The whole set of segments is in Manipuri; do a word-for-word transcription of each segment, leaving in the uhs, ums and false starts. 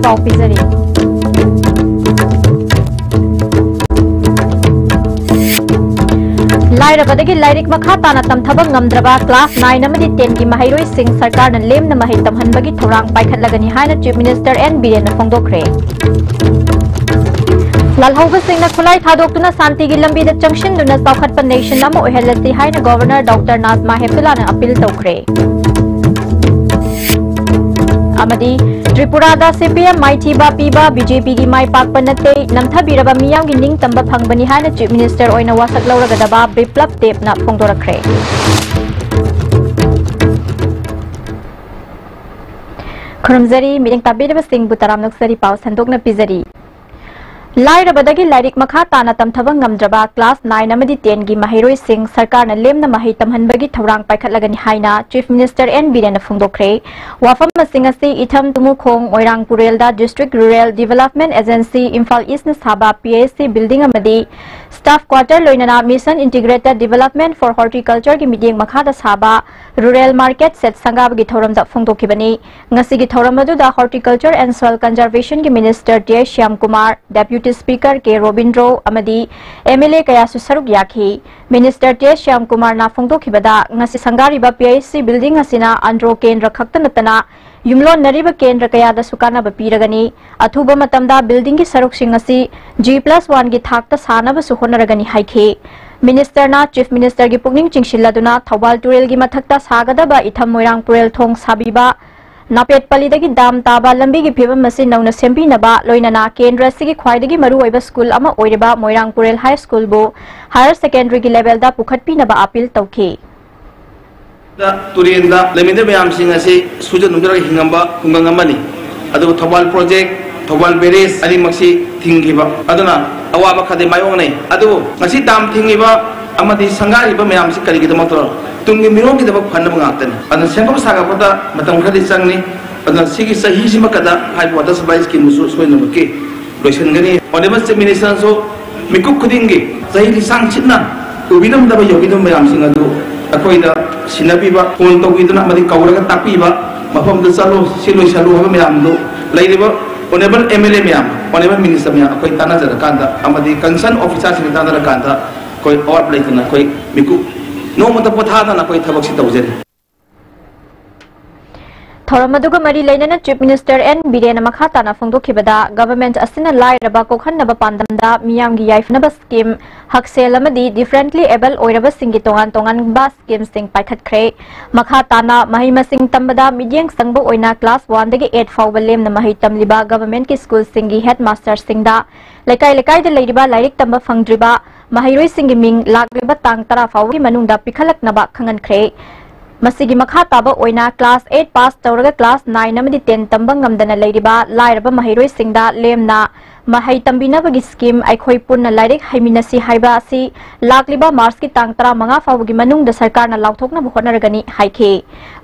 ꯄꯥꯎ ꯄꯤꯖꯔꯤ꯫ ꯂꯥꯏꯔꯕꯗꯒꯤ ꯂꯥꯏꯔꯤꯛ ꯃꯈꯥ ꯇꯥꯅ ꯇꯝꯊꯕ ꯉꯝꯗ꯭ꯔꯕ class nine ꯑꯃꯗꯤ ten ꯒꯤ ꯃꯍꯩꯔꯣꯏꯁꯤꯡ ꯁꯔꯀꯥꯔꯅ ꯂꯦꯝꯅ ꯃꯍꯩ ꯇꯝꯍꯟꯕꯒꯤ ꯊꯧꯔꯥꯡ ꯄꯥꯏꯈꯠꯂꯒꯅꯤ ꯍꯥꯏꯅ Chief Minister N ꯕꯤꯔꯦꯟꯅ ꯐꯣꯡꯗꯣꯛꯈ꯭ꯔꯦ꯫ ꯂꯥꯜꯍꯧꯕꯁꯤꯡꯅ ꯈꯨꯠꯂꯥꯏ ꯊꯥꯗꯣꯛꯇꯨꯅ ꯁꯥꯟꯇꯤꯒꯤ ꯂꯝꯕꯤꯗ ꯆꯪꯁꯤꯟꯗꯨꯅ ꯆꯥꯎꯈꯠꯄ nation ꯑꯃ ꯑꯣꯏꯍꯜꯂꯁꯤ ꯍꯥꯏꯅ Governor Doctor ꯅꯥꯖꯃꯥ ꯍꯦꯞꯇꯨꯂꯥꯅ appeal ꯇꯧꯈ꯭ꯔꯦ꯫ ꯑꯃꯗꯤ ꯇ꯭ꯔꯤꯄꯨꯔꯥꯗ C P M ꯃꯥꯏꯊꯤꯕ ꯄꯤꯕ B J P ꯒꯤ ꯃꯥꯏ ꯄꯥꯛꯄ ꯅꯠꯇꯦ, ꯅꯝꯊꯕꯤꯔꯕ ꯃꯤꯌꯥꯝꯒꯤ ꯅꯤꯡꯇꯝꯕ ꯐꯪꯕꯅꯤ ꯍꯥꯏꯅ Chief Minister ꯑꯣꯏꯅ ꯋꯥꯁꯛ ꯂꯧꯔꯒꯗꯕ ꯕꯤꯄ꯭ꯂꯕ ꯗꯦꯕꯅ ꯐꯣꯡꯗꯣꯔꯛꯈ꯭ꯔꯦ꯫ ꯈꯨꯔꯨꯝꯖꯔꯤ, ꯃꯤꯠꯌꯦꯡ ꯇꯥꯕꯤꯔꯤꯕꯁꯤꯡꯕꯨ ꯇꯔꯥꯝꯅ ꯑꯣꯛꯆꯔꯤ, ꯄꯥꯎ ꯁꯟꯗꯣꯛꯅ ꯄꯤꯖꯔꯤ꯫ ꯂꯥꯏꯔꯕꯗꯒꯤ ꯂꯥꯏꯔꯤꯛ ꯃꯈꯥ ꯇꯥꯅ ꯇꯝꯊꯕ ꯉꯝꯗ꯭ꯔꯕ class nine ꯑꯃꯗꯤ ten ꯒꯤ ꯃꯍꯩꯔꯣꯏꯁꯤꯡ ꯁꯔꯀꯥꯔꯅ ꯂꯦꯝꯅ ꯃꯍꯩ ꯇꯝꯍꯟꯕꯒꯤ ꯊꯧꯔꯥꯡ ꯄꯥꯏꯈꯠꯂꯒꯅꯤ ꯍꯥꯏꯅ Chief Minister N ꯕꯤꯔꯦꯟꯅ ꯐꯣꯡꯗꯣꯛꯈ꯭ꯔꯦ꯫ ꯋꯥꯐꯝ ꯑꯁꯤꯡ ꯑꯁꯤ ꯏꯊꯝ ꯇꯨꯃꯨꯈꯣꯡ ꯃꯣꯏꯔꯥꯡ ꯄꯨꯔꯦꯜꯗ District Rural Development Agency, Imphal East ꯅ ꯁꯥꯕ P I C building ꯑꯃꯗꯤ staff quarter ꯂꯣꯏꯅꯅ Mission Integrated Development for Horticulture ꯒꯤ ꯃꯤꯠꯌꯦꯡ ꯃꯈꯥꯗ ꯁꯥꯕ Rural Market Shed ꯁꯪꯒꯥꯕꯒꯤ ꯊꯧꯔꯝꯗ ꯐꯣꯡꯗꯣꯛꯈꯤꯕꯅꯤ꯫ ꯉꯁꯤꯒꯤ ꯊꯧꯔꯝ ꯑꯗꯨꯗ Horticulture and Soil Conservation ꯒꯤ Minister T I Shyamkumar, Deputy Speaker ꯀꯦ ꯔꯣꯕꯤꯟꯗ꯭ꯔꯣ ꯑꯃꯗꯤ M L A ꯀꯌꯥꯁꯨ ꯁꯔꯨꯛ ꯌꯥꯈꯤ꯫ Minister T I ꯁ꯭ꯌꯥꯝꯀꯨꯃꯥꯔꯅ ꯐꯣꯡꯗꯣꯛꯈꯤꯕꯗ, ꯉꯁꯤ ꯁꯪꯒꯥꯔꯤꯕ P I C building ꯑꯁꯤꯅ ꯑꯟꯗ꯭ꯔꯣ ꯀꯦꯟꯗ꯭ꯔ ꯈꯛꯇ ꯅꯠꯇꯅ ꯌꯨꯝꯂꯣꯟꯅꯔꯤꯕ ꯀꯦꯟꯗ꯭ꯔ ꯀꯌꯥꯗꯁꯨ ꯀꯥꯟꯅꯕ ꯄꯤꯔꯒꯅꯤ꯫ ꯑꯊꯨꯕ ꯃꯇꯝꯗ building ꯒꯤ ꯁꯔꯨꯛꯁꯤꯡ ꯑꯁꯤ G plus one ꯒꯤ ꯊꯥꯛꯇ ꯁꯥꯅꯕꯁꯨ ꯍꯣꯠꯅꯔꯒꯅꯤ ꯍꯥꯏꯈꯤ꯫ Minister ꯅ Chief Minister ꯒꯤ ꯄꯨꯛꯅꯤꯡ ꯆꯤꯡꯁꯤꯜꯂꯗꯨꯅ ꯊꯧꯕꯥꯜ ꯇꯨꯔꯦꯜꯒꯤ ꯃꯊꯛꯇ ꯁꯥꯒꯗꯕ ꯏꯊꯝ ꯃꯣꯏꯔꯥꯡ ꯄꯨꯔꯦꯜ ꯊꯣꯡ ꯁꯥꯕꯤꯕ, ꯅꯥꯄꯦꯠ ꯄꯂꯤꯗꯒꯤ ꯗꯥꯝ ꯇꯥꯕ ꯂꯝꯕꯤꯒꯤ ꯐꯤꯕꯝ ꯑꯁꯤ ꯅꯧꯅ ꯁꯦꯝꯕꯤꯅꯕ, ꯂꯣꯏꯅꯅ ꯀꯦꯟꯗ꯭ꯔ ꯑꯁꯤꯒꯤ ꯈ꯭ꯋꯥꯏꯗꯒꯤ ꯃꯔꯨꯑꯣꯏꯕ ꯁ꯭ꯀꯨꯜ ꯑꯃ ꯑꯣꯏꯔꯤꯕ ꯃꯣꯏꯔꯥꯡ ꯄꯨꯔꯦꯜ ꯍꯥꯏ ꯁ꯭ꯀꯨꯜꯕꯨ higher secondary ꯒꯤ level ꯗ ꯄꯨꯈꯠꯄꯤꯅꯕ appeal ꯇꯧꯈꯤ꯫ ꯇꯨꯔꯦꯟꯗ ꯂꯩꯃꯤꯟꯅꯕ ꯃꯌꯥꯝꯁꯤꯡ ꯑꯁꯤ ꯁꯨꯖ ꯅꯣꯝꯖꯔꯒ ꯍꯤꯡꯉꯝꯕ ꯈꯨꯡꯒꯪ ꯑꯃꯅꯤ꯫ ꯑꯗꯨꯕꯨ ꯊꯧꯕꯥꯜ project, ꯊꯧꯕꯥꯜ barrage ꯑꯅꯤꯃꯛꯁꯤ ꯊꯤꯡꯈꯤꯕ ꯑꯗꯨꯅ ꯑꯋꯥꯕ ꯈꯔꯗꯤ ꯃꯥꯌꯣꯛꯅꯩ꯫ ꯑꯗꯨꯕꯨ ꯉꯁꯤ ꯗꯥꯝ ꯊꯤꯡꯉꯤꯕ ꯑꯃꯗꯤ ꯁꯪꯒꯥꯔꯤꯕ ꯃꯌꯥꯝꯁꯤ ꯀꯔꯤꯒꯤꯗꯃꯛꯇꯅꯣ? ꯇꯨꯡꯒꯤ ꯃꯤꯔꯣꯜꯒꯤꯗꯃꯛ ꯐꯅꯕ ꯉꯥꯛꯇꯅꯤ꯫ ꯑꯗꯨꯅ ꯁꯦꯝꯒꯠꯄ ꯁꯥꯒꯠꯄꯗ ꯃꯇꯝ ꯈꯔꯗꯤ ꯆꯪꯅꯤ꯫ ꯑꯗꯨꯅ ꯁꯤꯒꯤ ꯆꯍꯤꯁꯤꯃ ꯈꯛꯇ ꯍꯥꯏꯔꯤꯕ water supply scheme ꯁꯨ ꯁꯣꯏꯗꯅꯃꯛꯀꯤ ꯂꯣꯏꯁꯤꯟꯒꯅꯤ꯫ Honourable Chief Minister ꯁꯨ ꯃꯤꯀꯨꯞ ꯈꯨꯗꯤꯡꯒꯤ ꯆꯍꯤ ꯂꯤꯁꯥꯡ ꯁꯤꯠꯅ ꯎꯕꯤꯔꯝꯗꯕ ꯌꯧꯕꯤꯔꯝꯕ ꯃꯌꯥꯝꯁꯤꯡ ꯑꯗꯨ ꯑꯩꯈꯣꯏꯗ ꯁꯤꯟꯅꯕꯤꯕ, phone ꯇꯧꯕꯤꯗꯨꯅ ꯑꯃꯗꯤ ꯀꯧꯔꯒ ꯇꯥꯛꯄꯤꯕ, ꯃꯐꯝꯗ ꯆꯠꯂꯨ, ꯁꯤ ꯂꯣꯏꯁꯤꯜꯂꯨ ꯍꯥꯏꯕ ꯃꯌꯥꯝꯗꯨ ꯂꯩꯔꯤꯕ ꯑꯣꯅꯦꯕꯜ ꯑꯦꯝ ꯑꯦꯜ ꯑꯦ ꯃꯌꯥꯝ, ꯑꯣꯅꯦꯕꯜ ꯃꯤꯅꯤꯁꯇꯔ ꯃꯌꯥꯝ, ꯑꯩꯈꯣꯏ ꯇꯥꯟꯅꯖꯔꯀꯥꯟꯗ ꯑꯃꯗꯤ ꯀꯟꯁꯔꯟ ꯑꯣꯐꯤꯁꯥꯔꯁꯤꯡꯒ ꯇꯥꯟꯅꯔꯀꯥꯟꯗ ꯑꯩꯈꯣꯏ ꯑꯋꯥꯠꯄ ꯂꯩꯇꯅ ꯑꯩꯈꯣꯏ ꯃꯤꯀꯨꯞ ꯅꯣꯡꯃꯇ ꯄꯣꯊꯥꯗꯅ ꯑꯩꯈꯣꯏ ꯊꯕꯛꯁꯤ ꯇꯧꯖꯔꯤ꯫ ꯊꯧꯔꯝ ꯑꯗꯨꯒ ꯃꯔꯤ ꯂꯩꯅꯅ Chief Minister N ꯕꯤꯔꯦꯟꯅ ꯃꯈꯥ ꯇꯥꯅ ꯐꯣꯡꯗꯣꯛꯈꯤꯕꯗ, government ꯑꯁꯤꯅ ꯂꯥꯏꯔꯕ ꯀꯣꯛꯍꯟꯅꯕ ꯄꯥꯟꯗꯝꯗ ꯃꯤꯌꯥꯝꯒꯤ ꯌꯥꯏꯐꯅꯕ scheme ꯍꯛꯁꯦꯜ ꯑꯃꯗꯤ differently abled ꯑꯣꯏꯔꯕꯁꯤꯡꯒꯤ ꯇꯣꯉꯥꯟ ꯇꯣꯉꯥꯟꯕ schemeꯁꯤꯡ ꯄꯥꯏꯈꯠꯈ꯭ꯔꯦ꯫ ꯃꯈꯥ ꯇꯥꯅ ꯃꯍꯩ ꯃꯁꯤꯡ ꯇꯝꯕꯗ ꯃꯤꯠꯌꯦꯡ ꯆꯪꯕ ꯑꯣꯏꯅ class one ꯗꯒꯤ eight ꯐꯥꯎꯕ ꯂꯦꯝꯅ ꯃꯍꯩ ꯇꯝꯂꯤꯕ governmentꯀꯤ schoolꯁꯤꯡꯒꯤ headmasterꯁꯤꯡꯗ ꯂꯩꯀꯥꯏ ꯂꯩꯀꯥꯏꯗ ꯂꯩꯔꯤꯕ ꯂꯥꯏꯔꯤꯛ ꯇꯝꯕ ꯐꯪꯗ꯭ꯔꯤꯕ ꯃꯍꯩꯔꯣꯏꯁꯤꯡꯒꯤ ꯃꯤꯡ ꯂꯥꯛꯂꯤꯕ ꯇꯥꯡ ꯇꯔꯥ ꯐꯥꯎꯕꯒꯤ ꯃꯅꯨꯡꯗ ꯄꯤꯈꯠꯂꯛꯅꯕ ꯈꯪꯍꯟꯈ꯭ꯔꯦ꯫ ꯃꯁꯤꯒꯤ ꯃꯈꯥ ꯇꯥꯕ ꯑꯣꯏꯅ class eight pass ꯇꯧꯔꯒ class nine ꯑꯃꯗꯤ ten ꯇꯝꯕ ꯉꯝꯗꯅ ꯂꯩꯔꯤꯕ ꯂꯥꯏꯔꯕ ꯃꯍꯩꯔꯣꯏꯁꯤꯡꯗ ꯂꯦꯝꯅ ꯃꯍꯩ ꯇꯝꯕꯤꯅꯕꯒꯤ scheme ꯑꯩꯈꯣꯏ ꯄꯨꯟꯅ ꯂꯥꯏꯔꯤꯛ ꯍꯩꯃꯤꯟꯅꯁꯤ ꯍꯥꯏꯕ ꯑꯁꯤ ꯂꯥꯛꯂꯤꯕ Marchꯀꯤ ꯇꯥꯡ ꯇꯔꯥꯃꯉꯥ ꯐꯥꯎꯕꯒꯤ ꯃꯅꯨꯡꯗ ꯁꯔꯀꯥꯔꯅ ꯂꯥꯎꯊꯣꯛꯅꯕ ꯍꯣꯠꯅꯔꯒꯅꯤ ꯍꯥꯏꯈꯤ꯫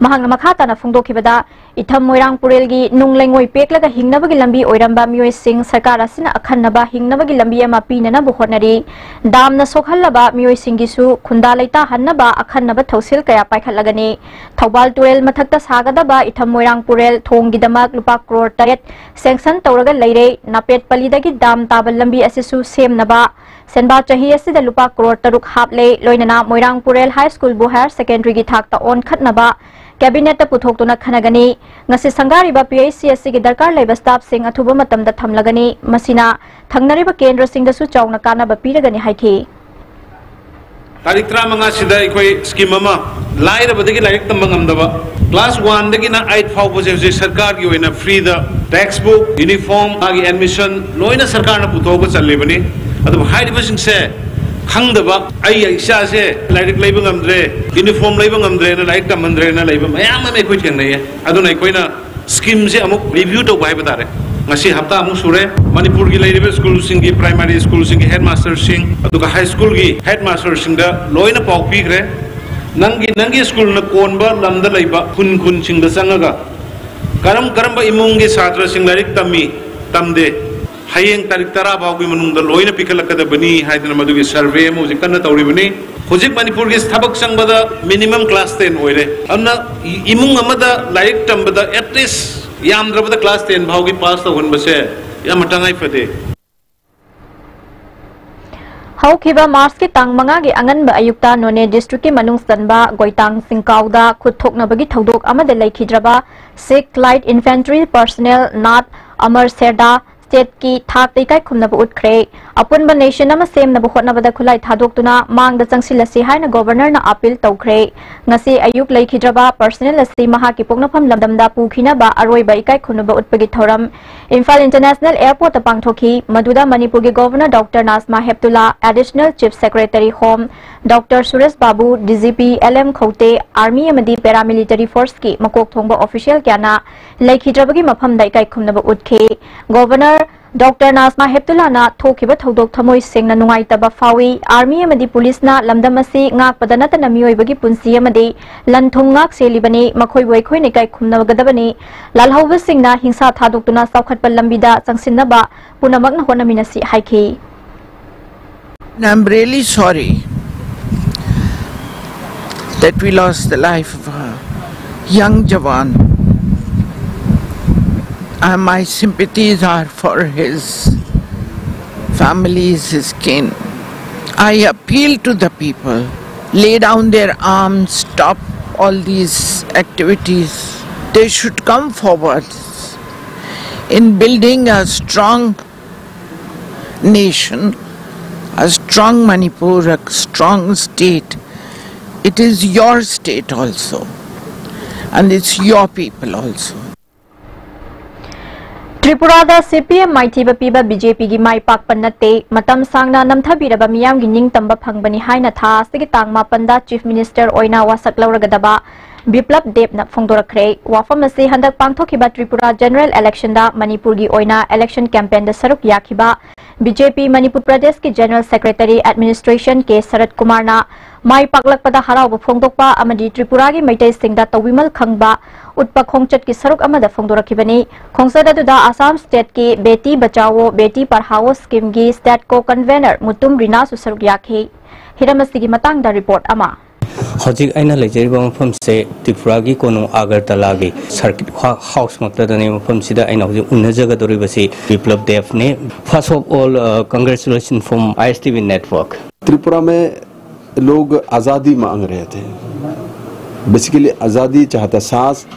ꯃꯍꯥꯛꯅ ꯃꯈꯥ ꯇꯥꯅ ꯐꯣꯡꯗꯣꯛꯈꯤꯕꯗ, ꯏꯊꯝ ꯃꯣꯏꯔꯥꯡ ꯄꯨꯔꯦꯜꯒꯤ ꯅꯨꯡ ꯂꯩꯉꯣꯏ ꯄꯦꯛꯂꯒ ꯍꯤꯡꯅꯕꯒꯤ ꯂꯝꯕꯤ ꯑꯣꯏꯔꯝꯕ ꯃꯤꯑꯣꯏꯁꯤꯡ ꯁꯔꯀꯥꯔ ꯑꯁꯤꯅ ꯑꯈꯟꯅꯕ ꯍꯤꯡꯅꯕꯒꯤ ꯂꯝꯕꯤ ꯑꯃ ꯄꯤꯅꯅꯕ ꯍꯣꯠꯅꯔꯤ꯫ ꯗꯥꯝꯅ ꯁꯣꯛꯍꯜꯂꯕ ꯃꯤꯑꯣꯏꯁꯤꯡꯒꯤꯁꯨ ꯈꯨꯟꯗꯥ ꯂꯩꯇꯥꯍꯟꯅꯕ ꯑꯈꯟꯅꯕ ꯊꯧꯁꯤꯜ ꯀꯌꯥ ꯄꯥꯏꯈꯠꯂꯒꯅꯤ꯫ ꯊꯧꯕꯥꯜ ꯇꯨꯔꯦꯜ ꯃꯊꯛꯇ ꯁꯥꯒꯗꯕ ꯏꯊꯝ ꯃꯣꯏꯔꯥꯡ ꯄꯨꯔꯦꯜ ꯊꯣꯡꯒꯤꯗꯃꯛ ꯂꯨꯄꯥ ꯀ꯭ꯔꯣꯔ ꯇꯔꯦꯠ sanction ꯇꯧꯔꯒ ꯂꯩꯔꯦ꯫ ꯅꯥꯄꯦꯠ ꯄꯂꯤꯗꯒꯤ ꯗꯥꯝ ꯇꯥꯕ ꯂꯝꯕꯤ ꯑꯁꯤꯁꯨ ꯁꯦꯝꯅꯕ ꯁꯦꯟꯕꯥ ꯆꯍꯤ ꯑꯁꯤꯗ ꯂꯨꯄꯥ ꯀ꯭ꯔꯣꯔ ꯇꯔꯨꯛ ꯍꯥꯞꯂꯦ꯫ ꯂꯣꯏꯅꯅ ꯃꯣꯏꯔꯥꯡ ꯄꯨꯔꯦꯜ High Schoolꯕꯨ higher secondary ꯒꯤ ꯊꯥꯛꯇ ꯑꯣꯟꯈꯠꯅꯕ cabinetꯇ ꯄꯨꯊꯣꯛꯇꯨꯅ ꯈꯟꯅꯒꯅꯤ꯫ ꯉꯁꯤ ꯁꯪꯒꯥꯔꯤꯕ P H C ꯑꯁꯤꯒꯤ ꯗꯔꯀꯥꯔ ꯂꯩꯕ staffꯁꯤꯡ ꯑꯊꯨꯕ ꯃꯇꯝꯗ ꯊꯝꯂꯒꯅꯤ꯫ ꯃꯁꯤꯅ ꯊꯪꯅꯔꯤꯕ ꯀꯦꯟꯗ꯭ꯔꯁꯤꯡꯗꯁꯨ ꯆꯥꯎꯅ ꯀꯥꯟꯅꯕ ꯄꯤꯔꯒꯅꯤ ꯍꯥꯏꯈꯤ꯫ ꯇꯥꯔꯤꯛ ꯇꯔꯥꯃꯉꯥꯁꯤꯗ ꯑꯩꯈꯣꯏ scheme ꯑꯃ, ꯂꯥꯏꯔꯕꯗꯒꯤ ꯂꯥꯏꯔꯤꯛ ꯇꯝꯕ ꯉꯝꯗꯕ, class one ꯗꯒꯤꯅ eight ꯐꯥꯎꯕꯁꯦ ꯍꯧꯖꯤꯛ ꯁꯔꯀꯥꯔꯒꯤ ꯑꯣꯏꯅ freeꯗ textbook, uniform, ꯃꯥꯒꯤ admission ꯂꯣꯏꯅ ꯁꯔꯀꯥꯔꯅ ꯄꯨꯊꯣꯛꯑꯒ ꯆꯜꯂꯤꯕꯅꯤ꯫ ꯑꯗꯨꯕꯨ ꯍꯥꯏꯔꯤꯕꯁꯤꯡꯁꯦ ꯈꯪꯗꯕ, "ꯑꯩ ꯏꯆꯥꯁꯦ ꯂꯥꯏꯔꯤꯛ ꯂꯩꯕ ꯉꯝꯗ꯭ꯔꯦ, uniform ꯂꯩꯕ ꯉꯝꯗ꯭ꯔꯦꯅ ꯂꯥꯏꯔꯤꯛ ꯇꯝꯍꯟꯗ꯭ꯔꯦꯅ" ꯂꯩꯕ ꯃꯌꯥꯝ ꯑꯃ ꯑꯩꯈꯣꯏ ꯊꯦꯡꯅꯩꯌꯦ꯫ ꯑꯗꯨꯅ ꯑꯩꯈꯣꯏꯅ schemeꯁꯦ ꯑꯃꯨꯛ review ꯇꯧꯕ ꯍꯥꯏꯕ ꯇꯥꯔꯦ꯫ ꯉꯁꯤ ꯍꯞꯇꯥꯃꯨꯛ ꯁꯨꯔꯦ꯫ ꯃꯅꯤꯄꯨꯔꯒꯤ ꯂꯩꯔꯤꯕ schoolꯁꯤꯡꯒꯤ, primary schoolꯁꯤꯡꯒꯤ headmasterꯁꯤꯡ, ꯑꯗꯨꯒ high schoolꯒꯤ headmasterꯁꯤꯡꯗ ꯂꯣꯏꯅ ꯄꯥꯎ ꯄꯤꯈ꯭ꯔꯦ꯫ ꯅꯪꯒꯤ, ꯅꯪꯒꯤ schoolꯅ ꯀꯣꯟꯕ ꯂꯝꯗ ꯂꯩꯕ ꯈꯨꯟ ꯈꯨꯟꯁꯤꯡꯗ ꯆꯪꯉꯒ ꯀꯔꯝ ꯀꯔꯝꯕ ꯏꯃꯨꯡꯒꯤ ꯁꯥꯇ꯭ꯔꯁꯤꯡ ꯂꯥꯏꯔꯤꯛ ꯇꯝꯃꯤ, ꯇꯝꯗꯦ, ꯍꯌꯦꯡ ꯇꯥꯔꯤꯛ ꯇꯔꯥ ꯐꯥꯎꯒꯤ ꯃꯅꯨꯡꯗ ꯂꯣꯏꯅ ꯄꯤꯈꯠꯂꯛꯀꯗꯕꯅꯤ ꯍꯥꯏꯗꯅ ꯃꯗꯨꯒꯤ survey ꯑꯃ ꯍꯧꯖꯤꯛ ꯀꯟꯅ ꯇꯧꯔꯤꯕꯅꯤ꯫ ꯍꯧꯖꯤꯛ ꯃꯅꯤꯄꯨꯔꯒꯤ ꯊꯕꯛ ꯆꯪꯕꯗ minimum class ten ꯑꯣꯏꯔꯦ꯫ ꯑꯗꯨꯅ ꯏꯃꯨꯡ ꯑꯃꯗ ꯂꯥꯏꯔꯤꯛ ꯇꯝꯕꯗ at least ꯌꯥꯝꯗ꯭ꯔꯕꯗ class ten ꯐꯥꯎꯒꯤ pass ꯇꯧꯍꯟꯕꯁꯦ ꯌꯥꯝꯅ ꯇꯉꯥꯏ ꯐꯗꯦ꯫ ꯍꯧꯈꯤꯕ ꯃꯥꯔꯆꯀꯤ ꯇꯥꯡ ꯃꯉꯥꯒꯤ ꯑꯉꯟꯕ ꯑꯌꯨꯛꯇ ꯅꯣꯅꯦ ꯗꯤꯁꯇ꯭ꯔꯤꯛꯀꯤ ꯃꯅꯨꯡ ꯆꯟꯕ ꯒꯣꯏꯇꯥꯡ ꯆꯤꯡꯀꯥꯎꯗ ꯈꯨꯠ ꯊꯣꯛꯅꯕꯒꯤ ꯊꯧꯗꯣꯛ ꯑꯃꯗ ꯂꯩꯈꯤꯗ꯭ꯔꯕ Sikh Light Infantry Personnel Nath Amar Serda stateꯀꯤ ꯊꯥꯛꯇ ꯏꯀꯥꯏ ꯈꯨꯝꯅꯕ ꯎꯠꯈ꯭ꯔꯦ꯫ ꯑꯄꯨꯟꯕ nation ꯑꯃ ꯁꯦꯝꯅꯕ ꯍꯣꯠꯅꯕꯗ ꯈꯨꯠꯂꯥꯏ ꯊꯥꯗꯣꯛꯇꯨꯅ ꯃꯥꯡꯗ ꯆꯪꯁꯤꯜꯂꯁꯤ ꯍꯥꯏꯅ Governorꯅ appeal ꯇꯧꯈ꯭ꯔꯦ꯫ ꯉꯁꯤ ꯑꯌꯨꯛ ꯂꯩꯈꯤꯗ꯭ꯔꯕ personnel ꯑꯁꯤ ꯃꯍꯥꯛꯀꯤ ꯄꯣꯛꯅꯐꯝ ꯂꯝꯗꯝꯗ ꯄꯨꯈꯤꯅꯕ ꯑꯔꯣꯏꯕ ꯏꯀꯥꯏ ꯈꯨꯝꯅꯕ ꯎꯠꯄꯒꯤ ꯊꯧꯔꯝ ꯏꯝꯐꯥꯜ International Airportꯇ ꯄꯥꯡꯊꯣꯛꯈꯤ꯫ ꯃꯗꯨꯗ ꯃꯅꯤꯄꯨꯔꯒꯤ Governor Doctor ꯅꯥꯖꯃꯥ ꯍꯦꯞꯇꯨꯂꯥ, Additional Chief Secretary Home Doctor Suresh ꯕꯥꯕꯨ, D G P L M ꯈꯧꯇꯦ, Army ꯑꯃꯗꯤ Paramilitary Forceꯀꯤ ꯃꯀꯣꯛ ꯊꯣꯡꯕ official ꯀꯌꯥꯅ ꯂꯩꯈꯤꯗ꯭ꯔꯕꯒꯤ ꯃꯐꯝꯗ ꯏꯀꯥꯏ ꯈꯨꯝꯅꯕ ꯎꯠꯈꯤ꯫ Governor Doctor ꯅꯥꯖꯃꯥ ꯍꯦꯞꯇꯨꯂꯥꯅ ꯊꯣꯛꯈꯤꯕ ꯊꯧꯗꯣꯛ ꯊꯃꯣꯏ ꯁꯦꯡꯅ ꯅꯨꯡꯉꯥꯏꯇꯕ ꯐꯥꯎꯏ꯫ Army ꯑꯃꯗꯤ policeꯅ ꯂꯝꯗꯝ ꯑꯁꯤ ꯉꯥꯛꯄꯗ ꯅꯠꯇꯅ ꯃꯤꯑꯣꯏꯕꯒꯤ ꯄꯨꯟꯁꯤ ꯑꯃꯗꯤ ꯂꯟ ꯊꯨꯝ ꯉꯥꯛ ꯁꯦꯜꯂꯤꯕꯅꯤ꯫ ꯃꯈꯣꯏꯕꯨ ꯑꯩꯈꯣꯏꯅ ꯏꯀꯥꯏ ꯈꯨꯝꯅꯒꯗꯕꯅꯤ꯫ ꯂꯥꯜꯍꯧꯕꯁꯤꯡꯅ ꯍꯤꯡꯁꯥ ꯊꯥꯗꯣꯛꯇꯨꯅ ꯆꯥꯎꯈꯠꯄ ꯂꯝꯕꯤꯗ ꯆꯪꯁꯤꯟꯅꯕ ꯄꯨꯝꯅꯃꯛꯅ ꯍꯣꯠꯅꯃꯤꯟꯅꯁꯤ ꯍꯥꯏꯈꯤ꯫ And I'm really sorry that we lost the life of a young Jawan. And my sympathies are for his families, his kin. I appeal to the people, lay down their arms, stop all these activities. They should come forward in building a strong nation, a strong Manipur, a strong state. It is your state also, and it's your people also. ꯇ꯭ꯔꯤꯄꯨꯔꯥꯗ CPM ꯃꯥꯏꯊꯤꯕ ꯄꯤꯕ BJPꯒꯤ ꯃꯥꯏ ꯄꯥꯛꯄ ꯅꯠꯇꯦ, ꯃꯇꯝ ꯁꯥꯡꯅ ꯅꯝꯊꯕꯤꯔꯕ ꯃꯤꯌꯥꯝꯒꯤ ꯅꯤꯡꯇꯝꯕ ꯐꯪꯕꯅꯤ ꯍꯥꯏꯅ ꯊꯥ ꯑꯁꯤꯒꯤ ꯇꯥꯡ ꯃꯥꯄꯟꯗ Chief Minister ꯑꯣꯏꯅ ꯋꯥꯁꯛ ꯂꯧꯔꯒꯗꯕ ꯕꯤꯄ꯭ꯂꯕ ꯗꯦꯕꯅ ꯐꯣꯡꯗꯣꯔꯛꯈ꯭ꯔꯦ꯫ ꯋꯥꯐꯝ ꯑꯁꯤ ꯍꯟꯗꯛ ꯄꯥꯡꯊꯣꯛꯈꯤꯕ ꯇ꯭ꯔꯤꯄꯨꯔꯥ General Electionꯗ ꯃꯅꯤꯄꯨꯔꯒꯤ ꯑꯣꯏꯅ election campaignꯗ ꯁꯔꯨꯛ ꯌꯥꯈꯤꯕ BJP ꯃꯅꯤꯄꯨꯔ ꯄ꯭ꯔꯗꯦꯁꯀꯤ General Secretary Administration K ꯁꯔꯠ ꯀꯨꯃꯥꯔꯅ ꯃꯥꯏ ꯄꯥꯛꯂꯛꯄꯗ ꯍꯔꯥꯎꯕ ꯐꯣꯡꯗꯣꯛꯄ ꯑꯃꯗꯤ ꯇ꯭ꯔꯤꯄꯨꯔꯥꯒꯤ ꯃꯩꯇꯩꯁꯤꯡꯗ ꯇꯧꯕꯤꯃꯜ ꯈꯪꯕ ꯎꯠꯄ ꯈꯣꯡꯆꯠꯀꯤ ꯁꯔꯨꯛ ꯑꯃꯗ ꯐꯣꯡꯗꯣꯔꯛꯈꯤꯕꯅꯤ꯫ ꯈꯣꯡꯆꯠ ꯑꯗꯨꯗ Assam stateꯀꯤ Beti Bachao Beti Padhao schemeꯒꯤ state co-convenor Mutum ꯔꯤꯅꯥꯁꯨ ꯁꯔꯨꯛ ꯌꯥꯈꯤ꯫ ꯍꯤꯔꯝ ꯑꯁꯤꯒꯤ ꯃꯇꯥꯡꯗ report ꯑꯃ꯫ ꯍꯧꯖꯤꯛ ꯑꯩꯅ ꯂꯩꯖꯔꯤꯕ ꯃꯐꯝꯁꯦ ꯇ꯭ꯔꯤꯄꯨꯔꯥꯒꯤ ꯀꯣꯅꯨꯡ ꯑꯥꯒꯔꯇꯂꯥꯒꯤ ꯁꯔꯀꯤꯠ ꯍꯥ-, ꯍꯥꯎꯁ ꯃꯛꯇꯗꯅꯤ꯫ ꯃꯐꯝꯁꯤꯗ ꯑꯩꯅ ꯍꯧꯖꯤꯛ ꯎꯅꯖꯒꯗꯧꯔꯤꯕꯁꯤ ꯕꯤꯄ꯭ꯂꯕ ꯗꯦꯕꯅꯤ꯫ First of all, uh, congratulations from I S T V network. Tripura में लोग आज़ादी मांग रहे थे, बेसिकली आज़ादी चाहता। सास,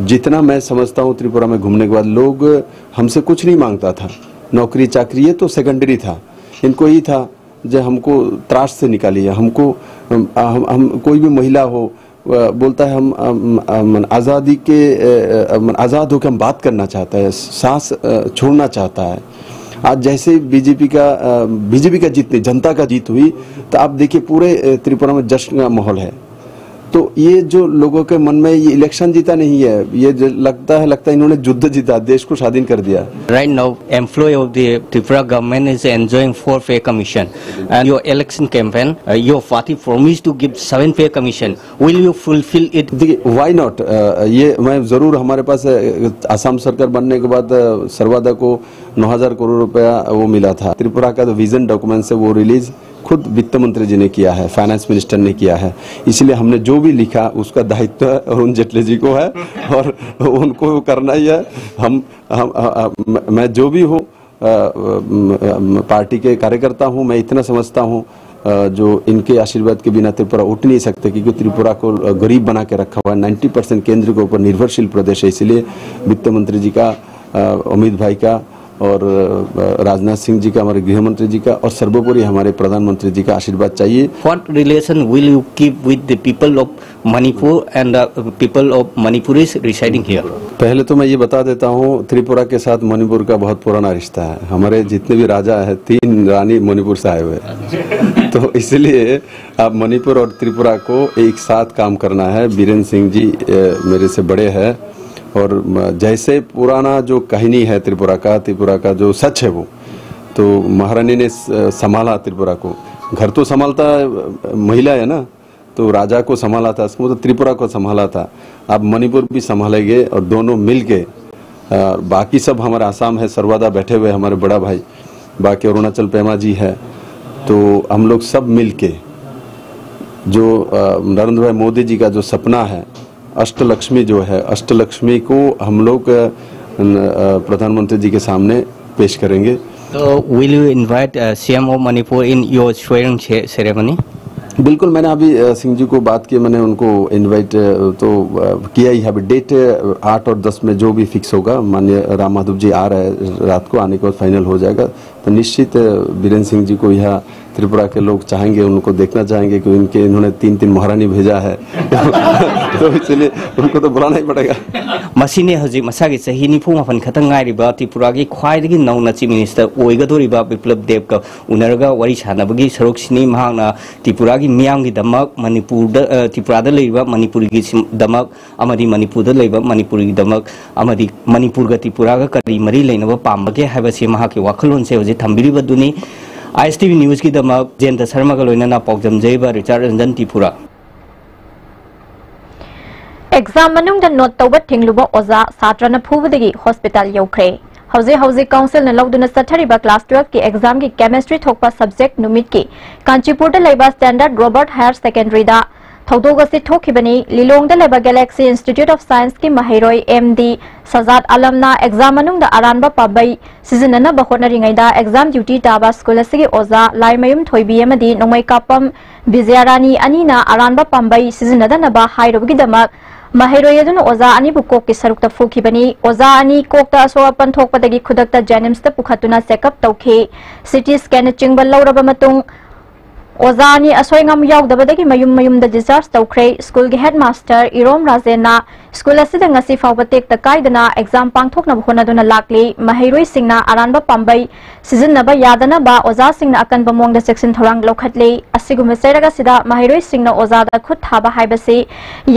जितना मैं समझता हूँ, त्रिपुरा में घूमने के बाद लोग हमसे कुछ नहीं मांगता था। नौकरी चाकरी ये तो सेकेंडरी था, इनको ही था जो हमको त्रास से निकालिए, हमको, हम, हम, हम, कोई भी महिला हो, अ, बोलता है हम, हम, हम आज़ादी के, अ, अ, हम आज़ाद होकर हम बात करना चाहता है, सांस, अ, छोड़ना चाहता है। आज जैसे ही बीजेपी का, अ, बीजेपी का जीत नहीं, जनता का जीत हुई, तो आप देखिए पूरे, अ, त्रिपुरा में जश्न का माहौल है। तो ये जो लोगों के मन में ये इलेक्शन जीता नहीं है, ये जो लगता है, लगता है इन्होंने युद्ध जीता, देश को स्वाधीन कर दिया। Right now, employee of the Tripura government is enjoying four pay commission, and your election campaign, uh, your party promised to give seven pay commission. Will you fulfill it? देखिए, why not? अ, ये मैं ज़रूर, हमारे पास, अ, आसाम सरकार बनने के बाद, अ, सर्वादा को नौ हज़ार करोड़ रुपया वो मिला था। त्रिपुरा का जो विजन डॉक्यूमेंट है, वो रिलीज खुद वित्त मंत्री जी ने किया है, फाइनेंस मिनिस्टर ने किया है। इसलिए हमने जो भी लिखा, उसका दायित्व अरुण जेटली जी को है और उनको करना ही है। हम, हम, अ, अ, म-, मैं जो भी हूँ, अ, म-, म-, पार्टी के कार्यकर्ता हूँ, मैं इतना समझता हूँ, अ, जो इनके आशीर्वाद के बिना त्रिपुरा उठ नहीं सकते, क्योंकि त्रिपुरा को, अ, गरीब बना के रखा हुआ है। नाइन्टी परसेंट केंद्र के ऊपर निर्भरशील प्रदेश है, इसलिए वित्त मंत्री जी का, अ, अमित भाई का और, अ, राजनाथ सिंह जी का, हमारे गृह मंत्री जी का और सर्वोपरि हमारे प्रधानमंत्री जी का आशीर्वाद चाहिए। What relation will you keep with the people of Manipur and the people of Manipuris residing here? पहले तो मैं ये बता देता हूँ, त्रिपुरा के साथ मणिपुर का बहुत पुराना रिश्ता है। हमारे जितने भी राजा हैं, तीन रानी मणिपुर से आए हुए हैं। तो इसलिए आप मणिपुर और त्रिपुरा को एक साथ काम करना है। बीरेन सिंह जी, अ, मेरे से बड़े हैं और म-, जैसे पुराना जो कहानी है त्रिपुरा का, त्रिपुरा का जो सच है वो, तो महारानी ने स-, संभाला त्रिपुरा को। घर तो संभालता, अ, महिला है ना, तो राजा को संभाला था, इसका मतलब त्रिपुरा को संभाला था। आप मणिपुर भी संभालेंगे और दोनों मिल के, अ, बाकी सब हमारे आसाम है, सर्वादा बैठे हुए हमारे बड़ा भाई, बाकी अरुणाचल पेमा जी है, तो हम लोग सब मिल के जो अ, नरेंद्र भाई मोदी जी का जो सपना है, अष्टलक्ष्मी जो है, अष्टलक्ष्मी को हम लोग अ, न- अ, प्रधानमंत्री जी के सामने पेश करेंगे। So, will you invite uh, C M of Manipur in your swearing ce- ceremony? बिल्कुल, मैंने अभी अ, सिंह जी को बात की, मैंने उनको इनवाइट तो अ, किया ही है। अभी डेट आठ और दस में जो भी फिक्स होगा, माननीय राम माधव जी आ रहे हैं रात को, आने के बाद फाइनल हो जाएगा। तो निश्चित अ, बीरेंद्र सिंह जी को यहाँ त्रिपुरा के लोग चाहेंगे, उनको देखना चाहेंगे कि इनके इन्होंने तीन तीन महारानी भेजा है। तो इसलिए उनको तो बुलाना ही पड़ेगा। ꯃꯁꯤꯅꯤ ꯍꯧꯖꯤꯛ ꯃꯁꯥꯒꯤ ꯆꯍꯤ ꯅꯤꯐꯨ ꯃꯥꯄꯟ ꯈꯛꯇꯪ ꯉꯥꯏꯔꯤꯕ ꯇ꯭ꯔꯤꯄꯨꯔꯥꯒꯤ ꯈ꯭ꯋꯥꯏꯗꯒꯤ ꯅꯧꯅ ꯆꯤꯐ ꯃꯤꯅꯤꯁꯇꯔ ꯑꯣꯏꯒꯗꯧꯔꯤꯕ ꯕꯤꯄ꯭ꯂꯕ ꯗꯦꯕꯀ ꯎꯅꯔꯒ ꯋꯥꯔꯤ ꯁꯥꯟꯅꯕꯒꯤ ꯁꯔꯨꯛꯁꯤꯅꯤ꯫ ꯃꯍꯥꯛꯅ ꯇ꯭ꯔꯤꯄꯨꯔꯥꯒꯤ ꯃꯤꯌꯥꯝꯒꯤꯗꯃꯛ, ꯃꯅꯤꯄꯨꯔꯗ, ꯑ, ꯇ꯭ꯔꯤꯄꯨꯔꯥꯗ ꯂꯩꯔꯤꯕ ꯃꯅꯤꯄꯨꯔꯤꯒꯤꯗꯃꯛ ꯑꯃꯗꯤ ꯃꯅꯤꯄꯨꯔꯗ ꯂꯩꯕ ꯃꯅꯤꯄꯨꯔꯤꯒꯤꯗꯃꯛ ꯑꯃꯗꯤ ꯃꯅꯤꯄꯨꯔꯒ ꯇ꯭ꯔꯤꯄꯨꯔꯥꯒ ꯀꯔꯤ ꯃꯔꯤ ꯂꯩꯅꯕ ꯄꯥꯝꯕꯒꯦ ꯍꯥꯏꯕꯁꯤ ꯃꯍꯥꯛꯀꯤ ꯋꯥꯈꯜꯂꯣꯟꯁꯦ ꯍꯧꯖꯤꯛ ꯊꯝꯕꯤꯔꯤꯕꯗꯨꯅꯤ꯫ ꯑꯥꯏ ꯑꯦꯁ ꯇꯤ ꯚꯤ ꯅ꯭ꯌꯨꯁꯀꯤꯗꯃꯛ ꯖꯌꯟꯇ ꯁꯔꯃꯒ ꯂꯣꯏꯅꯅ ꯄꯥꯎꯗꯝꯖꯩꯕ ꯔꯤꯆꯥꯔꯗ ꯔꯟꯖꯟ, ꯇ꯭ꯔꯤꯄꯨꯔꯥ꯫ ꯑꯦꯛꯖꯥꯝ ꯃꯅꯨꯡꯗ ꯅꯣꯠ ꯇꯧꯕ ꯊꯤꯡꯂꯨꯕ ꯑꯣꯖꯥ ꯁꯥꯇ꯭ꯔꯅ ꯐꯨꯕꯗꯒꯤ ꯍꯣꯁꯄꯤꯇꯥꯜ ꯌꯧꯈ꯭ꯔꯦ꯫ ꯍꯧꯖꯤꯛ ꯍꯧꯖꯤꯛ ꯀꯥꯎꯟꯁꯤꯜꯅ ꯂꯧꯗꯨꯅ ꯆꯠꯊꯔꯤꯕ ꯀ꯭ꯂꯥꯁ ꯇꯨꯌꯦꯜꯐꯀꯤ ꯑꯦꯛꯖꯥꯝꯒꯤ ꯀꯦꯃꯦꯁꯇ꯭ꯔꯤ ꯊꯣꯛꯄ ꯁꯕꯖꯦꯛ ꯅꯨꯃꯤꯠꯀꯤ ꯀꯥꯟꯆꯤꯄꯨꯔꯗ ꯂꯩꯕ ꯁ꯭ꯇꯦꯟꯗꯔꯗ ꯔꯣꯕꯔꯠ ꯍꯥꯌꯔ ꯁꯦꯀꯦꯟꯗꯔꯤꯗ ꯊꯧꯗꯣꯛ ꯑꯁꯤ ꯊꯣꯛꯈꯤꯕꯅꯤ꯫ ꯂꯤꯂꯣꯡꯗ ꯂꯩꯕ ꯒꯦꯂꯦꯛꯁꯤ ꯏꯟꯁꯇꯤꯇ꯭ꯌꯨꯠ ꯑꯣꯐ ꯁꯥꯏꯟꯁꯀꯤ ꯃꯍꯩꯔꯣꯏ ꯑꯦꯝ ꯗꯤ ꯁꯖꯥꯗ ꯑꯂꯝꯅ ꯑꯦꯛꯖꯥꯝ ꯃꯅꯨꯡꯗ ꯑꯔꯥꯟꯕ ꯄꯥꯝꯕꯩ ꯁꯤꯖꯤꯟꯅꯅꯕ ꯍꯣꯠꯅꯔꯤꯉꯩꯗ ꯑꯦꯛꯖꯥꯝ ꯗ꯭ꯌꯨꯇꯤ ꯇꯥꯕ ꯁ꯭ꯀꯨꯜ ꯑꯁꯤꯒꯤ ꯑꯣꯖꯥ ꯂꯥꯏꯃꯌꯨꯝ ꯊꯣꯏꯕꯤ ꯑꯃꯗꯤ ꯅꯣꯡꯃꯩꯀꯥꯞꯄꯝ ꯕꯤꯖꯌꯔꯥꯅꯤ ꯑꯅꯤꯅ ꯑꯔꯥꯟꯕ ꯄꯥꯝꯕꯩ ꯁꯤꯖꯤꯟꯅꯗꯅꯕ ꯍꯥꯏꯔꯨꯕꯒꯤꯗꯃꯛ ꯃꯍꯩꯔꯣꯏ ꯑꯗꯨꯅ ꯑꯣꯖꯥ ꯑꯅꯤꯕꯨ ꯀꯣꯛꯀꯤ ꯁꯔꯨꯛꯇ ꯐꯨꯈꯤꯕꯅꯤ꯫ ꯑꯣꯖꯥ ꯑꯅꯤ ꯀꯣꯛꯇ ꯑꯁꯣꯛ ꯑꯄꯟ ꯊꯣꯛꯄꯗꯒꯤ ꯈꯨꯗꯛꯇ ꯖꯦꯅꯤꯝꯁꯇ ꯄꯨꯈꯠꯇꯨꯅ ꯆꯦꯛꯑꯞ ꯇꯧꯈꯤ꯫ ꯁꯤ ꯇꯤ ꯁ꯭ꯀꯦꯟꯅꯆꯤꯡꯕ ꯂꯧꯔꯕ ꯃꯇꯨꯡ ꯑꯣꯖꯥ ꯑꯅꯤ ꯑꯁꯣꯏ ꯑꯉꯥꯝ ꯌꯥꯎꯗꯕꯗꯒꯤ ꯃꯌꯨꯝ ꯃꯌꯨꯝꯗ ꯗꯤꯁꯆꯥꯔꯖ ꯇꯧꯈ꯭ꯔꯦ꯫ ꯁ꯭ꯀꯨꯜꯒꯤ ꯍꯦꯗ ꯃꯥꯁꯇꯔ ꯏꯔꯣꯝ ꯔꯥꯖꯦꯟꯅ ꯁ꯭ꯀꯨꯜ ꯑꯁꯤꯗ ꯉꯁꯤ ꯐꯥꯎꯕ ꯇꯦꯛꯇ ꯀꯥꯏꯗꯅ ꯑꯦꯛꯖꯥꯝ ꯄꯥꯡꯊꯣꯛꯅꯕ ꯍꯣꯠꯅꯗꯨꯅ ꯂꯥꯛꯂꯤ꯫ ꯃꯍꯩꯔꯣꯏꯁꯤꯡꯅ ꯑꯔꯥꯟꯕ ꯄꯥꯝꯕꯩ ꯁꯤꯖꯤꯟꯅꯕ ꯌꯥꯗꯅꯕ ꯑꯣꯖꯥꯁꯤꯡꯅ ꯑꯀꯟꯕ ꯃꯑꯣꯡꯗ ꯆꯦꯛꯁꯤꯟ ꯊꯧꯔꯥꯡ ꯂꯧꯈꯠꯂꯤ꯫ ꯑꯁꯤꯒꯨꯝꯕ ꯆꯩꯔꯛ ꯑꯁꯤꯗ ꯃꯍꯩꯔꯣꯏꯁꯤꯡꯅ ꯑꯣꯖꯥꯗ ꯈꯨꯠ ꯊꯥꯕ ꯍꯥꯏꯕꯁꯤ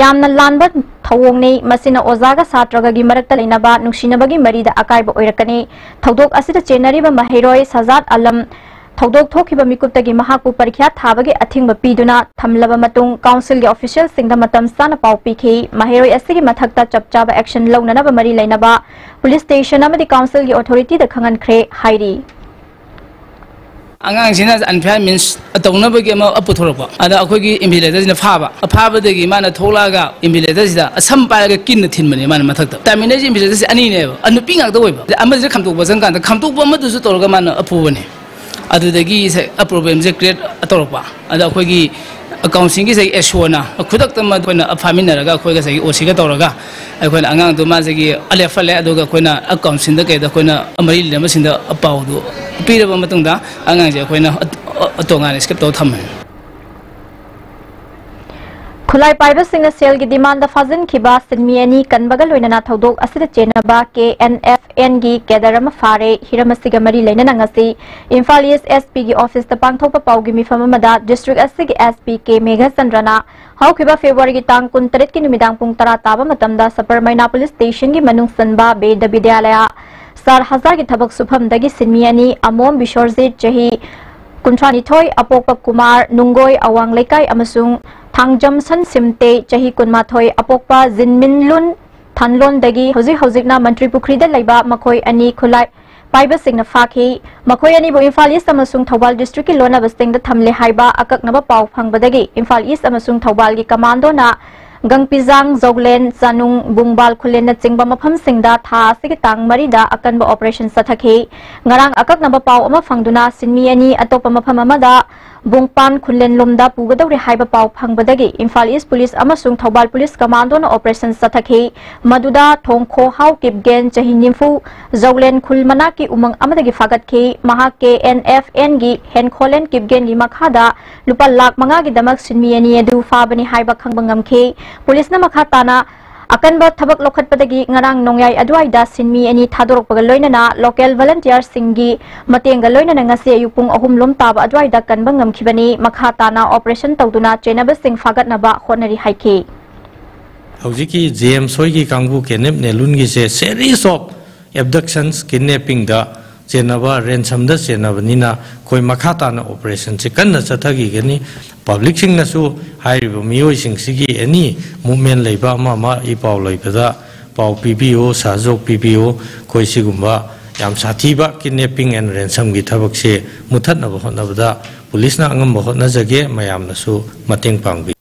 ꯌꯥꯝꯅ ꯂꯥꯟꯕ ꯊꯧꯑꯣꯡꯅꯤ꯫ ꯃꯁꯤꯅ ꯑꯣꯖꯥꯒ ꯁꯥꯇ꯭ꯔꯒꯒꯤ ꯃꯔꯛꯇ ꯂꯩꯅꯕ ꯅꯨꯡꯁꯤꯅꯕꯒꯤ ꯃꯔꯤꯗ ꯑꯀꯥꯏꯕ ꯑꯣꯏꯔꯛꯀꯅꯤ꯫ ꯊꯧꯗꯣꯛ ꯑꯁꯤꯗ ꯆꯦꯟꯅꯔꯤꯕ ꯃꯍꯩꯔꯣꯏ ꯁꯖꯥꯗ ꯑꯂꯝ ꯊꯧꯗꯣꯛ ꯊꯣꯛꯈꯤꯕ ꯃꯤꯀꯨꯞꯇꯒꯤ ꯃꯍꯥꯛꯄꯨ ꯄꯔꯤꯈ꯭ꯌꯥ ꯊꯥꯕꯒꯤ ꯑꯊꯤꯡꯕ ꯄꯤꯗꯨꯅ ꯊꯝꯂꯕ ꯃꯇꯨꯡ ꯀꯥꯎꯟꯁꯤꯜꯒꯤ ꯑꯣꯐꯤꯁꯤꯌꯦꯜꯁꯤꯡꯗ ꯃꯇꯝ ꯆꯥꯅ ꯄꯥꯎ ꯄꯤꯈꯤ꯫ ꯃꯍꯩꯔꯣꯏ ꯑꯁꯤꯒꯤ ꯃꯊꯛꯇ ꯆꯞ ꯆꯥꯕ ꯑꯦꯛꯁꯟ ꯂꯧꯅꯅꯕ ꯃꯔꯤ ꯂꯩꯅꯕ ꯄꯨꯂꯤꯁ ꯁ꯭ꯇꯦꯁꯟ ꯑꯃꯗꯤ ꯀꯥꯎꯟꯁꯤꯜꯒꯤ ꯑꯣꯊꯣꯔꯤꯇꯤꯗ ꯈꯪꯍꯟꯈ꯭ꯔꯦ ꯍꯥꯏꯔꯤ꯫ ꯑꯉꯥꯡꯁꯤꯅ unfair means ꯇꯧꯅꯕꯒꯤ ꯑꯃ ꯄꯨꯊꯣꯔꯛꯄ꯫ ꯑꯗ ꯑꯩꯈꯣꯏꯒꯤ invigilatorꯁꯤꯅ ꯐꯥꯕ꯫ ꯑꯐꯥꯕꯗꯒꯤ ꯃꯥꯅ ꯊꯣꯛꯂꯛꯑꯒ invigilatorꯁꯤꯗ ꯑꯁꯝ ꯄꯥꯏꯔꯒ ꯀꯤꯟꯅ ꯊꯤꯟꯕꯅꯦ ꯃꯥꯅ ꯃꯊꯛꯇ꯫ ꯇꯥꯃꯤꯟꯅꯔꯤꯁꯦ invigilatorꯁꯦ ꯑꯅꯤꯅꯦꯕ꯫ ꯑ, ꯅꯨꯄꯤ ꯉꯥꯛꯇ ꯑꯣꯏꯕ꯫ ꯑꯗ ꯑꯃꯁꯤꯅ ꯈꯥꯝꯗꯣꯛꯄ ꯆꯪꯀꯥꯟꯗ ꯈꯥꯝꯗꯣꯛꯄ ꯑꯃꯗꯨꯁꯨ ꯇꯧꯔꯒ ꯃꯥꯅ ꯐꯨꯕꯅꯦ꯫ ꯑꯗꯨꯗꯒꯤ ꯁꯦ problemꯁꯦ create ꯇꯧꯔꯛꯄ꯫ ꯑꯗ ꯑꯩꯈꯣꯏꯒꯤ councilꯒꯤ ꯉꯁꯥꯏ SOꯅ ꯈꯨꯗꯛꯇ ꯑꯃ ꯑꯩꯈꯣꯏꯅ ꯐꯥꯃꯤꯟꯅꯔꯒ ꯑꯩꯈꯣꯏ ꯉꯁꯥꯏꯒꯤ OCꯒ ꯇꯧꯔꯒ ꯑꯩꯈꯣꯏꯅ ꯑꯉꯥꯡꯗꯣ ꯃꯥꯁꯤꯒꯤ ꯂꯦꯞꯍꯜꯂꯦ꯫ ꯑꯗꯨꯒ ꯑꯩꯈꯣꯏꯅ councilꯗ ꯀꯩꯗ ꯑꯩꯈꯣꯏꯅ ꯃꯔꯤ ꯂꯩꯅꯕꯁꯤꯡꯗ ꯄꯥꯎꯗꯨ ꯄꯤꯔꯕ ꯃꯇꯨꯡꯗ ꯑꯉꯥꯡꯁꯦ ꯑꯩꯈꯣꯏꯅ ꯇꯣꯉꯥꯟꯅ escape ꯇꯧꯔ ꯊꯝꯃꯦ꯫ ꯈꯨꯠꯂꯥꯏ ꯄꯥꯏꯕꯁꯤꯡꯅ ꯁꯦꯜꯒꯤ demand ꯐꯥꯖꯤꯟꯈꯤꯕ ꯁꯤꯟꯃꯤ ꯑꯅꯤ ꯀꯟꯕꯒ ꯂꯣꯏꯅꯅ ꯊꯧꯗꯣꯛ ꯑꯁꯤꯗ ꯆꯦꯟꯅꯕ KNFNꯒꯤ cadre ꯑꯃ ꯐꯥꯔꯦ꯫ ꯍꯤꯔꯝ ꯑꯁꯤꯒ ꯃꯔꯤ ꯂꯩꯅꯅ ꯉꯁꯤ ꯏꯝꯐꯥꯜ East SPꯒꯤ officeꯇ ꯄꯥꯡꯊꯣꯛꯄ ꯄꯥꯎꯒꯤ ꯃꯤꯐꯝ ꯑꯃꯗ district ꯑꯁꯤꯒꯤ SP K ꯃꯦꯘꯆꯟꯗ꯭ꯔꯅ ꯍꯧꯈꯤꯕ Februaryꯒꯤ ꯇꯥꯡ ꯀꯨꯟꯇꯔꯦꯠꯀꯤ ꯅꯨꯃꯤꯗꯥꯡ ꯄꯨꯡ ꯇꯔꯥ ꯇꯥꯕ ꯃꯇꯝꯗ Sapermaina Police Stationꯒꯤ ꯃꯅꯨꯡ ꯆꯟꯕ ꯕꯦꯗ ꯕꯤꯗ꯭ꯌꯥꯂꯌ ꯁꯥꯔ ꯍꯖꯥꯔꯒꯤ ꯊꯕꯛ ꯁꯨꯐꯝꯗꯒꯤ ꯁꯤꯟꯃꯤ ꯑꯅꯤ ꯑꯃꯣꯝ ꯕꯤꯁꯣꯔꯖꯤꯠ ꯆꯍꯤ ꯀꯨꯟꯊ꯭ꯔꯥꯅꯤꯊꯣꯏ ꯑꯄꯣꯛꯄ ꯀꯨꯃꯥꯔ ꯅꯨꯡꯒꯣꯏ ꯑꯋꯥꯡ ꯂꯩꯀꯥꯏ ꯑꯃꯁꯨꯡ ꯊꯥꯡꯖꯝꯁꯟ ꯁꯤꯝꯇꯦ ꯆꯍꯤ ꯀꯨꯟꯃꯥꯊꯣꯏ ꯑꯄꯣꯛꯄ ꯖꯤꯟꯃꯤꯟꯂꯨꯟ ꯊꯥꯟꯂꯣꯟꯗꯒꯤ ꯍꯧꯖꯤꯛ ꯍꯧꯖꯤꯛꯅ ꯃꯟꯇ꯭ꯔꯤ ꯄꯨꯈ꯭ꯔꯤꯗ ꯂꯩꯕ ꯃꯈꯣꯏ ꯑꯅꯤ ꯈꯨꯠꯂꯥꯏ ꯄꯥꯏꯕꯁꯤꯡꯅ ꯐꯥꯈꯤ꯫ ꯃꯈꯣꯏ ꯑꯅꯤꯕꯨ ꯏꯝꯐꯥꯜ East ꯑꯃꯁꯨꯡ ꯊꯧꯕꯥꯜ districtꯀꯤ ꯂꯣꯟꯅꯕꯁꯤꯡꯗ ꯊꯝꯂꯦ ꯍꯥꯏꯕ ꯑꯀꯛꯅꯕ ꯄꯥꯎ ꯐꯪꯕꯗꯒꯤ ꯏꯝꯐꯥꯜ East ꯑꯃꯁꯨꯡ ꯊꯧꯕꯥꯜꯒꯤ commandoꯅ ꯒꯪꯄꯤꯖꯥꯡ, ꯖꯧꯂꯦꯟ, ꯆꯥꯅꯨꯡ, ꯕꯨꯡꯕꯥꯜ ꯈꯨꯂꯦꯟꯅꯆꯤꯡꯕ ꯃꯐꯝꯁꯤꯡꯗ ꯊꯥ ꯑꯁꯤꯒꯤ ꯇꯥꯡ ꯃꯔꯤꯗ ꯑꯀꯟꯕ operation ꯆꯠꯊꯈꯤ꯫ ꯉꯔꯥꯡ ꯑꯀꯛꯅꯕ ꯄꯥꯎ ꯑꯃ ꯐꯪꯗꯨꯅ ꯁꯤꯟꯃꯤ ꯑꯅꯤ ꯑꯇꯣꯞꯄ ꯃꯐꯝ ꯑꯃꯗ ꯕꯨꯡꯄꯥꯟ ꯈꯨꯂꯦꯟꯂꯣꯝꯗ ꯄꯨꯒꯗꯧꯔꯦ ꯍꯥꯏꯕ ꯄꯥꯎ ꯐꯪꯕꯗꯒꯤ ꯏꯝꯐꯥꯜ East Police ꯑꯃꯁꯨꯡ ꯊꯧꯕꯥꯜ Police Commandoꯅ operation ꯆꯠꯊꯈꯤ꯫ ꯃꯗꯨꯗ ꯊꯣꯡꯈꯣꯍꯥꯎ ꯀꯤꯞꯒꯦꯟ, ꯆꯍꯤ ꯅꯤꯐꯨ, ꯖꯧꯂꯦꯟ ꯈꯨꯜ ꯃꯅꯥꯛꯀꯤ ꯎꯃꯪ ꯑꯃꯗꯒꯤ ꯐꯥꯒꯠꯈꯤ꯫ ꯃꯍꯥꯛ KNFNꯒꯤ ꯍꯦꯟꯈꯣꯂꯦꯟ ꯀꯤꯞꯒꯦꯟꯒꯤ ꯃꯈꯥꯗ ꯂꯨꯄꯥ ꯂꯥꯈ ꯃꯉꯥꯒꯤꯗꯃꯛ ꯁꯤꯟꯃꯤ ꯑꯅꯤ ꯑꯗꯨ ꯐꯥꯕꯅꯤ ꯍꯥꯏꯕ ꯈꯪꯕ ꯉꯝꯈꯤ꯫ Policeꯅ ꯃꯈꯥ ꯇꯥꯅ ꯑꯀꯟꯕ ꯊꯕꯛ ꯂꯧꯈꯠꯄꯗꯒꯤ ꯉꯔꯥꯡ ꯅꯣꯡꯌꯥꯏ ꯑꯗꯨꯋꯥꯏꯗ ꯁꯤꯟꯃꯤ ꯑꯅꯤ ꯊꯥꯗꯣꯔꯛꯄꯒ ꯂꯣꯏꯅꯅ local volunteerꯁꯤꯡꯒꯤ ꯃꯇꯦꯡꯒ ꯂꯣꯏꯅꯅ ꯉꯁꯤ ꯑꯌꯨꯛ ꯄꯨꯡ ꯑꯍꯨꯝ ꯂꯣꯝ ꯇꯥꯕ ꯑꯗꯨꯋꯥꯏꯗ ꯀꯟꯕ ꯉꯝꯈꯤꯕꯅꯤ꯫ ꯃꯈꯥ ꯇꯥꯅ operation ꯇꯧꯗꯨꯅ ꯆꯦꯟꯅꯕꯁꯤꯡ ꯐꯥꯒꯠꯅꯕ ꯍꯣꯠꯅꯔꯤ ꯍꯥꯏꯈꯤ꯫ ꯍꯧꯖꯤꯛꯀꯤ ꯖꯦꯝꯁ ꯍꯣꯏꯒꯤ ꯀꯥꯡꯕꯨ ꯀꯦꯅꯦꯞ ꯅꯦꯂꯨꯟꯒꯤꯁꯦ series of abductions, kidnappingꯗ ꯆꯦꯟꯅꯕ, ransomꯗ ꯆꯦꯟꯅꯕꯅꯤꯅ ꯑꯩꯈꯣꯏ ꯃꯈꯥ ꯇꯥꯅ operationꯁꯦ ꯀꯟꯅ ꯆꯠꯊꯈꯤꯒꯅꯤ꯫ Publicꯁꯤꯡꯅꯁꯨ ꯍꯥꯏꯔꯤꯕ ꯃꯤꯑꯣꯏꯁꯤꯡꯁꯤꯒꯤ any movement ꯂꯩꯕ ꯑꯃ ꯑꯃ ꯏ ꯄꯥꯎ ꯂꯩꯕꯗ ꯄꯥꯎ ꯄꯤꯕꯤꯌꯨ, ꯁꯍꯖꯣꯛ ꯄꯤꯕꯤꯌꯨ꯫ ꯑꯩꯈꯣꯏ ꯁꯤꯒꯨꯝꯕ ꯌꯥꯝ ꯁꯥꯊꯤꯕ kidnapping and ransomꯒꯤ ꯊꯕꯛꯁꯦ ꯃꯨꯊꯠꯅꯕ ꯍꯣꯠꯅꯕꯗ ꯄꯨꯂꯤꯁꯅ ꯑꯉꯝꯕ ꯍꯣꯠꯅꯖꯒꯦ, ꯃꯌꯥꯝꯅꯁꯨ ꯃꯇꯦꯡ ꯄꯥꯡꯕꯤꯌꯨ꯫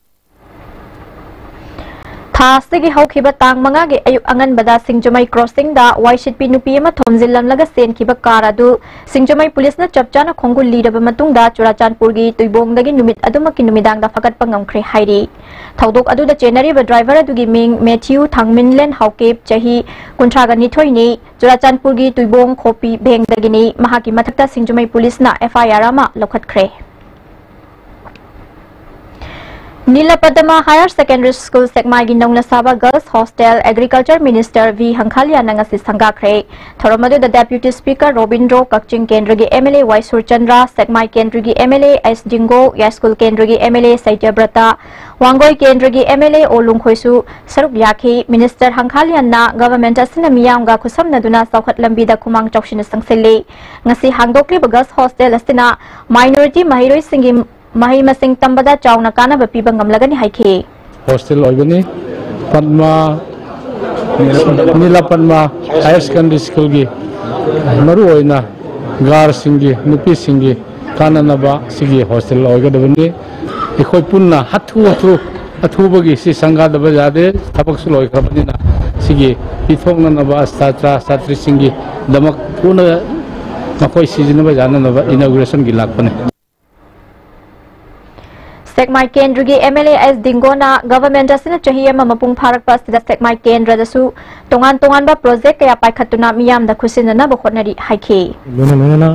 ꯊꯥ ꯑꯁꯤꯒꯤ ꯍꯧꯈꯤꯕ ꯇꯥꯡ ꯃꯉꯥꯒꯤ ꯑꯌꯨꯛ ꯑꯉꯟꯕꯗ ꯁꯤꯡꯖꯃꯩ crossingꯗ ꯋꯥꯏꯁꯤꯠꯄꯤ ꯅꯨꯄꯤ ꯑꯃ ꯊꯣꯝꯖꯤꯜꯂꯝꯂꯒ ꯆꯦꯟꯈꯤꯕ car ꯑꯗꯨ ꯁꯤꯡꯖꯃꯩ ꯄꯨꯂꯤꯁꯅ ꯆꯞ ꯆꯥꯅ ꯈꯣꯡꯒꯨꯜ ꯂꯤꯔꯕ ꯃꯇꯨꯡꯗ ꯆꯨꯔꯥꯆꯥꯟꯄꯨꯔꯒꯤ ꯇꯨꯏꯕꯣꯡꯗꯒꯤ ꯅꯨꯃꯤꯠ ꯑꯗꯨꯃꯛꯀꯤ ꯅꯨꯃꯤꯗꯥꯡꯗ ꯐꯒꯠꯄ ꯉꯝꯈ꯭ꯔꯦ ꯍꯥꯏꯔꯤ꯫ ꯊꯧꯗꯣꯛ ꯑꯗꯨꯗ ꯆꯦꯟꯅꯔꯤꯕ driver ꯑꯗꯨꯒꯤ ꯃꯤꯡ ꯃꯦꯊ꯭ꯌꯨ ꯊꯥꯡꯃꯤꯟꯂꯦꯟ ꯍꯥꯎꯀꯦꯞ, ꯆꯍꯤ ꯀꯨꯟꯊ꯭ꯔꯥꯒ ꯅꯤꯊꯣꯏꯅꯤ, ꯆꯨꯔꯥꯆꯥꯟꯄꯨꯔꯒꯤ ꯇꯨꯏꯕꯣꯡ ꯈꯣꯄꯤ ꯚꯦꯡꯗꯒꯤꯅꯤ꯫ ꯃꯍꯥꯛꯀꯤ ꯃꯊꯛꯇ ꯁꯤꯡꯖꯃꯩ ꯄꯨꯂꯤꯁꯅ F I R ꯑꯃ ꯂꯧꯈꯠꯈ꯭ꯔꯦ꯫ ꯅꯤꯂꯄꯗꯃ Higher Secondary School ꯁꯦꯛꯃꯥꯏꯒꯤ ꯅꯧꯅ ꯁꯥꯕ Girls Hostel Agriculture Minister V ꯍꯪꯈꯥꯂꯤꯌꯥꯅ ꯉꯁꯤ ꯁꯪꯒꯥꯈ꯭ꯔꯦ꯫ ꯊꯧꯔꯝ ꯑꯗꯨꯗ Deputy Speaker ꯔꯣꯕꯤꯟꯗ꯭ꯔꯣ, ꯀꯛꯆꯤꯡ ꯀꯦꯟꯗ꯭ꯔꯒꯤ M L A ꯋꯥꯏ ꯁꯨꯔꯆꯟꯗ꯭ꯔ, ꯁꯦꯛꯃꯥꯏ ꯀꯦꯟꯗ꯭ꯔꯒꯤ M L A ꯑꯦꯁ ꯗꯤꯡꯒꯣ, ꯌꯥꯏꯁ꯭ꯀꯨꯜ ꯀꯦꯟꯗ꯭ꯔꯒꯤ M L A ꯁꯩꯇ꯭ꯌꯕ꯭ꯔꯇ, ꯋꯥꯡꯒꯣꯏ ꯀꯦꯟꯗ꯭ꯔꯒꯤ M L A ꯑꯣ ꯂꯨꯡꯈꯣꯏꯁꯨ ꯁꯔꯨꯛ ꯌꯥꯈꯤ꯫ Minister ꯍꯪꯈꯥꯂꯤꯌꯥꯟꯅ government ꯑꯁꯤꯅ ꯃꯤꯌꯥꯝꯒ ꯈꯨꯠꯁꯝꯅꯗꯨꯅ ꯆꯥꯎꯈꯠꯂꯝꯕꯤꯗ ꯈꯨꯃꯥꯡ ꯆꯥꯎꯁꯤꯟꯅ ꯆꯪꯁꯤꯜꯂꯤ꯫ ꯉꯁꯤ ꯍꯥꯡꯗꯣꯛꯂꯤꯕ Girls Hostel ꯑꯁꯤꯅ minority ꯃꯍꯩꯔꯣꯏꯁꯤꯡꯒꯤ ꯃꯍꯩ ꯃꯁꯤꯡ ꯇꯝꯕꯗ ꯆꯥꯎꯅ ꯀꯥꯟꯅꯕ ꯄꯤꯕ ꯉꯝꯂꯒꯅꯤ ꯍꯥꯏꯈꯤ꯫ Hostel ꯑꯣꯏꯕꯅꯤ꯫ ꯄꯗꯃ, ꯅꯤꯂꯥ ꯄꯗꯃ Higher Secondary Schoolꯒꯤ ꯃꯔꯨꯑꯣꯏꯅ girlꯁꯤꯡꯒꯤ, ꯅꯨꯄꯤꯁꯤꯡꯒꯤ ꯀꯥꯟꯅꯅꯕ ꯁꯤꯒꯤ hostel ꯑꯣꯏꯒꯗꯕꯅꯤ꯫ ꯑꯩꯈꯣꯏ ꯄꯨꯟꯅ ꯍꯥꯊꯨ ꯍꯥꯊꯨ ꯑꯊꯨꯕꯒꯤ ꯁꯤ ꯁꯪꯒꯥꯗꯕ ꯌꯥꯗꯦ꯫ ꯊꯕꯛꯁꯨ ꯂꯣꯏꯈ꯭ꯔꯕꯅꯤꯅ ꯁꯤꯒꯤ ꯄꯤꯊꯣꯛꯅꯅꯕ ꯁꯥꯇ꯭ꯔ ꯁꯥꯇ꯭ꯔꯤꯁꯤꯡꯒꯤꯗꯃꯛ ꯄꯨꯟꯅ ꯃꯈꯣꯏ ꯁꯤꯖꯤꯟꯅꯕ ꯌꯥꯅꯅꯕ inaugurationꯒꯤ ꯂꯥꯛꯄꯅꯤ꯫ ꯁꯦꯛꯃꯥꯏ ꯀꯦꯟꯗ꯭ꯔꯒꯤ M L A S ꯗꯤꯡꯒꯣꯅ government ꯑꯁꯤꯅ ꯆꯍꯤ ꯑꯃ ꯃꯄꯨꯡ ꯐꯥꯔꯛꯄ ꯑꯁꯤꯗ ꯁꯦꯛꯃꯥꯏ ꯀꯦꯟꯗ꯭ꯔꯗꯁꯨ ꯇꯣꯉꯥꯟ ꯇꯣꯉꯥꯟꯕ project ꯀꯌꯥ ꯄꯥꯏꯈꯠꯇꯨꯅ ꯃꯤꯌꯥꯝꯗ ꯈꯨꯠꯁꯤꯟꯅꯅꯕ ꯍꯣꯠꯅꯔꯤ ꯍꯥꯏꯈꯤ꯫ ꯂꯣꯏꯅ ꯂꯣꯏꯅꯅ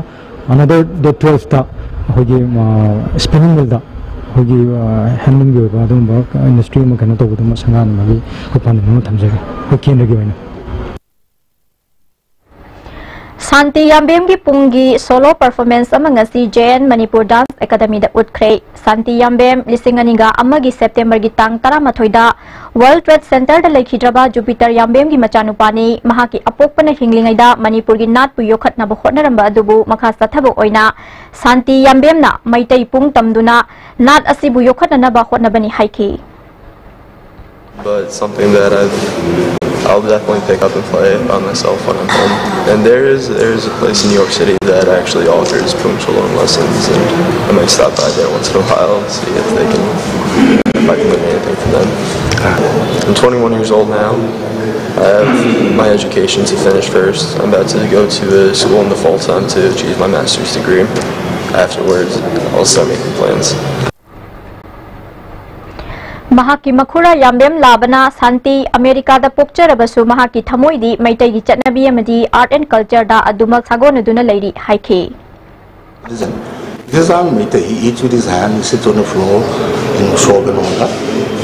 another date twelveꯇ ꯑꯩꯈꯣꯏꯒꯤ, ꯑ, spinning millꯗ ꯑꯩꯈꯣꯏꯒꯤ, ꯑ, handloomꯒꯤ ꯑꯣꯏꯕ ꯑꯗꯨꯒꯨꯝꯕ industry ꯑꯃ ꯀꯩꯅꯣ ꯇꯧꯕꯗꯨꯃ ꯁꯪꯒꯥꯅꯕꯒꯤ ꯑꯩꯈꯣꯏ ꯄꯥꯟꯗꯝ ꯑꯃ ꯊꯝꯖꯔꯤ ꯑꯩꯈꯣꯏ ꯀꯦꯟꯗ꯭ꯔꯒꯤ ꯑꯣꯏꯅ꯫ ꯁꯥꯟꯇꯤ ꯌꯥꯝꯕꯦꯝꯒꯤ ꯄꯨꯡꯒꯤ solo performance ꯑꯃ ꯉꯁꯤ J N Manipur Dance Academyꯗ ꯎꯠꯈ꯭ꯔꯦ꯫ ꯁꯥꯟꯇꯤ ꯌꯥꯝꯕꯦꯝ ꯂꯤꯁꯤꯡ ꯑꯅꯤꯒ ꯑꯃꯒꯤ Septemberꯒꯤ ꯇꯥꯡ ꯇꯔꯥꯃꯥꯊꯣꯏꯗ World Trade Centerꯗ ꯂꯩꯈꯤꯗ꯭ꯔꯕ ꯖꯨꯄꯤꯇꯔ ꯌꯥꯝꯕꯦꯝꯒꯤ ꯃꯆꯥꯅꯨꯄꯥꯅꯤ꯫ ꯃꯍꯥꯛꯀꯤ ꯑꯄꯣꯛꯄꯅ ꯍꯤꯡꯂꯤꯉꯩꯗ ꯃꯅꯤꯄꯨꯔꯒꯤ ꯅꯥꯠꯄꯨ ꯌꯣꯛꯈꯠꯅꯕ ꯍꯣꯠꯅꯔꯝꯕ ꯑꯗꯨꯕꯨ ꯃꯈꯥ ꯆꯠꯊꯕ ꯑꯣꯏꯅ ꯁꯥꯟꯇꯤ ꯌꯥꯝꯕꯦꯝꯅ ꯃꯩꯇꯩ ꯄꯨꯡ ꯇꯝꯗꯨꯅ ꯅꯥꯠ ꯑꯁꯤꯕꯨ ꯌꯣꯛꯈꯠꯅꯅꯕ ꯍꯣꯠꯅꯕꯅꯤ ꯍꯥꯏꯈꯤ꯫ But it's something that I've, I'll definitely pick up and play by myself when I'm home. And there is there is a place in New York City that actually offers Pung Chulon lessons, and I might stop by there once in a while and see if they can if I can learn anything from them. I'm twenty-one years old now. I have my education to finish first. I'm about to go to a school in the fall time to achieve my master's degree. Afterwards, I'll start making plans. ꯃꯍꯥꯛꯀꯤ ꯃꯈꯨꯔꯥ ꯌꯥꯝꯕꯦꯝ ꯂꯥꯕꯅ ꯁꯥꯟꯇꯤ ꯑꯃꯦꯔꯤꯀꯥꯗ ꯄꯣꯛꯆꯔꯕꯁꯨ ꯃꯍꯥꯛꯀꯤ ꯊꯃꯣꯏꯗꯤ ꯃꯩꯇꯩꯒꯤ ꯆꯠꯅꯕꯤ ꯑꯃꯗꯤ art and cultureꯗ ꯑꯗꯨꯃꯛ ꯁꯥꯒꯣꯟꯅꯗꯨꯅ ꯂꯩꯔꯤ ꯍꯥꯏꯈꯤ꯫ Listen, this is Meitei. He eats with his hand, he sits on the floor in shop and all that.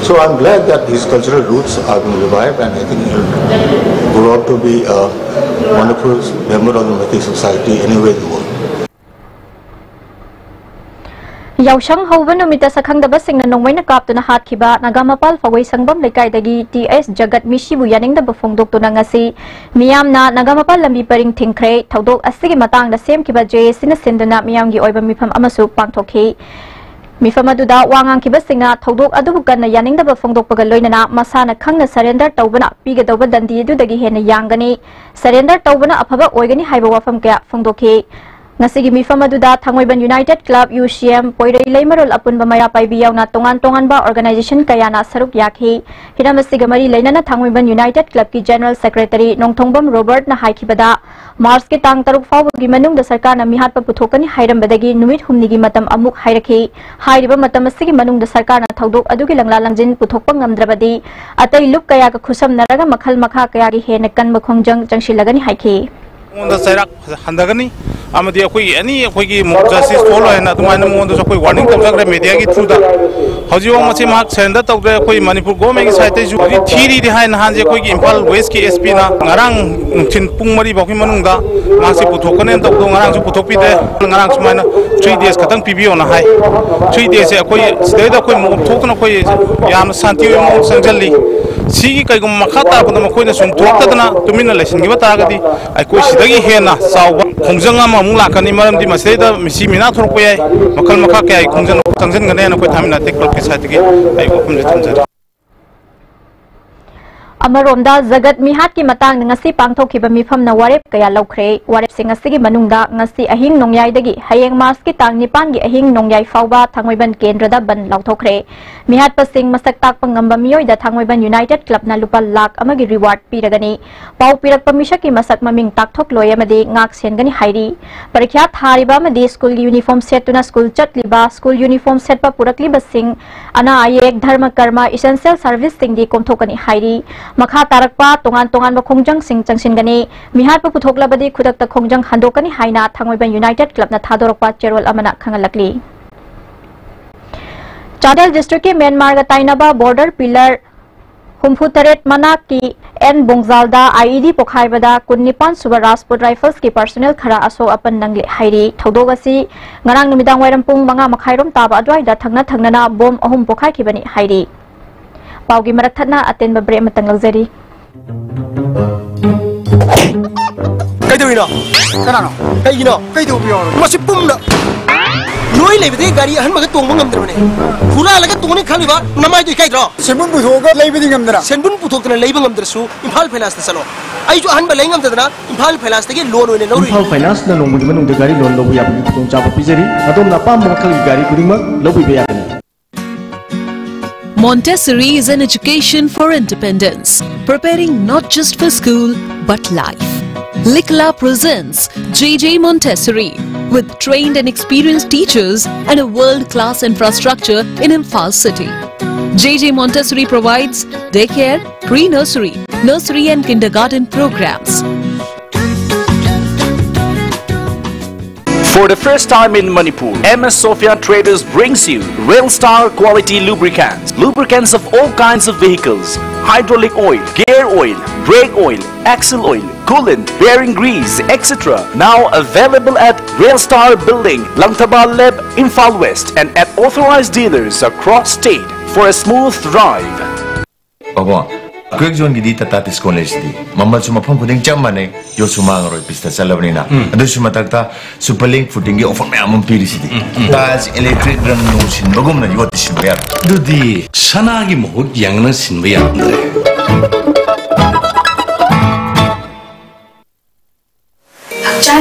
So I'm glad that his cultural roots are being revived, and I think he'll grow up to be a wonderful member of the Meitei society anywhere in the world. ꯌꯥꯎꯁꯪ ꯍꯧꯕ ꯅꯨꯃꯤꯠꯇ ꯁꯛꯈꯪꯗꯕꯁꯤꯡꯅ ꯅꯣꯡꯃꯩꯅ ꯀꯥꯞꯇꯨꯅ ꯍꯥꯠꯈꯤꯕ ꯅꯥꯒꯥꯃꯄꯥꯜ ꯐꯧꯒꯩ ꯁꯪꯕꯝ ꯂꯩꯀꯥꯏꯗꯒꯤ ꯇꯤ ꯑꯦꯁ ꯖꯒꯠ ꯃꯤꯁꯤꯕꯨ ꯌꯥꯅꯤꯡꯗꯕ ꯐꯣꯡꯗꯣꯛꯇꯨꯅ ꯉꯁꯤ ꯃꯤꯌꯥꯝꯅ ꯅꯥꯒꯥꯃꯄꯥꯜ ꯂꯝꯕꯤ ꯄꯔꯤꯡ ꯊꯤꯡꯈ꯭ꯔꯦ꯫ ꯊꯧꯗꯣꯛ ꯑꯁꯤꯒꯤ ꯃꯇꯥꯡꯗ ꯁꯦꯝꯈꯤꯕ ꯖꯦ ꯑꯦ ꯁꯤꯅ ꯁꯤꯟꯗꯨꯅ ꯃꯤꯌꯥꯝꯒꯤ ꯑꯣꯏꯕ ꯃꯤꯐꯝ ꯑꯃꯁꯨ ꯄꯥꯡꯊꯣꯛꯈꯤ꯫ ꯃꯤꯐꯝ ꯑꯗꯨꯗ ꯋꯥ ꯉꯥꯡꯈꯤꯕꯁꯤꯡꯅ ꯊꯧꯗꯣꯛ ꯑꯗꯨꯕꯨ ꯀꯟꯅ ꯌꯥꯅꯤꯡꯗꯕ ꯐꯣꯡꯗꯣꯛꯄꯒ ꯂꯣꯏꯅꯅ ꯃꯁꯥꯅ ꯈꯪꯅ surrender ꯇꯧꯕꯅ ꯄꯤꯒꯗꯧꯕ ꯗꯟꯗꯤ ꯑꯗꯨꯗꯒꯤ ꯍꯦꯟꯅ ꯌꯥꯡꯒꯅꯤ꯫ Surrender ꯇꯧꯕꯅ ꯑꯐꯕ ꯑꯣꯏꯒꯅꯤ ꯍꯥꯏꯕ ꯋꯥꯐꯝ ꯀꯌꯥ ꯐꯣꯡꯗꯣꯛꯈꯤ꯫ ꯉꯁꯤꯒꯤ ꯃꯤꯐꯝ ꯑꯗꯨꯗ ꯊꯥꯡꯃꯩꯕꯟ United Club, ꯌꯨ ꯁꯤ ꯑꯦꯝ, ꯄꯣꯏꯔꯩ ꯂꯩꯃꯔꯣꯜ ꯑꯄꯨꯟꯕ ꯃꯩꯔꯥ ꯄꯥꯏꯕꯤ ꯌꯥꯎꯅ ꯇꯣꯉꯥꯟ ꯇꯣꯉꯥꯟꯕ organization ꯀꯌꯥꯅ ꯁꯔꯨꯛ ꯌꯥꯈꯤ꯫ ꯍꯤꯔꯝ ꯑꯁꯤꯒ ꯃꯔꯤ ꯂꯩꯅꯅ ꯊꯥꯡꯃꯩꯕꯟ United Clubꯀꯤ General Secretary ꯅꯣꯡꯊꯣꯡꯕꯝ ꯔꯣꯕꯔꯠꯅ ꯍꯥꯏꯈꯤꯕꯗ, ꯃꯥꯔꯆꯀꯤ ꯇꯥꯡ ꯇꯔꯨꯛ ꯐꯥꯎꯕꯒꯤ ꯃꯅꯨꯡꯗ ꯁꯔꯀꯥꯔꯅ ꯃꯤꯍꯥꯠꯄ ꯄꯨꯊꯣꯛꯀꯅꯤ ꯍꯥꯏꯔꯝꯕꯗꯒꯤ ꯅꯨꯃꯤꯠ ꯍꯨꯝꯅꯤꯒꯤ ꯃꯇꯝ ꯑꯃꯨꯛ ꯍꯥꯏꯔꯛꯈꯤ꯫ ꯍꯥꯏꯔꯤꯕ ꯃꯇꯝ ꯑꯁꯤꯒꯤ ꯃꯅꯨꯡꯗ ꯁꯔꯀꯥꯔꯅ ꯊꯧꯗꯣꯛ ꯑꯗꯨꯒꯤ ꯂꯪꯂꯥ ꯂꯪꯖꯤꯟ ꯄꯨꯊꯣꯛꯄ ꯉꯝꯗ꯭ꯔꯕꯗꯤ ꯑꯇꯩ ꯂꯨꯞ ꯀꯌꯥꯒ ꯈꯨꯠꯁꯝꯅꯔꯒ ꯃꯈꯜ ꯃꯈꯥ ꯀꯌꯥꯒꯤ ꯍꯦꯟꯅ ꯀꯟꯕ ꯈꯣꯡꯖꯪ ꯆꯪꯁꯤꯜꯂꯒꯅꯤ ꯍꯥꯏꯈꯤ꯫ ꯃꯉꯣꯟꯗ ꯆꯩꯔꯥꯛ ꯍꯟꯊꯒꯅꯤ ꯑꯃꯗꯤ ꯑꯩꯈꯣꯏꯒꯤ ꯑꯦꯅꯤ ꯑꯩꯈꯣꯏꯒꯤ ꯃꯣꯛ ꯖꯁꯇꯤꯁ ꯐꯣꯜ ꯍꯥꯏꯅ ꯑꯗꯨꯃꯥꯏꯅ ꯃꯉꯣꯟꯗꯁꯨ ꯑꯩꯈꯣꯏ ꯋꯥꯔꯅꯤꯡ ꯇꯧꯖꯈ꯭ꯔꯦ ꯃꯦꯗꯤꯌꯥꯒꯤ ꯊ꯭ꯔꯨꯗ꯫ ꯍꯧꯖꯤꯛꯐꯥꯎ ꯃꯁꯤ ꯃꯍꯥꯛ ꯁꯔꯦꯟꯗꯔ ꯇꯧꯗ꯭ꯔꯦ꯫ ꯑꯩꯈꯣꯏ ꯃꯅꯤꯄꯨꯔ ꯒꯣꯔꯃꯦꯟꯒꯤ ꯁꯥꯏꯠꯇꯩꯁꯨ ꯍꯧꯖꯤꯛ ꯊꯤꯔꯤꯗꯤ ꯍꯥꯏꯅ ꯅꯍꯥꯟꯁꯦ ꯑꯩꯈꯣꯏꯒꯤ ꯏꯝꯐꯥꯜ ꯋꯦꯁꯀꯤ ꯑꯦꯁ ꯄꯤꯅ ꯉꯔꯥꯡ ꯅꯨꯡꯊꯤꯜ ꯄꯨꯡ ꯃꯔꯤ ꯐꯥꯎꯒꯤ ꯃꯅꯨꯡꯗ ꯃꯍꯥꯛꯁꯦ ꯄꯨꯊꯣꯛꯀꯅꯦꯅ ꯇꯧꯕꯗꯣ ꯉꯔꯥꯡꯁꯨ ꯄꯨꯊꯣꯛꯄꯤꯗ꯭ꯔꯦ꯫ ꯉꯔꯥꯡ ꯁꯨꯃꯥꯏꯅ ꯊ꯭ꯔꯤ ꯗꯦꯖ ꯈꯛꯇꯪ ꯄꯤꯕꯤꯌꯣꯅ ꯍꯥꯏ꯫ ꯊ꯭ꯔꯤ ꯗꯦꯖꯁꯦ ꯑꯩꯈꯣꯏ ꯁꯤꯗꯩꯗ ꯑꯩꯈꯣꯏ ꯃꯣꯛ ꯊꯣꯛꯇꯅ ꯑꯩꯈꯣꯏ ꯌꯥꯝꯅ ꯁꯥꯟꯇꯤ ꯑꯣꯏꯕ ꯃꯑꯣꯡ ꯆꯪꯁꯤꯜꯂꯤ꯫ ꯁꯤꯒꯤ ꯀꯩꯒꯨꯝꯕ ꯃꯈꯥ ꯇꯥꯔꯛꯄꯗ ꯃꯈꯣꯏꯅ ꯁꯨꯝ ꯊꯣꯛꯇꯗꯅ ꯇꯨꯃꯤꯟꯅ ꯂꯩꯁꯤꯟꯈꯤꯕ ꯇꯥꯔꯒꯗꯤ ꯑꯩꯈꯣꯏ ꯁꯤꯗꯒꯤ ꯍꯦꯟꯅ ꯆꯥꯎꯕ ꯈꯣꯡꯖꯪ ꯑꯃꯃꯨꯛ ꯂꯥꯛꯀꯅꯤ꯫ ꯃꯔꯝꯗꯤ ꯃꯁꯤꯗꯩꯗ ꯃꯤꯁꯤ ꯃꯤꯅꯥ ꯊꯣꯛꯂꯛꯄ ꯌꯥꯏ, ꯃꯈꯜ ꯃꯈꯥ ꯀꯌꯥꯒꯤ ꯈꯣꯡꯖꯪ ꯆꯪꯁꯤꯟꯒꯅꯤ ꯍꯥꯏꯅ ꯑꯩꯈꯣꯏ ꯊꯥꯃꯤꯟꯅ ꯇꯦꯛ ꯀ꯭ꯂꯕꯀꯤ ꯁꯥꯏꯠꯇꯒꯤ ꯑꯩ ꯋꯥꯐꯝꯁꯤ ꯊꯝꯖꯔꯤ꯫ ꯑꯃꯔꯣꯝꯗ, ꯖꯒꯠ ꯃꯤꯍꯥꯠꯀꯤ ꯃꯇꯥꯡꯗ ꯉꯁꯤ ꯄꯥꯡꯊꯣꯛꯈꯤꯕ ꯃꯤꯐꯝꯅ ꯋꯥꯔꯦꯞ ꯀꯌꯥ ꯂꯧꯈ꯭ꯔꯦ꯫ ꯋꯥꯔꯦꯞꯁꯤꯡ ꯑꯁꯤꯒꯤ ꯃꯅꯨꯡꯗ ꯉꯁꯤ ꯑꯍꯤꯡ ꯅꯣꯡꯌꯥꯏꯗꯒꯤ ꯍꯌꯦꯡ ꯃꯥꯔꯆꯀꯤ ꯇꯥꯡ ꯅꯤꯄꯥꯟꯒꯤ ꯑꯍꯤꯡ ꯅꯣꯡꯌꯥꯏ ꯐꯥꯎꯕ ꯊꯥꯡꯃꯩꯕꯟ ꯀꯦꯟꯗ꯭ꯔꯗ ꯕꯟ ꯂꯥꯎꯊꯣꯛꯈ꯭ꯔꯦ꯫ ꯃꯤꯍꯥꯠꯄꯁꯤꯡ ꯃꯁꯛ ꯇꯥꯛꯄ ꯉꯝꯕ ꯃꯤꯑꯣꯏꯗ ꯊꯥꯡꯃꯩꯕꯟ ꯌꯨꯅꯥꯏꯇꯦꯗ ꯀ꯭ꯂꯕꯅ ꯂꯨꯄꯥ ꯂꯥꯈ ꯑꯃꯒꯤ ꯔꯤꯋꯥꯔꯗ ꯄꯤꯔꯒꯅꯤ꯫ ꯄꯥꯎ ꯄꯤꯔꯛꯄ ꯃꯤꯁꯛꯀꯤ ꯃꯁꯛ ꯃꯃꯤꯡ ꯇꯥꯛꯊꯣꯛꯂꯣꯏ ꯑꯃꯗꯤ ꯉꯥꯛ ꯁꯦꯟꯒꯅꯤ ꯍꯥꯏꯔꯤ꯫ ꯄꯔꯤꯈ꯭ꯌꯥ ꯊꯥꯔꯤꯕ ꯑꯃꯗꯤ ꯁ꯭ꯀꯨꯜꯒꯤ ꯌꯨꯅꯤꯐꯣꯔꯝ ꯁꯦꯠꯇꯨꯅ ꯁ꯭ꯀꯨꯜ ꯆꯠꯂꯤꯕ, ꯁ꯭ꯀꯨꯜ ꯌꯨꯅꯤꯐꯣꯔꯝ ꯁꯦꯠꯄ ꯄꯨꯔꯛꯂꯤꯕꯁꯤꯡ, ꯑꯅꯥ ꯑꯌꯦꯛ, ꯙꯔꯃ ꯀꯔꯃ, ꯏꯁꯦꯟꯁꯤꯌꯦꯜ ꯁꯔꯚꯤꯁꯁꯤꯡꯗꯤ ꯀꯣꯝꯊꯣꯛꯀꯅꯤ ꯍꯥꯏꯔꯤ꯫ ꯃꯈꯥ ꯇꯥꯔꯛꯄ ꯇꯣꯉꯥꯟ ꯇꯣꯉꯥꯟꯕ ꯈꯣꯡꯖꯪꯁꯤꯡ ꯆꯪꯁꯤꯟꯒꯅꯤ꯫ ꯃꯤꯍꯥꯠꯄ ꯄꯨꯊꯣꯛꯂꯕꯗꯤ ꯈꯨꯗꯛꯇ ꯈꯣꯡꯖꯪ ꯍꯟꯗꯣꯛꯀꯅꯤ ꯍꯥꯏꯅ ꯊꯥꯡꯃꯩꯕꯟ ꯌꯨꯅꯥꯏꯇꯦꯗ ꯀ꯭ꯂꯕꯅ ꯊꯥꯗꯣꯔꯛꯄ ꯆꯦꯔꯣꯜ ꯑꯃꯅ ꯈꯪꯍꯜꯂꯛꯂꯤ꯫ ꯆꯥꯟꯗꯦꯜ ꯗꯤꯁꯇ꯭ꯔꯤꯛꯀꯤ ꯃ꯭ꯌꯥꯟꯃꯥꯔꯒ ꯇꯥꯏꯅꯕ ꯕꯣꯔꯗꯔ ꯄꯤꯂꯔ ꯍꯨꯝꯐꯨ ꯇꯔꯦꯠ ꯃꯅꯥꯛꯀꯤ ꯑꯦꯟ ꯕꯣꯡꯖꯥꯜꯗ ꯑꯥꯏꯏꯗꯤ ꯄꯣꯈꯥꯏꯕꯗ ꯀꯨꯟꯅꯤꯄꯥꯟ ꯁꯨꯕ ꯔꯥꯖꯄꯨꯠ ꯔꯥꯏꯐꯜꯁꯀꯤ ꯄꯔꯁꯣꯅꯦꯜ ꯈꯔ ꯑꯁꯣꯛ ꯑꯄꯟ ꯅꯪꯂꯦ ꯍꯥꯏꯔꯤ꯫ ꯊꯧꯗꯣꯛ ꯑꯁꯤ ꯉꯔꯥꯡ ꯅꯨꯃꯤꯗꯥꯡ ꯋꯥꯏꯔꯝ ꯄꯨꯡ ꯃꯉꯥ ꯃꯈꯥꯏꯔꯣꯝ ꯇꯥꯕ ꯑꯗꯨꯋꯥꯏꯗ ꯊꯪꯅ ꯊꯪꯅꯅ ꯕꯣꯝ ꯑꯍꯨꯝ ꯄꯣꯈꯥꯏꯈꯤꯕꯅꯤ ꯍꯥꯏꯔꯤ꯫ ꯄꯥꯎꯒꯤ ꯃꯔꯛ ꯊꯠꯅ ꯑꯇꯦꯟꯕ ꯕ꯭ꯔꯦꯛ ꯑꯃꯇꯪ ꯂꯧꯖꯔꯤ꯫ ꯀꯩꯗꯧꯔꯤꯅꯣ? ꯀꯅꯥꯅꯣ? ꯀꯩꯒꯤꯅꯣ? ꯀꯩꯗꯧꯕ ꯌꯥꯎꯔꯒꯦ? ꯃꯁꯤ ꯄꯨꯝꯅ ꯅꯣꯏ ꯂꯩꯕꯗꯒꯤ ꯒꯥꯔꯤ ꯑꯍꯟꯕꯒ ꯇꯣꯡꯕ ꯉꯝꯗ꯭ꯔꯕꯅꯦ꯫ ꯍꯨꯔꯥꯜꯂꯒ ꯇꯣꯡꯅꯤ ꯈꯜꯂꯤꯕ ꯅꯃꯥꯏꯗꯣ ꯏꯀꯥꯏꯗ꯭ꯔꯣ? ꯁꯦꯟꯕꯨꯟ ꯄꯨꯊꯣꯛꯑꯒ ꯂꯩꯕꯗꯤ ꯉꯝꯗꯅ꯫ ꯁꯦꯟꯕꯨꯟ ꯄꯨꯊꯣꯛꯇꯅ ꯂꯩꯕ ꯉꯝꯗ꯭ꯔꯁꯨ ꯏꯝꯐꯥꯜ ꯐꯥꯏꯅꯥꯟꯁꯇ ꯆꯠꯂꯣ꯫ ꯑꯩꯁꯨ ꯑꯍꯟꯕ ꯂꯩ ꯉꯝꯗꯗꯅ ꯏꯝꯐꯥꯜ ꯐꯥꯏꯅꯥꯟꯁꯇꯒꯤ ꯂꯣꯟ ꯑꯣꯏꯅ ꯂꯧꯔꯨꯏ꯫ ꯏꯝꯐꯥꯜ ꯐꯥꯏꯅꯥꯟꯁꯅ ꯅꯣꯡꯃꯒꯤ ꯃꯅꯨꯡꯗ ꯒꯥꯔꯤ ꯂꯣꯟ ꯂꯧꯕ ꯌꯥꯕꯒꯤ ꯈꯨꯗꯣꯡꯆꯥꯕ ꯄꯤꯖꯔꯤ꯫ ꯑꯗꯣꯝꯅ ꯑꯄꯥꯝꯕ ꯃꯈꯜꯒꯤ ꯒꯥꯔꯤ ꯈꯨꯗꯤꯡꯃꯛ ꯂꯧꯕꯤꯕ ꯌꯥꯒꯅꯤ꯫ Montessori is an education for independence, preparing not just for school, but life. Likla presents J J Montessori, with trained and experienced teachers and a world-class infrastructure in Imphal City. J J Montessori provides daycare, pre-nursery, nursery and kindergarten programs. For the first time in Manipur, M S Sophia Traders brings you Rail Star quality lubricants. Lubricants of all kinds of vehicles, hydraulic oil, gear oil, brake oil, axle oil, coolant, bearing grease, et cetera. Now available at Rail Star Building, Langthabal Lab, Imphal West, and at authorized dealers across state for a smooth ride. ꯄꯥꯕꯨꯡ, ꯀ꯭ꯋꯦꯛ ꯖꯣꯟꯒꯤꯗꯤ ꯇꯥꯇꯥ ꯗꯤꯁꯀꯥꯎꯟ ꯂꯩꯁꯤꯗꯤ꯫ ꯃꯃꯜꯁꯨ ꯃꯐꯝ ꯈꯨꯗꯤꯡ ꯆꯞ ꯃꯥꯟꯅꯩ, ꯌꯣꯠꯁꯨ ꯃꯥꯡꯉꯔꯣꯏ ꯄꯤꯁꯇ ꯆꯠꯂꯕꯅꯤꯅ꯫ ꯎꯝ꯫ ꯑꯗꯨꯁꯨ ꯃꯊꯛꯇ ꯁꯨꯄꯔ ꯂꯤꯡ ꯐꯨꯇꯤꯡꯒꯤ ꯑꯣꯐꯔ ꯃꯌꯥꯝ ꯑꯃ ꯄꯤꯔꯤꯁꯤꯗꯤ꯫ ꯎꯝ, ꯎꯝ꯫ ꯇꯥꯏꯜꯁ, ꯏꯂꯦꯛꯇ꯭ꯔꯤꯛ, ꯔꯪ ꯅꯨꯡ ꯁꯤꯟꯕꯒꯨꯝꯅ ꯌꯣꯠꯇꯤ ꯁꯤꯟꯕ ꯌꯥꯔꯣꯏ꯫ ꯑꯗꯨꯗꯤ ꯁꯅꯥꯒꯤ ꯃꯍꯨꯠ ꯌꯥꯡꯅ ꯁꯤꯟꯕ ꯌꯥꯔꯝꯗ꯭ꯔꯦ꯫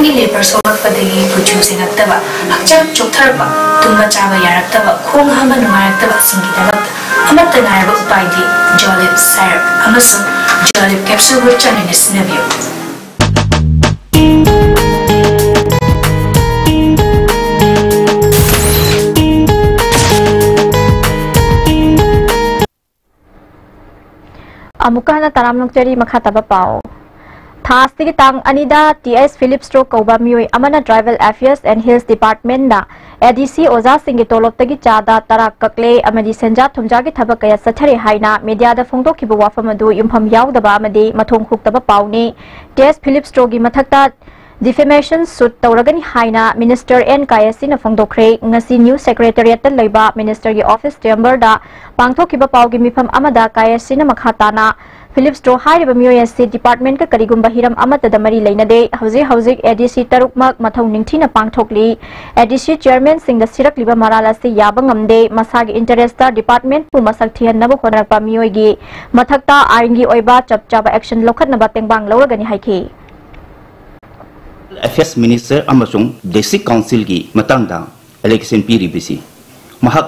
ꯒꯤ ꯂꯦꯕꯔ ꯁꯣꯛꯂꯛꯄꯗꯒꯤ ꯀꯨꯆꯨ ꯁꯦꯡꯉꯛꯇꯕ, ꯍꯛꯆꯥꯡ ꯆꯣꯛꯊꯔꯛꯄ, ꯇꯨꯝꯕ ꯆꯥꯕ ꯌꯥꯔꯛꯇꯕ, ꯈꯣꯡ ꯍꯥꯝꯕ ꯅꯨꯡꯉꯥꯏꯔꯛꯇꯕꯁꯤꯡꯒꯤꯗꯃꯛꯇ ꯑꯃꯠꯇ ꯉꯥꯏꯔꯕ ꯎꯄꯥꯏꯗꯤ ꯖꯣꯂꯤꯞ ꯁꯥꯏꯔꯞ ꯑꯃꯁꯨꯡ ꯖꯣꯂꯤꯞ ꯀꯦꯞꯁꯨꯜꯕꯨ ꯆꯥꯟꯅꯅ ꯁꯤꯖꯤꯟꯅꯕꯤꯌꯨ꯫ ꯑꯃꯨꯛꯀ ꯍꯟꯅ ꯇꯔꯥꯝꯅ ꯑꯣꯛꯆꯔꯤ꯫ ꯃꯈꯥ ꯇꯥꯕ ꯄꯥꯎ꯫ ꯊꯥ ꯑꯁꯤꯒꯤ ꯇꯥꯡ ꯑꯅꯤꯗ ꯇꯤ ꯑꯦꯁ ꯐꯤꯂꯤꯞ ꯁ꯭ꯇ꯭ꯔꯣ ꯀꯧꯕ ꯃꯤꯑꯣꯏ ꯑꯃꯅ Tribal Affairs and Hills Department ꯗ ꯑꯦ ꯗꯤ ꯁꯤ ꯑꯣꯖꯥꯁꯤꯡꯒꯤ ꯇꯣꯂꯣꯞꯇꯒꯤ ꯆꯥꯗ ꯇꯔꯥ ꯀꯛꯂꯦ ꯑꯃꯗꯤ ꯁꯦꯟꯖꯥ ꯊꯨꯝꯖꯥꯒꯤ ꯊꯕꯛ ꯀꯌꯥ ꯆꯠꯊꯔꯦ ꯍꯥꯏꯅ ꯃꯤꯗꯤꯌꯥꯗ ꯐꯣꯡꯗꯣꯛꯈꯤꯕ ꯋꯥꯐꯝ ꯑꯗꯨ ꯌꯨꯝꯐꯝ ꯌꯥꯎꯗꯕ ꯑꯃꯗꯤ ꯃꯊꯣꯡ ꯍꯨꯛꯇꯕ ꯄꯥꯎꯅꯤ꯫ ꯇꯤ ꯑꯦꯁ ꯐꯤꯂꯤꯞ ꯁ꯭ꯇ꯭ꯔꯣꯒꯤ ꯃꯊꯛꯇ defamation suit ꯇꯧꯔꯒꯅꯤ ꯍꯥꯏꯅ Minister ꯑꯦꯟ ꯀꯥꯌꯦꯁꯤꯅ ꯐꯣꯡꯗꯣꯛꯈ꯭ꯔꯦ꯫ ꯉꯁꯤ news secretariat ꯇ ꯂꯩꯕ Minister ꯒꯤ office chamber ꯗ ꯄꯥꯡꯊꯣꯛꯈꯤꯕ ꯄꯥꯎꯒꯤ ꯃꯤꯐꯝ ꯑꯃꯗ ꯀꯥꯌꯦꯁꯤꯅ ꯃꯈꯥ ꯇꯥꯅ, ꯐꯤꯂꯤꯞ ꯁ꯭ꯇ꯭ꯔꯣ ꯍꯥꯏꯔꯤꯕ ꯃꯤꯑꯣꯏ ꯑꯁꯤ department ꯀ ꯀꯔꯤꯒꯨꯝꯕ ꯍꯤꯔꯝ ꯑꯃꯠꯇꯗ ꯃꯔꯤ ꯂꯩꯅꯗꯦ꯫ ꯍꯧꯖꯤꯛ ꯍꯧꯖꯤꯛ ꯑꯦ ꯗꯤ ꯁꯤ ꯇꯔꯨꯛꯃꯛ ꯃꯊꯧ ꯅꯤꯡꯊꯤꯅ ꯄꯥꯡꯊꯣꯛꯂꯤ꯫ ꯑꯦ ꯗꯤ ꯁꯤ chairman ꯁꯤꯡꯗ ꯁꯤꯔꯛꯂꯤꯕ ꯃꯔꯥꯜ ꯑꯁꯤ ꯌꯥꯕ ꯉꯝꯗꯦ꯫ ꯃꯁꯥꯒꯤ interest ꯇ department ꯄꯨ ꯃꯁꯛ ꯊꯤꯍꯟꯅꯕ ꯍꯣꯠꯅꯔꯛꯄ ꯃꯤꯑꯣꯏꯒꯤ ꯃꯊꯛꯇ ꯑꯥꯏꯟꯒꯤ ꯑꯣꯏꯕ ꯆꯞ ꯆꯥꯕ action ꯂꯧꯈꯠꯅꯕ ꯇꯦꯡꯕꯥꯡ ꯂꯧꯔꯒꯅꯤ ꯍꯥꯏꯈꯤ꯫ Affairs Minister ꯑꯃꯁꯨꯡ District Council ꯒꯤ ꯃꯇꯥꯡꯗ allegation ꯄꯤꯔꯤꯕꯁꯤ ꯃꯍꯥꯛ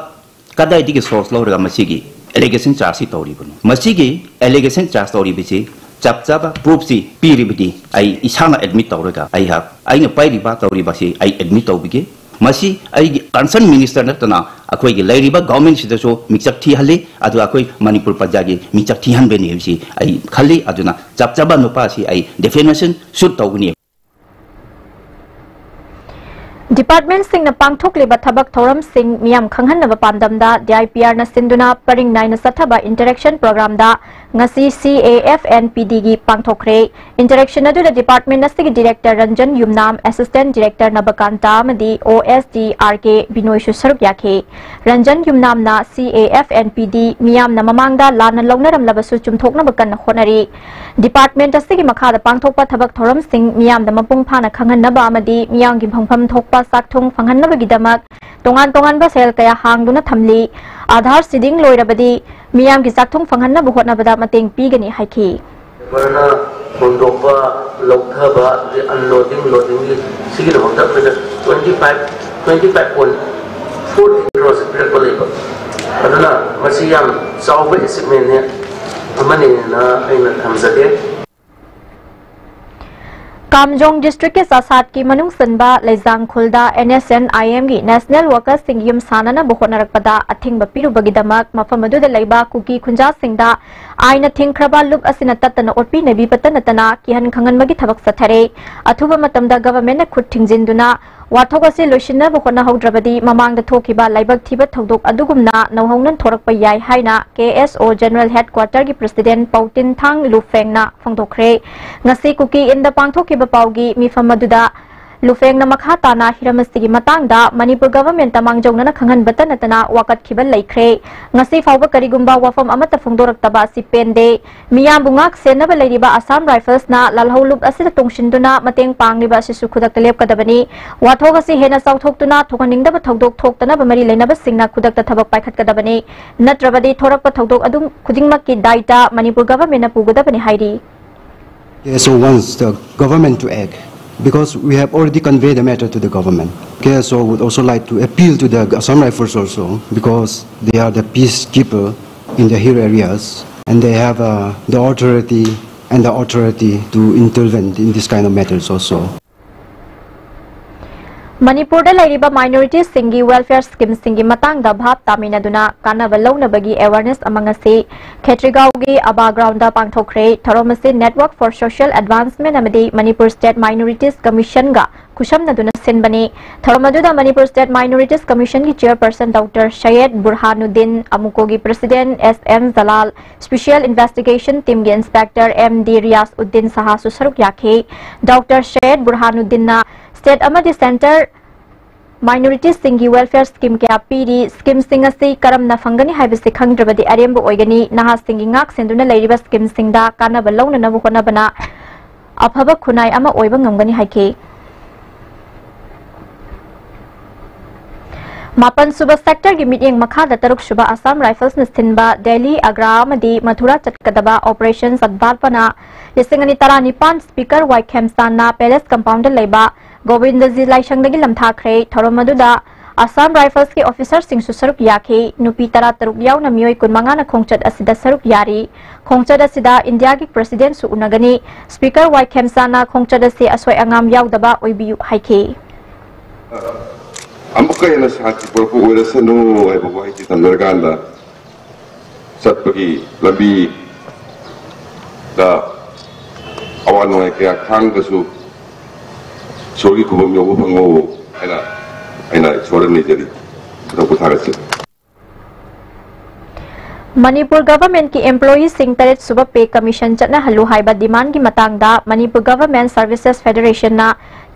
ꯀꯗꯥꯏꯗꯒꯤ source ꯂꯧꯔꯒ ꯃꯁꯤꯒꯤ allegation charge ꯁꯤ ꯇꯧꯔꯤꯕꯅꯣ? ꯃꯁꯤꯒꯤ allegation charge ꯇꯧꯔꯤꯕꯁꯤ ꯆꯞ ꯆꯥꯕ proof ꯁꯤ ꯄꯤꯔꯤꯕꯗꯤ ꯑꯩ ꯏꯁꯥꯅ admit ꯇꯧꯔꯒ ꯑꯩꯍꯥꯛ ꯑꯩꯅ ꯄꯥꯏꯔꯤꯕ ꯇꯧꯔꯤꯕꯁꯤ ꯑꯩ admit ꯇꯧꯕꯤꯒꯦ꯫ ꯃꯁꯤ ꯑꯩꯒꯤ concern minister ꯅꯠꯇꯅ ꯑꯩꯈꯣꯏꯒꯤ ꯂꯩꯔꯤꯕ government ꯁꯤꯗꯁꯨ ꯃꯤꯡꯆꯠ ꯊꯤꯍꯜꯂꯤ, ꯑꯗꯨꯒ ꯑꯩꯈꯣꯏ ꯃꯅꯤꯄꯨꯔ ꯄ꯭ꯔꯖꯥꯒꯤ ꯃꯤꯡꯆꯠ ꯊꯤꯍꯟꯕꯅꯤ ꯍꯥꯏꯕꯁꯤ ꯑꯩ ꯈꯜꯂꯤ꯫ ꯑꯗꯨꯅ ꯆꯞ ꯆꯥꯕ ꯅꯨꯄꯥ ꯑꯁꯤ ꯑꯩ defamation suit ꯇꯧꯒꯅꯤ꯫ Department ꯁꯤꯡꯅ ꯄꯥꯡꯊꯣꯛꯂꯤꯕ ꯊꯕꯛ ꯊꯧꯔꯝꯁꯤꯡ ꯃꯤꯌꯥꯝ ꯈꯪꯍꯟꯅꯕ ꯄꯥꯟꯗꯝꯗ D I P R ꯅ ꯁꯤꯟꯗꯨꯅ ꯄꯔꯤꯡ ꯅꯥꯏꯅ ꯆꯠꯊꯕ interaction program ꯗ ꯉꯁꯤ C A F N P D ꯒꯤ ꯄꯥꯡꯊꯣꯛꯈ꯭ꯔꯦ꯫ Interaction ꯑꯗꯨꯗ department ꯑꯁꯤꯒꯤ director ꯔꯟꯖꯟ ꯌꯨꯝꯅꯥꯝ, assistant director ꯅꯕꯀꯥꯟꯇ ꯑꯃꯗꯤ O S D R K ꯕꯤꯅꯣꯏꯁꯨ ꯁꯔꯨꯛ ꯌꯥꯈꯤ꯫ Ranjan ꯌꯨꯝꯅꯥꯝꯅ C A F N P D ꯃꯤꯌꯥꯝꯅ ꯃꯃꯥꯡꯗ ꯂꯥꯟꯅ ꯂꯧꯅꯔꯝꯂꯕꯁꯨ ꯆꯨꯝꯊꯣꯛꯅꯕ ꯀꯟꯅ ꯍꯣꯠꯅꯔꯤ꯫ Department ꯑꯁꯤꯒꯤ ꯃꯈꯥꯗ ꯄꯥꯡꯊꯣꯛꯄ ꯊꯕꯛ ꯊꯧꯔꯝꯁꯤꯡ ꯃꯤꯌꯥꯝꯗ ꯃꯄꯨꯡ ꯐꯥꯅ ꯈꯪꯍꯟꯅꯕ ꯑꯃꯗꯤ ꯃꯤꯌꯥꯝꯒꯤ ꯐꯪꯐꯝ ꯊꯣꯛꯄ ꯆꯥꯛꯊꯨꯡ ꯐꯪꯍꯟꯅꯕꯒꯤꯗꯃꯛ ꯇꯣꯉꯥꯟ ꯇꯣꯉꯥꯟꯕ cell ꯀꯌꯥ ꯍꯥꯡꯗꯨꯅ ꯊꯝꯂꯤ꯫ Aadhaar seeding ꯂꯣꯏꯔꯕꯗꯤ ꯃꯤꯌꯥꯝꯒꯤ ꯆꯥꯛꯊꯨꯡ ꯐꯪꯍꯟꯅꯕ ꯍꯣꯠꯅꯕꯗ ꯃꯇꯦꯡ ꯄꯤꯒꯅꯤ ꯍꯥꯏꯈꯤ꯫ ꯂꯦꯕꯔꯅ ꯍꯣꯟꯗꯣꯛꯄ, ꯂꯧꯊꯕ, ꯑꯗꯒꯤ unloading, loadingꯒꯤ, ꯁꯤꯒꯤꯗꯃꯛꯇ ꯑꯩꯈꯣꯏꯗ twenty five, twenty five point four crores ꯄꯤꯔꯛꯄ ꯂꯩꯕ꯫ ꯑꯗꯨꯅ ꯃꯁꯤ ꯌꯥꯝ ꯆꯥꯎꯕ achievement ꯑꯃꯅꯤꯅ ꯑꯩꯅ ꯊꯝꯖꯒꯦ꯫ ꯀꯥꯝꯖꯣꯡ districtꯀꯤ ꯆꯥꯁꯥꯠꯀꯤ ꯃꯅꯨꯡ ꯆꯟꯕ ꯂꯩꯖꯥꯡ ꯈꯨꯜꯗ N S N I Mꯒꯤ National Workersꯁꯤꯡꯒꯤ ꯌꯨꯝ ꯁꯥꯅꯅꯕ ꯍꯣꯠꯅꯔꯛꯄꯗ ꯑꯊꯤꯡꯕ ꯄꯤꯔꯨꯕꯒꯤꯗꯃꯛ ꯃꯐꯝ ꯑꯗꯨꯗ ꯂꯩꯕ ꯀꯨꯀꯤ ꯈꯨꯟꯖꯥꯁꯤꯡꯗ ꯑꯥꯏꯟꯅ ꯊꯤꯡꯈ꯭ꯔꯕ ꯂꯨꯞ ꯑꯁꯤꯅ ꯇꯠꯇꯅ ꯑꯣꯠꯄꯤ ꯅꯩꯕꯤꯕꯇ ꯅꯠꯇꯅ ꯀꯤꯍꯟ ꯈꯪꯍꯟꯕꯒꯤ ꯊꯕꯛ ꯆꯠꯊꯔꯦ꯫ ꯑꯊꯨꯕ ꯃꯇꯝꯗ governmentꯅ ꯈꯨꯠ ꯊꯤꯡꯖꯤꯟꯗꯨꯅ ꯋꯥꯊꯣꯛ ꯑꯁꯤ ꯂꯣꯏꯁꯤꯟꯅꯕ ꯍꯣꯠꯅꯍꯧꯗ꯭ꯔꯕꯗꯤ ꯃꯃꯥꯡꯗ ꯊꯣꯛꯈꯤꯕ ꯂꯥꯏꯕꯛ ꯊꯤꯕ ꯊꯧꯗꯣꯛ ꯑꯗꯨꯒꯨꯝꯅ ꯅꯧꯍꯧꯅ ꯊꯣꯔꯛꯄ ꯌꯥꯏ ꯍꯥꯏꯅ K S O General Headquarterꯒꯤ President ꯄꯧꯇꯤꯟꯊꯥꯡ ꯂꯨꯐꯦꯡꯅ ꯐꯣꯡꯗꯣꯛꯈ꯭ꯔꯦ꯫ ꯉꯁꯤ ꯀꯨꯀꯤ ꯏꯟꯗ ꯄꯥꯡꯊꯣꯛꯈꯤꯕ ꯄꯥꯎꯒꯤ ꯃꯤꯐꯝ ꯑꯗꯨꯗ ꯂꯨꯐꯦꯡꯅ ꯃꯈꯥ ꯇꯥꯅ ꯍꯤꯔꯝ ꯑꯁꯤꯒꯤ ꯃꯇꯥꯡꯗ ꯃꯅꯤꯄꯨꯔ governmentꯇ ꯃꯥꯡꯖꯧꯅꯅ ꯈꯪꯍꯟꯕꯇ ꯅꯠꯇꯅ ꯋꯥꯀꯠꯈꯤꯕ ꯂꯩꯈ꯭ꯔꯦ꯫ ꯉꯁꯤ ꯐꯥꯎꯕ ꯀꯔꯤꯒꯨꯝꯕ ꯋꯥꯐꯝ ꯑꯃꯠꯇ ꯐꯣꯡꯗꯣꯔꯛꯇꯕ ꯑꯁꯤ ꯄꯦꯟꯗꯦ꯫ ꯃꯤꯌꯥꯝꯕꯨ ꯉꯥꯛ ꯁꯦꯟꯅꯕ ꯂꯩꯔꯤꯕ Assam Riflesꯅ ꯂꯥꯜꯍꯧ ꯂꯨꯞ ꯑꯁꯤꯗ ꯇꯣꯡꯁꯤꯟꯗꯨꯅ ꯃꯇꯦꯡ ꯄꯥꯡꯂꯤꯕ ꯑꯁꯤꯁꯨ ꯈꯨꯗꯛꯇ ꯂꯦꯞꯀꯗꯕꯅꯤ꯫ ꯋꯥꯊꯣꯛ ꯑꯁꯤ ꯍꯦꯟꯅ ꯆꯥꯎꯊꯣꯛꯇꯨꯅ ꯊꯣꯛꯍꯟꯅꯤꯡꯗꯕ ꯊꯧꯗꯣꯛ ꯊꯣꯛꯇꯅꯕ ꯃꯔꯤ ꯂꯩꯅꯕꯁꯤꯡꯅ ꯈꯨꯗꯛꯇ ꯊꯕꯛ ꯄꯥꯏꯈꯠꯀꯗꯕꯅꯤ꯫ ꯅꯠꯇ꯭ꯔꯕꯗꯤ ꯊꯣꯔꯛꯄ ꯊꯧꯗꯣꯛ ꯑꯗꯨꯝ ꯈꯨꯗꯤꯡꯃꯛꯀꯤ ꯗꯥꯏꯇ ꯃꯅꯤꯄꯨꯔ governmentꯅ ꯄꯨꯒꯗꯕꯅꯤ ꯍꯥꯏꯔꯤ꯫ K S O wants the government to act because we have already conveyed the matter to the government. K S O would also like to appeal to the Assam Rifles also because they are the peacekeeper in the hill areas and they have uh, the authority and the authority to intervene in this kind of matters also. ꯃꯅꯤꯄꯨꯔꯗ ꯂꯩꯔꯤꯕ minorityꯁꯤꯡꯒꯤ welfare schemeꯁꯤꯡꯒꯤ ꯃꯇꯥꯡꯗ ꯚꯥꯞ ꯇꯥꯃꯤꯟꯅꯗꯨꯅ ꯀꯥꯟꯅꯕ ꯂꯧꯅꯕꯒꯤ awareness ꯑꯃ ꯉꯁꯤ ꯈꯦꯇ꯭ꯔꯤꯒꯥꯎꯒꯤ ꯑꯕꯥ groundꯗ ꯄꯥꯡꯊꯣꯛꯈ꯭ꯔꯦ꯫ ꯊꯧꯔꯝ ꯑꯁꯤ Network for Social Advancement ꯑꯃꯗꯤ Manipur State Minorities Commissionꯒ ꯈꯨꯠꯁꯝꯅꯗꯨꯅ ꯁꯤꯟꯕꯅꯤ꯫ ꯊꯧꯔꯝ ꯑꯗꯨꯗ Manipur State Minorities Commissionꯒꯤ chairperson Doctor Syed Burhanuddin, ꯑꯃꯨꯀꯣꯒꯤ president S M Jalal, Special Investigation Teamꯒꯤ inspector M D Riyaz Uddin Sahaꯁꯨ ꯁꯔꯨꯛ ꯌꯥꯈꯤ꯫ Doctor Syed Burhanuddinꯅ state ꯑꯃꯗꯤ centre minorityꯁꯤꯡꯒꯤ welfare scheme ꯀꯌꯥ ꯄꯤꯔꯤ, schemeꯁꯤꯡ ꯑꯁꯤ ꯀꯔꯝꯅ ꯐꯪꯒꯅꯤ ꯍꯥꯏꯕꯁꯤ ꯈꯪꯗ꯭ꯔꯕꯗꯤ ꯑꯔꯦꯝꯕ ꯑꯣꯏꯒꯅꯤ, ꯅꯍꯥꯁꯤꯡꯒꯤ ꯉꯥꯛ ꯁꯦꯟꯗꯨꯅ ꯂꯩꯔꯤꯕ schemeꯁꯤꯡꯗ ꯀꯥꯟꯅꯕ ꯂꯧꯅꯅꯕ ꯍꯣꯠꯅꯕꯅ ꯑꯐꯕ ꯈꯨꯟꯅꯥꯏ ꯑꯃ ꯑꯣꯏꯕ ꯉꯝꯒꯅꯤ ꯍꯥꯏꯈꯤ꯫ ꯃꯥꯄꯟ ꯁꯨꯕ ꯁꯦꯛꯇꯔꯒꯤ ꯃꯤꯠꯌꯦꯡ ꯃꯈꯥꯗ ꯇꯔꯨꯛ ꯁꯨꯕ ꯑꯁꯥꯝ ꯔꯥꯏꯐꯜꯁꯅ ꯁꯤꯟꯕ ꯗꯦꯜꯂꯤ, ꯑꯒ꯭ꯔꯥ ꯑꯃꯗꯤ ꯃꯊꯨꯔꯥ ꯆꯠꯀꯗꯕ ꯑꯣꯄꯔꯦꯁꯟ ꯁꯠꯕꯥꯜꯄꯅ ꯂꯤꯁꯤꯡ ꯑꯅꯤ ꯇꯔꯥꯅꯤꯄꯥꯟ ꯁ꯭ꯄꯤꯀꯔ ꯋꯥꯏ ꯈꯦꯝꯆꯥꯟꯅ ꯄꯦꯂꯦꯁ ꯀꯝꯄꯥꯎꯟꯗ ꯂꯩꯕ ꯒꯣꯕꯤꯟꯗꯖꯤ ꯂꯥꯏꯁꯪꯗꯒꯤ ꯂꯝꯊꯥꯈ꯭ꯔꯦ꯫ ꯊꯧꯔꯝ ꯑꯗꯨꯗ ꯑꯁꯥꯝ ꯔꯥꯏꯐꯜꯁꯀꯤ ꯑꯣꯐꯤꯁꯔꯁꯤꯡꯁꯨ ꯁꯔꯨꯛ ꯌꯥꯈꯤ꯫ ꯅꯨꯄꯤ ꯇꯔꯥꯇꯔꯨꯛ ꯌꯥꯎꯅ ꯃꯤꯑꯣꯏ ꯀꯨꯟꯃꯉꯥꯅ ꯈꯣꯡꯆꯠ ꯑꯁꯤꯗ ꯁꯔꯨꯛ ꯌꯥꯔꯤ꯫ ꯈꯣꯡꯆꯠ ꯑꯁꯤꯗ ꯏꯟꯗꯤꯌꯥꯒꯤ ꯄ꯭ꯔꯁꯤꯗꯦꯟꯠꯁꯨ ꯎꯅꯒꯅꯤ꯫ ꯁ꯭ꯄꯤꯀꯔ ꯋꯥꯏ ꯈꯦꯝꯆꯥꯟꯅ ꯈꯣꯡꯆꯠ ꯑꯁꯤ ꯑꯁꯣꯏ ꯑꯉꯥꯝ ꯌꯥꯎꯗꯕ ꯑꯣꯏꯕꯤꯌꯨ ꯍꯥꯏꯈꯤ꯫ ꯑꯃꯨꯛꯀ ꯍꯦꯟꯅ ꯁꯥꯟꯇꯤ ꯄꯨꯔꯛꯄ ꯑꯣꯏꯔꯁꯅꯨ ꯍꯥꯏꯕ ꯋꯥꯍꯩꯁꯤ ꯊꯝꯖꯔꯀꯥꯟꯗ, ꯆꯠꯄꯒꯤ ꯂꯝꯕꯤꯗ ꯑꯋꯥ ꯅꯨꯡꯉꯥꯏ ꯀꯌꯥ ꯈꯥꯡꯗꯁꯨ ꯏꯁꯣꯔꯒꯤ ꯈꯨꯕꯝ ꯌꯧꯕ ꯐꯪꯉꯣ ꯍꯥꯏꯅ ꯑꯩꯅ ꯏꯁꯣꯔꯗ ꯅꯤꯖꯔꯤ꯫ ꯃꯊꯛꯄꯨ ꯊꯥꯒꯠꯆꯔꯤ꯫ ꯃꯅꯤꯄꯨꯔ ꯒꯚꯔꯟꯃꯦꯟꯠꯀꯤ ꯑꯦꯝꯄ꯭ꯂꯣꯌꯤꯁꯤꯡ ꯇꯔꯦꯠ ꯁꯨꯕ ꯄꯦ ꯀꯃꯤꯁꯟ ꯆꯠꯅꯍꯜꯂꯨ ꯍꯥꯏꯕ ꯗꯤꯃꯥꯟꯒꯤ ꯃꯇꯥꯡꯗ ꯃꯅꯤꯄꯨꯔ ꯒꯚꯔꯟꯃꯦꯟꯠ ꯁꯔꯚꯤꯁꯦꯁ ꯐꯦꯗꯔꯦꯁꯟꯅ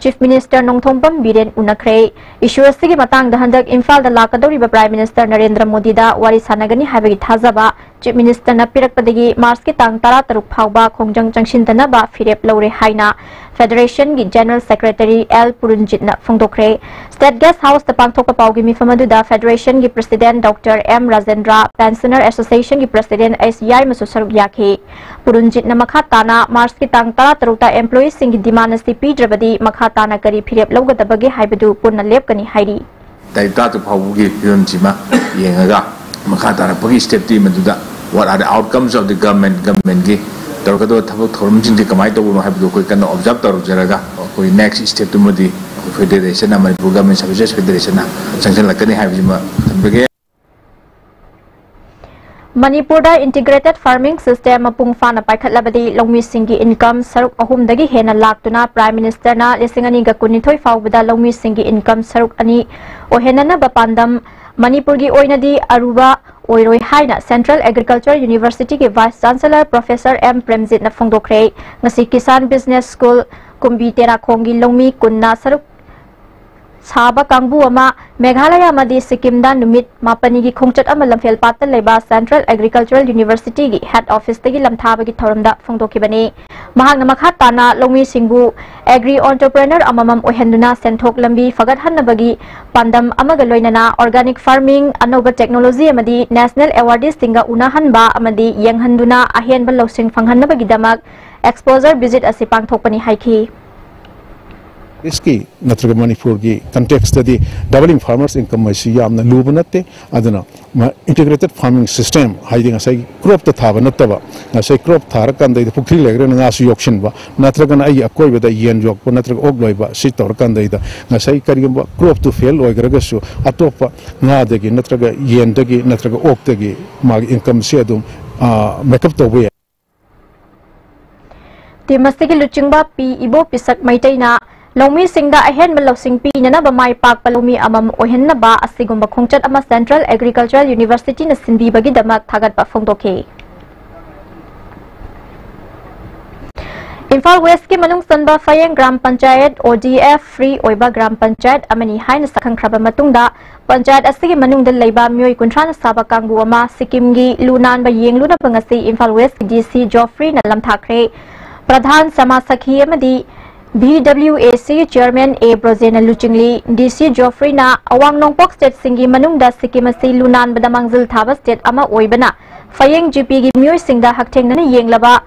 ꯆꯤꯐ ꯃꯤꯅꯤꯁꯇꯔ ꯅꯣꯡꯊꯣꯝꯕꯝ ꯕꯤꯔꯦꯟ ꯎꯅꯈ꯭ꯔꯦ꯫ ꯏꯁꯨ ꯑꯁꯤꯒꯤ ꯃꯇꯥꯡꯗ ꯍꯟꯗꯛ ꯏꯝꯐꯥꯜꯗ ꯂꯥꯛꯀꯗꯧꯔꯤꯕ ꯄ꯭ꯔꯥꯏꯝ ꯃꯤꯅꯤꯁꯇꯔ ꯅꯔꯦꯟꯗ꯭ꯔ ꯃꯣꯗꯤꯗ ꯋꯥꯔꯤ ꯁꯥꯟꯅꯒꯅꯤ ꯍꯥꯏꯕꯒꯤ ꯊꯥꯖꯕ ꯆꯤꯐ ꯃꯤꯅꯤꯁꯇꯔꯅ ꯄꯤꯔꯛꯄꯗꯒꯤ ꯃꯥꯔꯆꯀꯤ ꯇꯥꯡ ꯇꯔꯥꯇꯔꯨꯛ ꯐꯥꯎꯕ ꯈꯣꯡꯖꯪ ꯆꯪꯁꯤꯟꯗꯅꯕ ꯐꯤꯔꯦꯞ ꯂꯧꯔꯦ ꯍꯥꯏꯅ ꯐꯦꯗꯔꯦꯁꯟꯒꯤ ꯖꯦꯅꯔꯦꯜ ꯁꯦꯀ꯭ꯔꯦꯇꯔꯤ ꯑꯦꯜ ꯄꯨꯔꯨꯟꯖꯤꯠꯅ ꯐꯣꯡꯗꯣꯛꯈ꯭ꯔꯦ꯫ ꯁ꯭ꯇꯦꯠ ꯒꯦꯁ ꯍꯥꯎꯁꯇ ꯄꯥꯡꯊꯣꯛꯄ ꯄꯥꯎꯒꯤ ꯃꯤꯐꯝ ꯑꯗꯨꯗ ꯐꯦꯗꯔꯦꯁꯟꯒꯤ president doctor M Rajendra, pensioner ꯑꯦꯁꯣꯁꯤꯌꯦꯁꯟꯒꯤ ꯄ꯭ꯔꯁꯤꯗꯦꯟꯠ ꯑꯩꯆ ꯌꯥꯏꯃꯁꯨ ꯁꯔꯨꯛ ꯌꯥꯈꯤ꯫ ꯄꯨꯔꯨꯟꯖꯤꯠꯅ ꯃꯈꯥ ꯇꯥꯅ ꯃꯥꯔꯆꯀꯤ ꯇꯥꯡ ꯇꯔꯥꯇꯔꯨꯛꯇ ꯑꯦꯝꯄ꯭ꯂꯣꯌꯤꯁꯤꯡꯒꯤ ꯗꯤꯃꯥꯟ ꯑꯁꯤ ꯄꯤꯗ꯭ꯔꯕꯗꯤ ꯃꯈꯥ ꯇꯥꯅ ꯀꯔꯤ ꯐꯤꯔꯦꯞ ꯂꯧꯒꯗꯕꯒꯦ ꯍꯥꯏꯕꯗꯨ ꯄꯨꯟꯅ ꯂꯦꯞꯀꯅꯤ ꯍꯥꯏꯔꯤ꯫ ꯇꯥꯔꯤꯛ ꯇꯔꯥꯇꯔꯨꯛ ꯐꯥꯎꯕꯒꯤ ꯐꯤꯕꯝꯁꯤꯃ ꯌꯦꯡꯉꯒ ꯃꯈꯥ ꯇꯥꯔꯛꯄꯒꯤ ꯁ꯭ꯇꯦꯞꯇꯤ ꯃꯗꯨꯗ what are the outcomes of the government, ꯒꯚꯔꯟꯃꯦꯟꯠꯀꯤ ꯇꯧꯔꯛꯀꯗꯕ ꯊꯕꯛ ꯊꯧꯔꯝꯁꯤꯡꯁꯦ ꯀꯃꯥꯏꯅ ꯇꯧꯕꯅꯣ ꯍꯥꯏꯕꯗꯨ ꯑꯩꯈꯣꯏ ꯀꯟꯅ ꯑꯣꯕꯖꯥꯔꯕ ꯇꯧꯖꯔꯒ ꯑꯩꯈꯣꯏ ꯅꯦꯛꯁ ꯁ꯭ꯇꯦꯞꯇꯨꯃꯗꯤ ꯑꯩꯈꯣꯏ ꯐꯦꯗꯔꯦꯁꯟꯅ, ꯃꯅꯤꯄꯨꯔ ꯒꯚꯔꯟꯃꯦꯟꯠ ꯁꯔꯚꯤꯁꯦꯁ ꯐꯦꯗꯔꯦꯁꯟꯅ ꯆꯪꯁꯤꯜꯂꯛꯀꯅꯤ ꯍꯥꯏꯕꯁꯤꯃ ꯊꯝꯖꯒꯦ꯫ ꯃꯅꯤꯄꯨꯔꯗ ꯏꯟꯇꯤꯒ꯭ꯔꯦꯇꯦꯗ ꯐꯥꯔꯃꯤꯡ ꯁꯤꯁꯇꯦꯝ ꯃꯄꯨꯡ ꯐꯥꯅ ꯄꯥꯏꯈꯠꯂꯕꯗꯤ ꯂꯧꯃꯤꯁꯤꯡꯒꯤ ꯏꯟꯀꯝ ꯁꯔꯨꯛ ꯑꯍꯨꯝꯗꯒꯤ ꯍꯦꯟꯅ ꯂꯥꯛꯇꯨꯅ ꯄ꯭ꯔꯥꯏꯝ ꯃꯤꯅꯤꯁꯇꯔꯅ ꯂꯤꯁꯤꯡ ꯑꯅꯤꯒ ꯀꯨꯟꯅꯤꯊꯣꯏ ꯐꯥꯎꯕꯗ ꯂꯧꯃꯤꯁꯤꯡꯒꯤ ꯏꯟꯀꯝ ꯁꯔꯨꯛ ꯑꯅꯤ ꯑꯣꯏꯍꯟꯅꯅꯕ ꯄꯥꯟꯗꯝ ꯃꯅꯤꯄꯨꯔꯒꯤ ꯑꯣꯏꯅꯗꯤ ꯑꯔꯨꯕ ꯑꯣꯏꯔꯣꯏ ꯍꯥꯏꯅ ꯁꯦꯟꯇ꯭ꯔꯦꯜ ꯑꯦꯒ꯭ꯔꯤꯀꯜꯆꯔ ꯌꯨꯅꯤꯚꯔꯁꯤꯇꯤꯒꯤ ꯚꯥꯏꯁ ꯆꯥꯟꯁꯦꯂꯔ ꯄ꯭ꯔꯣꯐꯦꯁꯔ ꯑꯦꯝ ꯄ꯭ꯔꯦꯝꯖꯤꯠꯅ ꯐꯣꯡꯗꯣꯛꯈ꯭ꯔꯦ꯫ ꯉꯁꯤ ꯀꯤꯁꯥꯟ ꯕꯤꯖꯤꯅꯦꯁ ꯁ꯭ꯀꯨꯜ ꯀꯨꯝꯕꯤ ꯇꯦꯔꯥꯈꯣꯡꯒꯤ ꯂꯧꯃꯤ ꯀꯨꯟꯅ ꯁꯔꯨꯛ ꯁꯥꯕ ꯀꯥꯡꯕꯨ ꯑꯃ ꯃꯦꯘꯥꯂꯌ ꯑꯃꯗꯤ ꯁꯤꯛꯀꯤꯝꯗ ꯅꯨꯃꯤꯠ ꯃꯥꯄꯟꯅꯤꯒꯤ ꯈꯣꯡꯆꯠ ꯑꯃ ꯂꯝꯐꯦꯜ ꯄꯥꯠꯇ ꯂꯩꯕ Central Agricultural Universityꯒꯤ head officeꯇꯒꯤ ꯂꯝꯊꯥꯕꯒꯤ ꯊꯧꯔꯝꯗ ꯐꯣꯡꯗꯣꯛꯈꯤꯕꯅꯤ꯫ ꯃꯍꯥꯛꯅ ꯃꯈꯥ ꯇꯥꯅ ꯂꯧꯃꯤꯁꯤꯡꯕꯨ agri entrepreneur ꯑꯃꯃꯝ ꯑꯣꯏꯍꯟꯗꯨꯅ ꯁꯦꯟꯊꯣꯛ ꯂꯝꯕꯤ ꯐꯒꯠꯍꯟꯅꯕꯒꯤ ꯄꯥꯟꯗꯝ ꯑꯃꯒ ꯂꯣꯏꯅꯅ organic farming, ꯑꯅꯧꯕ technology ꯑꯃꯗꯤ national awardesꯁꯤꯡꯒ ꯎꯅꯍꯟꯕ ꯑꯃꯗꯤ ꯌꯦꯡꯍꯟꯗꯨꯅ ꯑꯍꯦꯟꯕ ꯂꯧꯁꯤꯡ ꯐꯪꯍꯟꯅꯕꯒꯤꯗꯃꯛ exposure visit ꯑꯁꯤ ꯄꯥꯡꯊꯣꯛꯄꯅꯤ ꯍꯥꯏꯈꯤ꯫ ꯏꯁꯀꯤ ꯅꯠꯇ꯭ꯔꯒ ꯃꯅꯤꯄꯨꯔꯒꯤ contextꯇꯗꯤ doubling farmers income ꯍꯥꯏꯁꯤ ꯌꯥꯝꯅ ꯂꯨꯕ ꯅꯠꯇꯦ꯫ ꯑꯗꯨꯅ integrated farming system ꯍꯥꯏꯗꯤ ꯉꯁꯥꯏꯒꯤ cropꯇ ꯊꯥꯕ ꯅꯠꯇꯕ, ꯉꯁꯥꯏ crop ꯊꯥꯔꯀꯥꯟꯗꯩꯗ ꯄꯨꯈ꯭ꯔꯤ ꯂꯩꯈ꯭ꯔꯒꯅ ꯉꯥꯁꯨ ꯌꯣꯛꯁꯤꯟꯕ, ꯅꯠꯇ꯭ꯔꯒꯅ ꯑꯩꯒꯤ ꯑꯀꯣꯏꯕꯗ ꯌꯦꯟ ꯌꯣꯛꯄ ꯅꯠꯇ꯭ꯔꯒ ꯑꯣꯛ ꯂꯣꯏꯕ, ꯁꯤ ꯇꯧꯔꯀꯥꯟꯗꯩꯗ ꯉꯁꯥꯏ ꯀꯔꯤꯒꯨꯝꯕ cropꯇꯨ fail ꯑꯣꯏꯈ꯭ꯔꯒꯁꯨ ꯑꯇꯣꯞꯄ ꯉꯥꯗꯒꯤ ꯅꯠꯇ꯭ꯔꯒ ꯌꯦꯟꯗꯒꯤ ꯅꯠꯇ꯭ꯔꯒ ꯑꯣꯛꯇꯒꯤ ꯃꯥꯒꯤ incomeꯁꯤ ꯑꯗꯨꯝ make up ꯇꯧꯕ ꯌꯥꯏ꯫ Team ꯑꯁꯤꯒꯤ ꯂꯨꯆꯤꯡꯕ ꯄꯤ ꯏꯕꯣ ꯄꯤꯁꯛ ꯃꯩꯇꯩꯅ ꯂꯧꯃꯤꯁꯤꯡꯗ ꯑꯍꯦꯟꯕ ꯂꯧꯁꯤꯡ ꯄꯤꯅꯅꯕ ꯃꯥꯏ ꯄꯥꯛꯄ ꯂꯧꯃꯤ ꯑꯃꯃꯝ ꯑꯣꯏꯍꯟꯅꯕ ꯑꯁꯤꯒꯨꯝꯕ ꯈꯣꯡꯆꯠ ꯑꯃ Central Agricultural Universityꯅ ꯁꯤꯟꯕꯤꯕꯒꯤꯗꯃꯛ ꯊꯥꯒꯠꯄ ꯐꯣꯡꯗꯣꯛꯈꯤ꯫ ꯏꯝꯐꯥꯜ Westꯀꯤ ꯃꯅꯨꯡ ꯆꯟꯕ ꯐꯌꯦꯡ ꯒ꯭ꯔꯥꯝ ꯄꯟꯆꯥꯌꯠ ODF free ꯑꯣꯏꯕ ꯒ꯭ꯔꯥꯝ ꯄꯟꯆꯥꯌꯠ ꯑꯃꯅꯤ ꯍꯥꯏꯅ ꯁꯛꯈꯪꯈ꯭ꯔꯕ ꯃꯇꯨꯡꯗ, ꯄꯟꯆꯥꯌꯠ ꯑꯁꯤꯒꯤ ꯃꯅꯨꯡꯗ ꯂꯩꯕ ꯃꯤꯑꯣꯏ ꯀꯨꯟꯊ꯭ꯔꯥꯅ ꯁꯥꯕ ꯀꯥꯡꯕꯨ ꯑꯃ ꯁꯤꯛꯀꯤꯝꯒꯤ ꯂꯨ ꯅꯥꯟꯕ ꯌꯦꯡꯂꯨꯅꯕ ꯉꯁꯤ ꯏꯝꯐꯥꯜ Westꯀꯤ DC Geoffreyꯅ ꯂꯝꯊꯥꯈ꯭ꯔꯦ꯫ ꯄ꯭ꯔꯙꯥꯟ ꯁꯃꯥ ꯁꯈꯤ ꯑꯃꯗꯤ VWAC Chairman A ꯕ꯭ꯔꯣꯖꯦꯟꯅ ꯂꯨꯆꯤꯡꯂꯤ꯫ DC Geoffreyꯅ ꯑꯋꯥꯡ ꯅꯣꯡꯄꯣꯛ stateꯁꯤꯡꯒꯤ ꯃꯅꯨꯡꯗ ꯁꯤꯛꯀꯤꯝ ꯑꯁꯤ ꯂꯨ ꯅꯥꯟꯕꯗ ꯃꯥꯡꯖꯤꯜ ꯊꯥꯕ state ꯑꯃ ꯑꯣꯏꯕꯅ, ꯐꯌꯦꯡ GPꯒꯤ ꯃꯤꯑꯣꯏꯁꯤꯡꯗ ꯍꯛꯊꯦꯡꯅꯅ ꯌꯦꯡꯂꯕ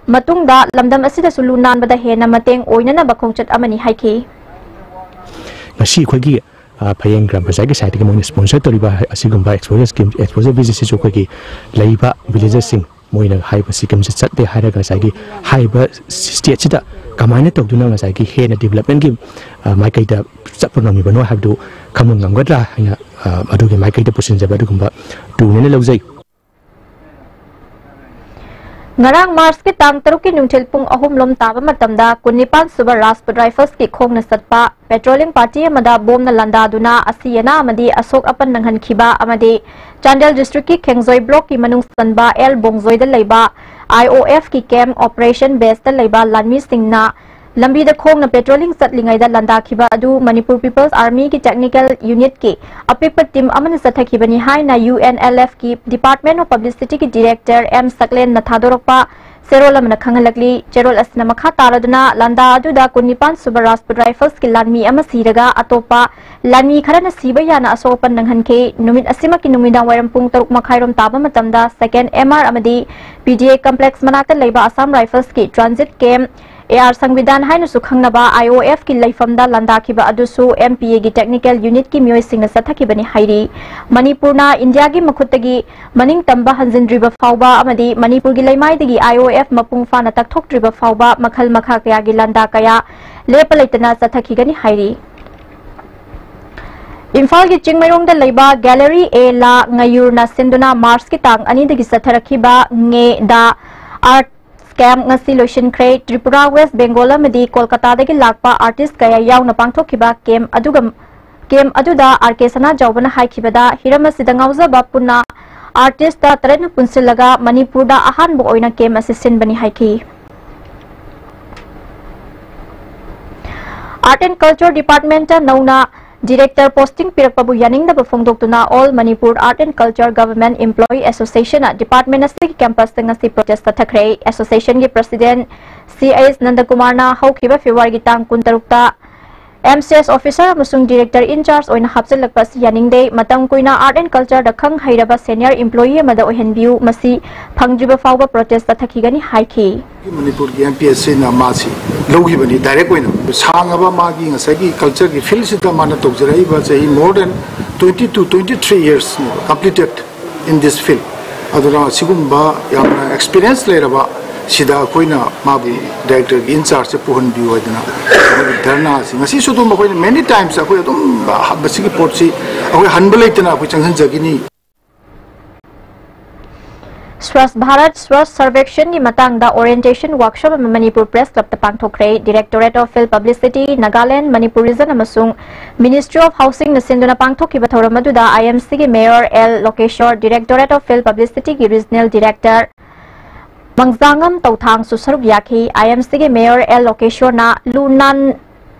ꯃꯇꯨꯡꯗ ꯂꯝꯗꯝ ꯑꯁꯤꯗꯁꯨ ꯂꯨ ꯅꯥꯟꯕꯗ ꯍꯦꯟꯅ ꯃꯇꯦꯡ ꯑꯣꯏꯅꯅꯕ ꯈꯣꯡꯆꯠ ꯑꯃꯅꯤ ꯍꯥꯏꯈꯤ꯫ ꯉꯁꯤ ꯑꯩꯈꯣꯏꯒꯤ, ꯑ, ꯐꯌꯦꯡ ꯒ꯭ꯔꯥꯝ ꯄꯟꯆꯥꯌꯠꯀꯤ side ꯇꯒꯤ ꯃꯣꯏꯅ sponsor ꯇꯧꯔꯤꯕ ꯑꯁꯤꯒꯨꯝꯕ exposure scheme, exposure visit ꯁꯤꯁꯨ ꯑꯩꯈꯣꯏꯒꯤ ꯂꯩꯔꯤꯕ villagersꯁꯤꯡ ꯃꯣꯏꯅ ꯍꯥꯏꯔꯤꯕ ꯁꯤꯛꯀꯤꯝꯁꯤ ꯆꯠꯂꯦ ꯍꯥꯏꯔꯒ ꯉꯁꯥꯏꯒꯤ ꯍꯥꯏꯔꯤꯕ stateꯁꯤꯗ ꯀꯃꯥꯏꯅ ꯇꯧꯗꯨꯅ ꯉꯁꯥꯏꯒꯤ ꯍꯦꯟꯅ developmentꯀꯤ, ꯑ, ꯃꯥꯏꯀꯩꯗ ꯆꯠꯄ ꯉꯝꯃꯤꯕꯅꯣ ꯍꯥꯏꯕꯗꯨ ꯈꯪꯕ ꯉꯝꯒꯗ꯭ꯔꯥ ꯍꯥꯏꯅ, ꯑ, ꯑꯗꯨꯒꯤ ꯃꯥꯏꯀꯩꯗ ꯄꯨꯁꯤꯟꯖꯕ ꯑꯗꯨꯒꯨꯝꯕ tourꯅꯦꯅ ꯂꯧꯖꯩ꯫ ꯉꯔꯥꯡ Marchꯀꯤ ꯇꯥꯡ ꯇꯔꯨꯛꯀꯤ ꯅꯨꯡꯊꯤꯜ ꯄꯨꯡ ꯑꯍꯨꯝ ꯂꯣꯝ ꯇꯥꯕ ꯃꯇꯝꯗ ꯀꯨꯟꯅꯤꯄꯥꯟ ꯁꯨꯕ Rajput Riflesꯀꯤ ꯈꯣꯡꯅ ꯆꯠꯄ patrolling party ꯑꯃꯗ ꯕꯣꯝꯅ ꯂꯥꯟꯗꯥꯗꯨꯅ ꯑꯁꯤ ꯑꯅꯥ ꯑꯃꯗꯤ ꯑꯁꯣꯛ ꯑꯄꯟ ꯅꯪꯍꯟꯈꯤꯕ ꯑꯃꯗꯤ ꯆꯥꯟꯗꯦꯜ districtꯀꯤ ꯈꯦꯡꯖꯣꯏ blockꯀꯤ ꯃꯅꯨꯡ ꯆꯟꯕ ꯑꯦꯜ ꯕꯣꯡꯖꯣꯏꯗ ꯂꯩꯕ IOFꯀꯤ camp operation baseꯇ ꯂꯩꯕ ꯂꯥꯟꯃꯤꯁꯤꯡꯅ ꯂꯝꯕꯤꯗ ꯈꯣꯡꯅ patrolling ꯆꯠꯂꯤꯉꯩꯗ ꯂꯥꯟꯗꯥꯈꯤꯕ ꯑꯗꯨ ꯃꯅꯤꯄꯨꯔ People's Army ꯒꯤ technical unit ꯀꯤ ꯑꯄꯤꯛꯄ team ꯑꯃꯅ ꯆꯠꯊꯈꯤꯕꯅꯤ ꯍꯥꯏꯅ U N L F ꯀꯤ Department of Publicity ꯒꯤ director M ꯁꯛꯂꯦꯟꯅ ꯊꯥꯗꯣꯔꯛꯄ ꯆꯦꯔꯣꯜ ꯑꯃꯅ ꯈꯪꯍꯜꯂꯛꯂꯤ꯫ ꯆꯦꯔꯣꯜ ꯑꯁꯤꯅ ꯃꯈꯥ ꯇꯥꯔꯗꯨꯅ ꯂꯥꯟꯗꯥ ꯑꯗꯨꯗ ꯀꯨꯟꯅꯤꯄꯥꯟ ꯁꯨꯕ Rajput Rifles ꯀꯤ ꯂꯥꯟꯃꯤ ꯑꯃ ꯁꯤꯔꯒ ꯑꯇꯣꯞꯄ ꯂꯥꯟꯃꯤ ꯈꯔꯅ ꯁꯤꯕ ꯌꯥꯅ ꯑꯁꯣꯛ ꯑꯄꯟ ꯅꯪꯍꯟꯈꯤ꯫ ꯅꯨꯃꯤꯠ ꯑꯁꯤꯃꯛꯀꯤ ꯅꯨꯃꯤꯗꯥꯡ ꯋꯥꯏꯔꯝ ꯄꯨꯡ ꯇꯔꯨꯛ ꯃꯈꯥꯏꯔꯣꯝ ꯇꯥꯕ ꯃꯇꯝꯗ second M R ꯑꯃꯗꯤ P D A complex ꯃꯅꯥꯛꯇ ꯂꯩꯕ Assam Rifles ꯀꯤ transit camp A R ꯁꯪꯕꯤꯙꯥꯟ ꯍꯥꯏꯅꯁꯨ ꯈꯪꯅꯕ I O F ꯀꯤ ꯂꯩꯐꯝꯗ ꯂꯥꯟꯗꯥꯈꯤꯕ ꯑꯗꯨꯁꯨ M P A ꯒꯤ technical unit ꯀꯤ ꯃꯤꯑꯣꯏꯁꯤꯡꯅ ꯆꯠꯊꯈꯤꯕꯅꯤ ꯍꯥꯏꯔꯤ꯫ ꯃꯅꯤꯄꯨꯔꯅ ꯏꯟꯗꯤꯌꯥꯒꯤ ꯃꯈꯨꯠꯇꯒꯤ ꯃꯅꯤꯡꯇꯝꯕ ꯍꯟꯖꯤꯟꯗ꯭ꯔꯤꯕ ꯐꯥꯎꯕ ꯑꯃꯗꯤ ꯃꯅꯤꯄꯨꯔꯒꯤ ꯂꯩꯃꯥꯏꯗꯒꯤ I O F ꯃꯄꯨꯡ ꯐꯥꯅ ꯇꯛꯊꯣꯛꯇ꯭ꯔꯤꯕ ꯐꯥꯎꯕ ꯃꯈꯜ ꯃꯈꯥ ꯀꯌꯥꯒꯤ ꯂꯥꯟꯗꯥ ꯀꯌꯥ ꯂꯦꯞꯄ ꯂꯩꯇꯅ ꯆꯠꯊꯈꯤꯒꯅꯤ ꯍꯥꯏꯔꯤ꯫ ꯏꯝꯐꯥꯜꯒꯤ ꯆꯤꯡꯃꯩꯔꯣꯡꯗ ꯂꯩꯕ Gallery A La Ngayur ꯅ ꯁꯤꯟꯗꯨꯅ March ꯀꯤ ꯇꯥꯡ ꯑꯅꯤꯗꯒꯤ ꯆꯠꯊꯔꯛꯈꯤꯕ ꯉꯦ ꯗ Art camp ꯉꯁꯤ ꯂꯣꯏꯁꯤꯟꯈ꯭ꯔꯦ꯫ ꯇ꯭ꯔꯤꯄꯨꯔꯥ, West Bengal ꯑꯃꯗꯤ ꯀꯣꯜꯀꯇꯥꯗꯒꯤ ꯂꯥꯛꯄ artist ꯀꯌꯥ ꯌꯥꯎꯅ ꯄꯥꯡꯊꯣꯛꯈꯤꯕ camp ꯑꯗꯨꯒ, camp ꯑꯗꯨꯗ R K ꯁꯅꯥꯖꯥꯎꯕꯅ ꯍꯥꯏꯈꯤꯕꯗ, ꯍꯤꯔꯝ ꯑꯁꯤꯗ ꯉꯥꯎꯖꯕ ꯄꯨꯟꯅ artist ꯇꯔꯦꯠꯅ ꯄꯨꯟꯁꯤꯜꯂꯒ ꯃꯅꯤꯄꯨꯔꯗ ꯑꯍꯥꯟꯕ ꯑꯣꯏꯅ camp ꯑꯁꯤ ꯁꯤꯟꯕꯅꯤ ꯍꯥꯏꯈꯤ꯫ Art and Culture Department ꯇ ꯅꯧꯅ director posting ꯄꯤꯔꯛꯄꯕꯨ ꯌꯥꯅꯤꯡꯗꯕ ꯐꯣꯡꯗꯣꯛꯇꯨꯅ All Manipur Art and Culture Government Employee Association ꯅ department ꯑꯁꯤꯒꯤ campus ꯇ ꯉꯁꯤ protest ꯆꯠꯊꯈ꯭ꯔꯦ꯫ Association ꯒꯤ president C H ꯅꯟꯗꯀꯨꯃꯥꯔꯅ ꯍꯧꯈꯤꯕ February ꯒꯤ ꯇꯥꯡ ꯀꯨꯟꯇꯔꯨꯛꯇ M C S officer ꯑꯃꯁꯨꯡ director in charge ꯑꯣꯏꯅ ꯍꯥꯞꯆꯤꯜꯂꯛꯄ ꯑꯁꯤ ꯌꯥꯅꯤꯡꯗꯦ꯫ ꯃꯇꯝ ꯀꯨꯏꯅ Art and Culture ꯗ ꯈꯪ ꯍꯩꯔꯕ senior employee ꯑꯃꯗ ꯑꯣꯏꯍꯟꯕꯤꯌꯨ꯫ ꯃꯁꯤ ꯐꯪꯗ꯭ꯔꯤꯕ ꯐꯥꯎꯕ protest ꯆꯠꯊꯈꯤꯒꯅꯤ ꯍꯥꯏꯈꯤ꯫ ꯃꯅꯤꯄꯨꯔꯒꯤ M P S ꯁꯤꯅ ꯃꯥꯁꯤ ꯂꯧꯈꯤꯕꯅꯤ direct ꯑꯣꯏꯅ꯫ ꯁꯥꯡꯉꯕ ꯃꯥꯒꯤ ꯉꯁꯥꯏꯒꯤ culture ꯒꯤ field ꯁꯤꯗ ꯃꯥꯅ ꯇꯧꯖꯔꯛꯏꯕ ꯆꯍꯤ more than twenty two, twenty three years completed in this field. ꯑꯗꯨꯅ ꯁꯤꯒꯨꯝꯕ ꯌꯥꯝꯅ experience ꯂꯩꯔꯕ ꯁꯤꯗ ꯑꯩꯈꯣꯏꯅ ꯃꯥꯕꯨ director ꯒꯤ in charge ꯁꯦ ꯄꯨꯍꯟꯕꯤꯌꯨ ꯍꯥꯏꯗꯅ ꯙꯔꯅꯥ ꯑꯁꯤ ꯉꯁꯤꯁꯨ ꯑꯗꯨꯝ ꯑꯩꯈꯣꯏꯅ many times ꯑꯩꯈꯣꯏ ꯑꯗꯨꯝ ꯃꯁꯤꯒꯤ ꯄꯣꯠꯁꯤ ꯑꯩꯈꯣꯏ ꯍꯟꯕ ꯂꯩꯇꯅ ꯑꯩꯈꯣꯏ ꯆꯪꯁꯤꯟꯖꯒꯅꯤ꯫ Swachh Bharat Swachh Survekshan ꯒꯤ ꯃꯇꯥꯡꯗ orientation workshop ꯑꯃ Manipur Press Club ꯇ ꯄꯥꯡꯊꯣꯛꯈ꯭ꯔꯦ꯫ Directorate of Film Publicity, Nagaland, Manipur Region ꯑꯃꯁꯨꯡ Ministry of Housing ꯅ ꯁꯤꯟꯗꯨꯅ ꯄꯥꯡꯊꯣꯛꯈꯤꯕ ꯊꯧꯔꯝ ꯑꯗꯨꯗ I M C ꯒꯤ Mayor L Lokeshwar, Directorate of Film Publicity ꯒꯤ Regional Director ꯃꯪꯖꯥꯉꯝ ꯇꯧꯊꯥꯡꯁꯨ ꯁꯔꯨꯛ ꯌꯥꯈꯤ꯫ ꯑꯥꯏ ꯑꯦꯝ ꯁꯤꯒꯤ ꯃꯦꯌꯔ ꯑꯦꯜ ꯂꯣꯀꯦꯁꯣꯔꯅ ꯂꯨ ꯅꯥꯟ-,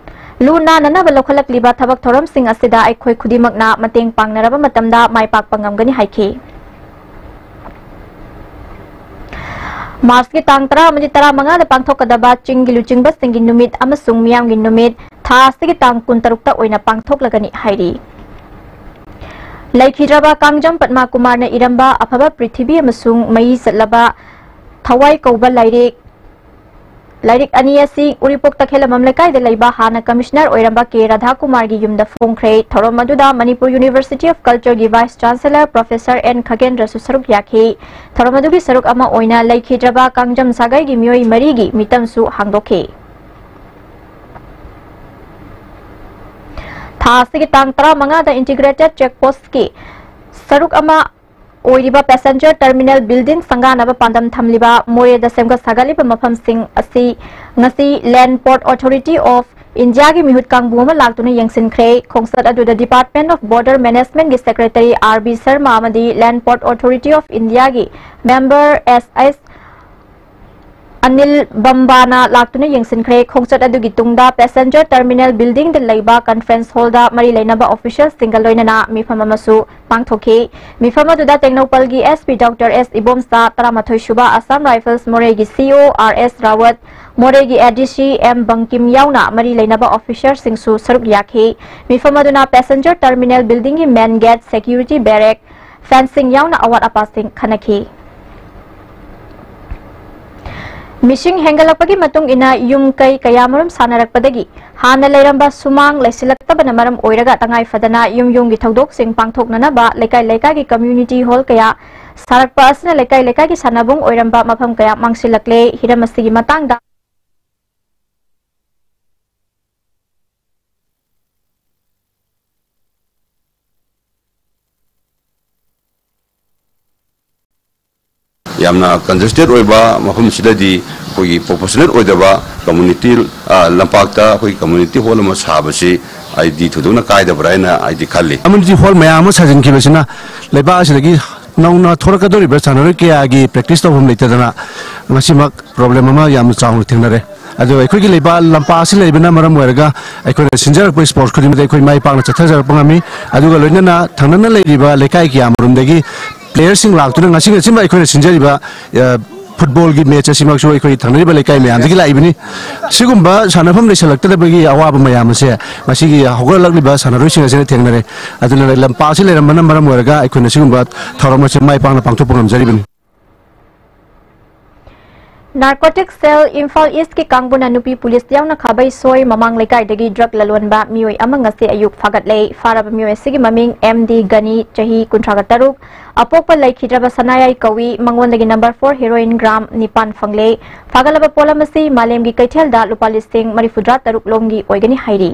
ꯂꯨ ꯅꯥꯟꯅꯅꯕ ꯂꯧꯈꯠꯂꯛꯂꯤꯕ ꯊꯕꯛ ꯊꯧꯔꯝꯁꯤꯡ ꯑꯁꯤꯗ ꯑꯩꯈꯣꯏ ꯈꯨꯗꯤꯡꯃꯛꯅ ꯃꯇꯦꯡ ꯄꯥꯡꯅꯔꯕ ꯃꯇꯝꯗ ꯃꯥꯏ ꯄꯥꯛꯄ ꯉꯝꯒꯅꯤ ꯍꯥꯏꯈꯤ꯫ ꯃꯥꯔꯆꯀꯤ ꯇꯥꯡ ꯇꯔꯥ ꯑꯃꯗꯤ ꯇꯔꯥꯃꯉꯥꯗ ꯄꯥꯡꯊꯣꯛꯀꯗꯕ ꯆꯤꯡꯒꯤ ꯂꯨꯆꯤꯡꯕꯁꯤꯡꯒꯤ ꯅꯨꯃꯤꯠ ꯑꯃꯁꯨꯡ ꯃꯤꯌꯥꯝꯒꯤ ꯅꯨꯃꯤꯠ ꯊꯥ ꯑꯁꯤꯒꯤ ꯇꯥꯡ ꯀꯨꯟꯇꯔꯨꯛꯇ ꯑꯣꯏꯅ ꯄꯥꯡꯊꯣꯛꯂꯒꯅꯤ ꯍꯥꯏꯔꯤ꯫ ꯂꯩꯈꯤꯗ꯭ꯔꯕ ꯀꯥꯡꯖꯝ ꯄꯗꯃ ꯀꯨꯃꯥꯔꯅ ꯏꯔꯝꯕ ꯑꯐꯕ ꯄ꯭ꯔꯤꯊꯤꯕꯤ ꯑꯃꯁꯨꯡ ꯃꯩ ꯆꯠꯂꯕ ꯊꯋꯥꯏ ꯀꯧꯕ ꯂꯥꯏꯔꯤꯛ, ꯂꯥꯏꯔꯤꯛ ꯑꯅꯤ ꯑꯁꯤ ꯎꯔꯤꯄꯣꯛ ꯇꯈꯦꯂꯝꯕꯝ ꯂꯩꯀꯥꯏꯗ ꯂꯩꯕ ꯍꯥꯟꯅ ꯀꯃꯤꯁꯅꯔ ꯑꯣꯏꯔꯝꯕ ꯀꯦ ꯔꯥꯙꯥꯀꯨꯃꯥꯔꯒꯤ ꯌꯨꯝꯗ ꯐꯣꯡꯈ꯭ꯔꯦ꯫ ꯊꯧꯔꯝ ꯑꯗꯨꯗ ꯃꯅꯤꯄꯨꯔ ꯌꯨꯅꯤꯚꯔꯁꯤꯇꯤ ꯑꯣꯐ ꯀꯜꯆꯔꯒꯤ ꯚꯥꯏꯁ ꯆꯥꯟꯁꯦꯂꯔ ꯄ꯭ꯔꯣꯐꯦꯁꯔ ꯑꯦꯟ ꯈꯒꯦꯟꯗ꯭ꯔꯁꯨ ꯁꯔꯨꯛ ꯌꯥꯈꯤ꯫ ꯊꯧꯔꯝ ꯑꯗꯨꯒꯤ ꯁꯔꯨꯛ ꯑꯃ ꯑꯣꯏꯅ ꯂꯩꯈꯤꯗ꯭ꯔꯕ ꯀꯥꯡꯖꯝ ꯁꯥꯒꯩꯒꯤ ꯃꯤꯑꯣꯏ ꯃꯔꯤꯒꯤ ꯃꯤꯇꯝꯁꯨ ꯍꯥꯡꯗꯣꯛꯈꯤ꯫ ꯊꯥ ꯑꯁꯤꯒꯤ ꯇꯥꯡ ꯇꯔꯥꯃꯉꯥꯗ ꯏꯟꯇꯤꯒ꯭ꯔꯦꯇꯦꯗ ꯆꯦꯛ ꯄꯣꯁꯀꯤ ꯁꯔꯨꯛ ꯑꯃ ꯑꯣꯏꯔꯤꯕ ꯄꯦꯁꯦꯟꯖꯔ ꯇꯔꯃꯤꯅꯦꯜ ꯕꯤꯜꯗꯤꯡ ꯁꯪꯒꯥꯅꯕ ꯄꯥꯟꯗꯝ ꯊꯝꯂꯤꯕ ꯃꯣꯔꯦꯗ ꯁꯦꯝꯒꯠ ꯁꯥꯒꯠꯂꯤꯕ ꯃꯐꯝꯁꯤꯡ ꯑꯁꯤ ꯉꯁꯤ ꯂꯦꯟꯗ ꯄꯣꯔꯠ ꯑꯣꯊꯣꯔꯤꯇꯤ ꯑꯣꯐ ꯏꯟꯗꯤꯌꯥꯒꯤ ꯃꯤꯍꯨꯠ ꯀꯥꯡꯕꯨ ꯑꯃ ꯂꯥꯛꯇꯨꯅ ꯌꯦꯡꯁꯤꯟꯈ꯭ꯔꯦ꯫ ꯈꯣꯡꯆꯠ ꯑꯗꯨꯗ ꯗꯤꯄꯥꯔꯠꯃꯦꯟꯠ ꯑꯣꯐ ꯕꯣꯔꯗꯔ ꯃꯦꯅꯦꯖꯃꯦꯟꯠꯀꯤ ꯁꯦꯀ꯭ꯔꯦꯇꯔꯤ ꯑꯥꯔ ꯕꯤ ꯁꯔꯃ ꯑꯃꯗꯤ ꯂꯦꯟꯗ ꯄꯣꯔꯠ ꯑꯣꯊꯣꯔꯤꯇꯤ ꯑꯣꯐ ꯏꯟꯗꯤꯌꯥꯒꯤ ꯃꯦꯝꯕꯔ ꯑꯦꯁ ꯑꯦꯁ ꯑꯅꯤꯜ ꯕꯝꯕꯥꯅ ꯂꯥꯛꯇꯨꯅ ꯌꯦꯡꯁꯤꯟꯈ꯭ꯔꯦ꯫ ꯈꯣꯡꯆꯠ ꯑꯗꯨꯒꯤ ꯇꯨꯡꯗ ꯄꯦꯁꯦꯟꯖꯔ ꯇꯔꯃꯤꯅꯦꯜ ꯕꯤꯜꯗꯤꯡꯗ ꯂꯩꯕ ꯀꯟꯐꯔꯦꯟꯁ ꯍꯣꯜꯗ ꯃꯔꯤ ꯂꯩꯅꯕ ꯑꯣꯐꯤꯁꯤꯌꯦꯜꯁꯤꯡꯒ ꯂꯣꯏꯅꯅ ꯃꯤꯐꯝ ꯑꯃꯁꯨ ꯄꯥꯡꯊꯣꯛꯈꯤ꯫ ꯃꯤꯐꯝ ꯑꯗꯨꯗ ꯇꯦꯡꯅꯧꯄꯜꯒꯤ ꯑꯦꯁ ꯄꯤ ꯗꯣꯛꯇꯔ ꯑꯦꯁ ꯏꯕꯣꯝꯆꯥ, ꯇꯔꯥꯃꯥꯊꯣꯏ ꯁꯨꯕ ꯑꯁꯥꯝ ꯔꯥꯏꯐꯜꯁ ꯃꯣꯔꯦꯒꯤ ꯁꯤ ꯏ ꯑꯣ ꯑꯥꯔ ꯑꯦꯁ ꯔꯥꯋꯠ, ꯃꯣꯔꯦꯒꯤ ꯑꯦ ꯗꯤ ꯁꯤ ꯑꯦꯝ ꯕꯪꯀꯤꯝ ꯌꯥꯎꯅ ꯃꯔꯤ ꯂꯩꯅꯕ ꯑꯣꯐꯤꯁꯤꯌꯦꯜꯁꯤꯡꯁꯨ ꯁꯔꯨꯛ ꯌꯥꯈꯤ꯫ ꯃꯤꯐꯝ ꯑꯗꯨꯅ ꯄꯦꯁꯦꯟꯖꯔ ꯇꯔꯃꯤꯅꯦꯜ ꯕꯤꯜꯗꯤꯡꯒꯤ ꯃꯦꯟ ꯒꯦꯠ, ꯁꯦꯀ꯭ꯌꯨꯔꯤꯇꯤ ꯕꯦꯔꯦꯛ, ꯐꯦꯟꯁꯤꯡ ꯌꯥꯎꯅ ꯑꯋꯥꯠ ꯑꯄꯥꯁꯤꯡ ꯈꯟꯅꯈꯤ꯫ ꯃꯤꯁꯤꯡ ꯍꯦꯟꯒꯠꯂꯛꯄꯒꯤ ꯃꯇꯨꯡ ꯏꯟꯅ ꯌꯨꯝ ꯀꯩ ꯀꯌꯥꯃꯔꯨꯝ ꯁꯥꯟꯅꯔꯛꯄꯗꯒꯤ ꯍꯥꯟꯅ ꯂꯩꯔꯝꯕ ꯁꯨꯃꯥꯡ ꯂꯩꯁꯤꯜꯂꯛꯇꯕꯅ ꯃꯔꯝ ꯑꯣꯏꯔꯒ ꯇꯉꯥꯏ ꯐꯗꯅ ꯌꯨꯝ ꯌꯨꯝꯒꯤ ꯊꯧꯗꯣꯛꯁꯤꯡ ꯄꯥꯡꯊꯣꯛꯅꯅꯕ ꯂꯩꯀꯥꯏ ꯂꯩꯀꯥꯏꯒꯤ ꯀꯝꯃ꯭ꯌꯨꯅꯤꯇꯤ ꯍꯣꯜ ꯀꯌꯥ ꯁꯥꯔꯛꯄ ꯑꯁꯤꯅ ꯂꯩꯀꯥꯏ ꯂꯩꯀꯥꯏꯒꯤ ꯁꯥꯟꯅꯕꯨꯡ ꯑꯣꯏꯔꯝꯕ ꯃꯐꯝ ꯀꯌꯥ ꯃꯥꯡꯁꯤꯜꯂꯛꯂꯦ꯫ ꯍꯤꯔꯝ ꯑꯁꯤꯒꯤ ꯃꯇꯥꯡꯗ ꯌꯥꯝꯅ ꯀꯟꯖꯦꯁꯇꯦꯗ ꯑꯣꯏꯕ ꯃꯐꯝꯁꯤꯗꯗꯤ ꯑꯩꯈꯣꯏꯒꯤ ꯄ꯭ꯔꯣꯄꯣꯔꯁꯅꯦꯠ ꯑꯣꯏꯗꯕ ꯀꯝꯃ꯭ꯌꯨꯅꯤꯇꯤ, ꯑ, ꯂꯝꯄꯥꯛꯇ ꯑꯩꯈꯣꯏꯒꯤ ꯀꯝꯃ꯭ꯌꯨꯅꯤꯇꯤ ꯍꯣꯜ ꯑꯃ ꯁꯥꯕꯁꯤ ꯑꯩꯗꯤ ꯊꯣꯏꯗꯣꯛꯅ ꯀꯥꯏꯗꯕ꯭ꯔꯥ ꯍꯥꯏꯅ ꯑꯩꯗꯤ ꯈꯜꯂꯤ꯫ ꯀꯝꯃ꯭ꯌꯨꯅꯤꯇꯤ ꯍꯣꯜ ꯃꯌꯥꯝ ꯑꯃ ꯁꯥꯖꯤꯟꯈꯤꯕꯁꯤꯅ ꯂꯩꯕꯥꯛ ꯑꯁꯤꯗꯒꯤ ꯅꯧꯅ ꯊꯣꯔꯛꯀꯗꯧꯔꯤꯕ ꯁꯥꯟꯅꯔꯣꯏ ꯀꯌꯥꯒꯤ ꯄ꯭ꯔꯦꯛꯇꯤꯁ ꯇꯧꯐꯝ ꯂꯩꯇꯗꯅ ꯉꯁꯤꯃꯛ ꯄ꯭ꯔꯣꯕ꯭ꯂꯦꯝ ꯑꯃ ꯌꯥꯝꯅ ꯆꯥꯎꯅ ꯊꯦꯡꯅꯔꯦ꯫ ꯑꯗꯨꯒ ꯑꯩꯈꯣꯏꯒꯤ ꯂꯩꯕꯥꯛ ꯂꯝꯄꯥꯛ ꯑꯁꯤ ꯂꯩꯕꯅ ꯃꯔꯝ ꯑꯣꯏꯔꯒ ꯑꯩꯈꯣꯏꯅ ꯁꯤꯟꯖꯔꯛꯄ ꯁ꯭ꯄꯣꯔꯠꯁ ꯈꯨꯗꯤꯡꯃꯛꯇ ꯑꯩꯈꯣꯏ ꯃꯥꯏ ꯄꯥꯛꯅ ꯆꯠꯊꯖꯔꯛꯄ ꯉꯝꯃꯤ꯫ ꯑꯗꯨꯒ ꯂꯣꯏꯅꯅ ꯊꯪꯅꯅ ꯂꯩꯔꯤꯕ ꯂꯩꯀꯥꯏ ꯀꯌꯥꯃꯔꯨꯝꯗꯒꯤ ꯄ꯭ꯂꯦꯌꯔꯁꯤꯡ ꯂꯥꯛꯇꯨꯅ ꯉꯁꯤ ꯉꯁꯤꯃꯛ ꯑꯩꯈꯣꯏꯅ ꯁꯤꯟꯖꯔꯤꯕ, ꯑ, ꯐꯨꯠꯕꯣꯜꯒꯤ ꯃꯦꯠꯆ ꯑꯁꯤꯃꯛꯁꯨ ꯑꯩꯈꯣꯏ ꯊꯪꯅꯔꯤꯕ ꯂꯩꯀꯥꯏ ꯃꯌꯥꯝꯗꯒꯤ ꯂꯥꯛꯏꯕꯅꯤ꯫ ꯁꯤꯒꯨꯝꯕ ꯁꯥꯟꯅꯐꯝ ꯂꯩꯁꯜꯂꯛꯇꯕꯒꯤ ꯑꯋꯥꯕ ꯃꯌꯥꯝ ꯑꯁꯦ ꯉꯁꯤꯒꯤ ꯍꯧꯒꯠꯂꯛꯂꯤꯕ ꯁꯥꯟꯅꯔꯣꯏꯁꯤꯡ ꯑꯁꯤꯅ ꯊꯦꯡꯅꯔꯦ꯫ ꯑꯗꯨꯅ ꯂꯝꯄꯥꯛ ꯑꯁꯤ ꯂꯩꯔꯝꯕꯅ ꯃꯔꯝ ꯑꯣꯏꯔꯒ ꯑꯩꯈꯣꯏꯅ ꯁꯤꯒꯨꯝꯕ ꯊꯧꯔꯝ ꯑꯁꯤ ꯃꯥꯏ ꯄꯥꯛꯅ ꯄꯥꯡꯊꯣꯛꯄ ꯉꯝꯖꯔꯤꯕꯅꯤ꯫ ꯅꯥꯔꯀꯣꯇꯤꯛ ꯁꯦꯜ ꯏꯝꯐꯥꯜ ꯏꯁꯀꯤ ꯀꯥꯡꯕꯨꯅ ꯅꯨꯄꯤ ꯄꯨꯂꯤꯁ ꯌꯥꯎꯅ ꯈꯥꯕꯩ ꯁꯣꯏ ꯃꯃꯥꯡ ꯂꯩꯀꯥꯏꯗꯒꯤ ꯗ꯭ꯔꯒ ꯂꯂꯣꯟꯕ ꯃꯤꯑꯣꯏ ꯑꯃ ꯉꯁꯤ ꯑꯌꯨꯛ ꯐꯥꯒꯠꯂꯦ꯫ ꯐꯥꯔꯕ ꯃꯤꯑꯣꯏ ꯑꯁꯤꯒꯤ ꯃꯃꯤꯡ ꯑꯦꯝ ꯗꯤ ꯒꯅꯤ, ꯆꯍꯤ ꯀꯨꯟꯊ꯭ꯔꯥꯒ ꯇꯔꯨꯛ, ꯑꯄꯣꯛꯄ ꯂꯩꯈꯤꯗ꯭ꯔꯕ ꯁꯅꯥꯌꯥꯏ ꯀꯧꯏ꯫ ꯃꯉꯣꯟꯗꯒꯤ ꯅꯝꯕꯔ ꯐꯣꯔ ꯍꯦꯔꯣꯏꯟ ꯒ꯭ꯔꯥꯝ ꯅꯤꯄꯥꯟ ꯐꯪꯂꯦ꯫ ꯐꯥꯒꯠꯂꯕ ꯄꯣꯠꯂꯝ ꯑꯁꯤ ꯃꯥꯂꯦꯝꯒꯤ ꯀꯩꯊꯦꯜꯗ ꯂꯨꯄꯥ ꯂꯤꯁꯤꯡ ꯃꯔꯤꯐꯨꯇꯔꯥ ꯇꯔꯨꯛ ꯂꯣꯝꯒꯤ ꯑꯣꯏꯒꯅꯤ ꯍꯥꯏꯔꯤ꯫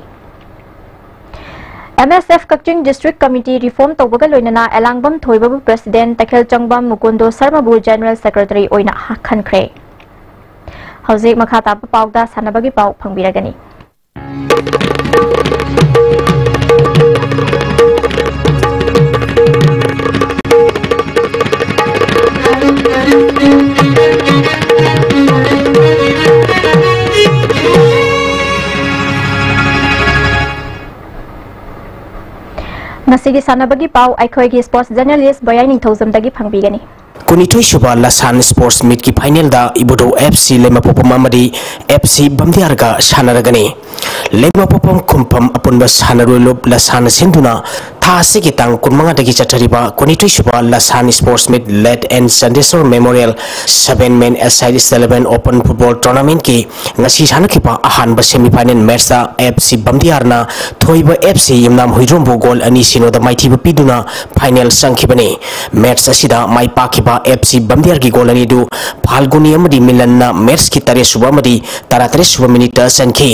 ꯑꯦꯝ ꯑꯦꯁ ꯑꯦꯐ ꯀꯛꯆꯤꯡ ꯗꯤꯁꯇ꯭ꯔꯤꯛ ꯀꯃꯤꯇꯤ ꯔꯤꯐꯣꯔꯝ ꯇꯧꯕꯒ ꯂꯣꯏꯅꯅ ꯑꯦꯂꯥꯡꯕꯝ ꯊꯣꯏꯕꯕꯨ ꯄ꯭ꯔꯦꯁꯤꯗꯦꯟꯠ, ꯇꯈꯦꯜꯆꯪꯕꯝ ꯃꯨꯀꯨꯟꯗꯣ ꯁꯔꯃꯕꯨ ꯖꯦꯅꯔꯦꯜ ꯁꯦꯀ꯭ꯔꯦꯇꯔꯤ ꯑꯣꯏꯅ ꯈꯟꯈ꯭ꯔꯦ꯫ ꯍꯧꯖꯤꯛ ꯃꯈꯥ ꯇꯥꯕ ꯄꯥꯎꯗ ꯁꯥꯟꯅꯕꯒꯤ ꯄꯥꯎ ꯐꯪꯕꯤꯔꯒꯅꯤ꯫ ꯉꯁꯤꯒꯤ ꯁꯥꯟꯅꯕꯒꯤ ꯄꯥꯎ ꯑꯩꯈꯣꯏꯒꯤ ꯁ꯭ꯄꯣꯔꯠꯁ ꯖꯔꯅꯦꯂꯤꯁ ꯕꯣꯌꯥꯏ ꯅꯤꯡꯊꯧꯖꯝꯗꯒꯤ ꯐꯪꯕꯤꯒꯅꯤ꯫ ꯀꯨꯟꯅꯤꯊꯣꯏ ꯁꯨꯕ ꯂꯁꯥꯟ ꯁ꯭ꯄꯣꯔꯠꯁ ꯃꯤꯠꯀꯤ ꯐꯥꯏꯅꯦꯜꯗ ꯏꯕꯨꯙꯧ ꯑꯦꯐ ꯁꯤ ꯂꯩꯃꯄꯣꯛꯄꯝ ꯑꯃꯗꯤ ꯑꯦꯐ ꯁꯤ ꯕꯝꯗꯤꯌꯥꯔꯒ ꯁꯥꯟꯅꯔꯒꯅꯤ꯫ ꯂꯩꯃꯄꯣꯛꯄꯝ ꯈꯨꯝꯐꯝ ꯑꯄꯨꯟꯕ ꯁꯥꯟꯅꯔꯣꯏ ꯂꯨꯞ ꯂꯁꯥꯟꯅ ꯁꯤꯟꯗꯨꯅ ꯊꯥ ꯑꯁꯤꯒꯤ ꯇꯥꯡ ꯀꯨꯟꯃꯉꯥꯗꯒꯤ ꯆꯠꯊꯔꯤꯕ ꯀꯨꯟꯅꯤꯊꯣꯏ ꯁꯨꯕ ꯂꯁꯥꯟ sports meet late N Chandeshwor memorial seven men a side eleven open football ꯇꯣꯔꯅꯥꯃꯦꯟꯠꯀꯤ ꯉꯁꯤ ꯁꯥꯟꯅꯈꯤꯕ ꯑꯍꯥꯟꯕ ꯁꯦꯃꯤꯐꯥꯏꯅꯦꯜ ꯃꯦꯠꯆꯇ ꯑꯦꯐ ꯁꯤ ꯕꯝꯗꯤꯌꯥꯔꯅ ꯊꯣꯏꯕ ꯑꯦꯐ ꯁꯤ ꯌꯨꯝꯅꯥꯝ ꯍꯨꯏꯗ꯭ꯔꯣꯝꯕꯨ ꯒꯣꯜ ꯑꯅꯤ ꯁꯤꯅꯣꯗ ꯃꯥꯏꯊꯤꯕ ꯄꯤꯗꯨꯅ ꯐꯥꯏꯅꯦꯜ ꯆꯪꯈꯤꯕꯅꯤ꯫ ꯃꯦꯠꯆ ꯑꯁꯤꯗ ꯃꯥꯏ ꯄꯥꯛꯈꯤꯕ ꯑꯦꯐ ꯁꯤ ꯕꯝꯗꯤꯌꯥꯔꯒꯤ ꯒꯣꯜ ꯑꯅꯤꯗꯨ ꯐꯥꯜꯒꯨꯅꯤ ꯑꯃꯗꯤ ꯃꯤꯂꯟꯅ ꯃꯦꯠꯆꯀꯤ ꯇꯔꯦꯠ ꯁꯨꯕ ꯑꯃꯗꯤ ꯇꯔꯥꯇꯔꯦꯠ ꯁꯨꯕ ꯃꯤꯅꯤꯠꯇ ꯆꯟꯈꯤ꯫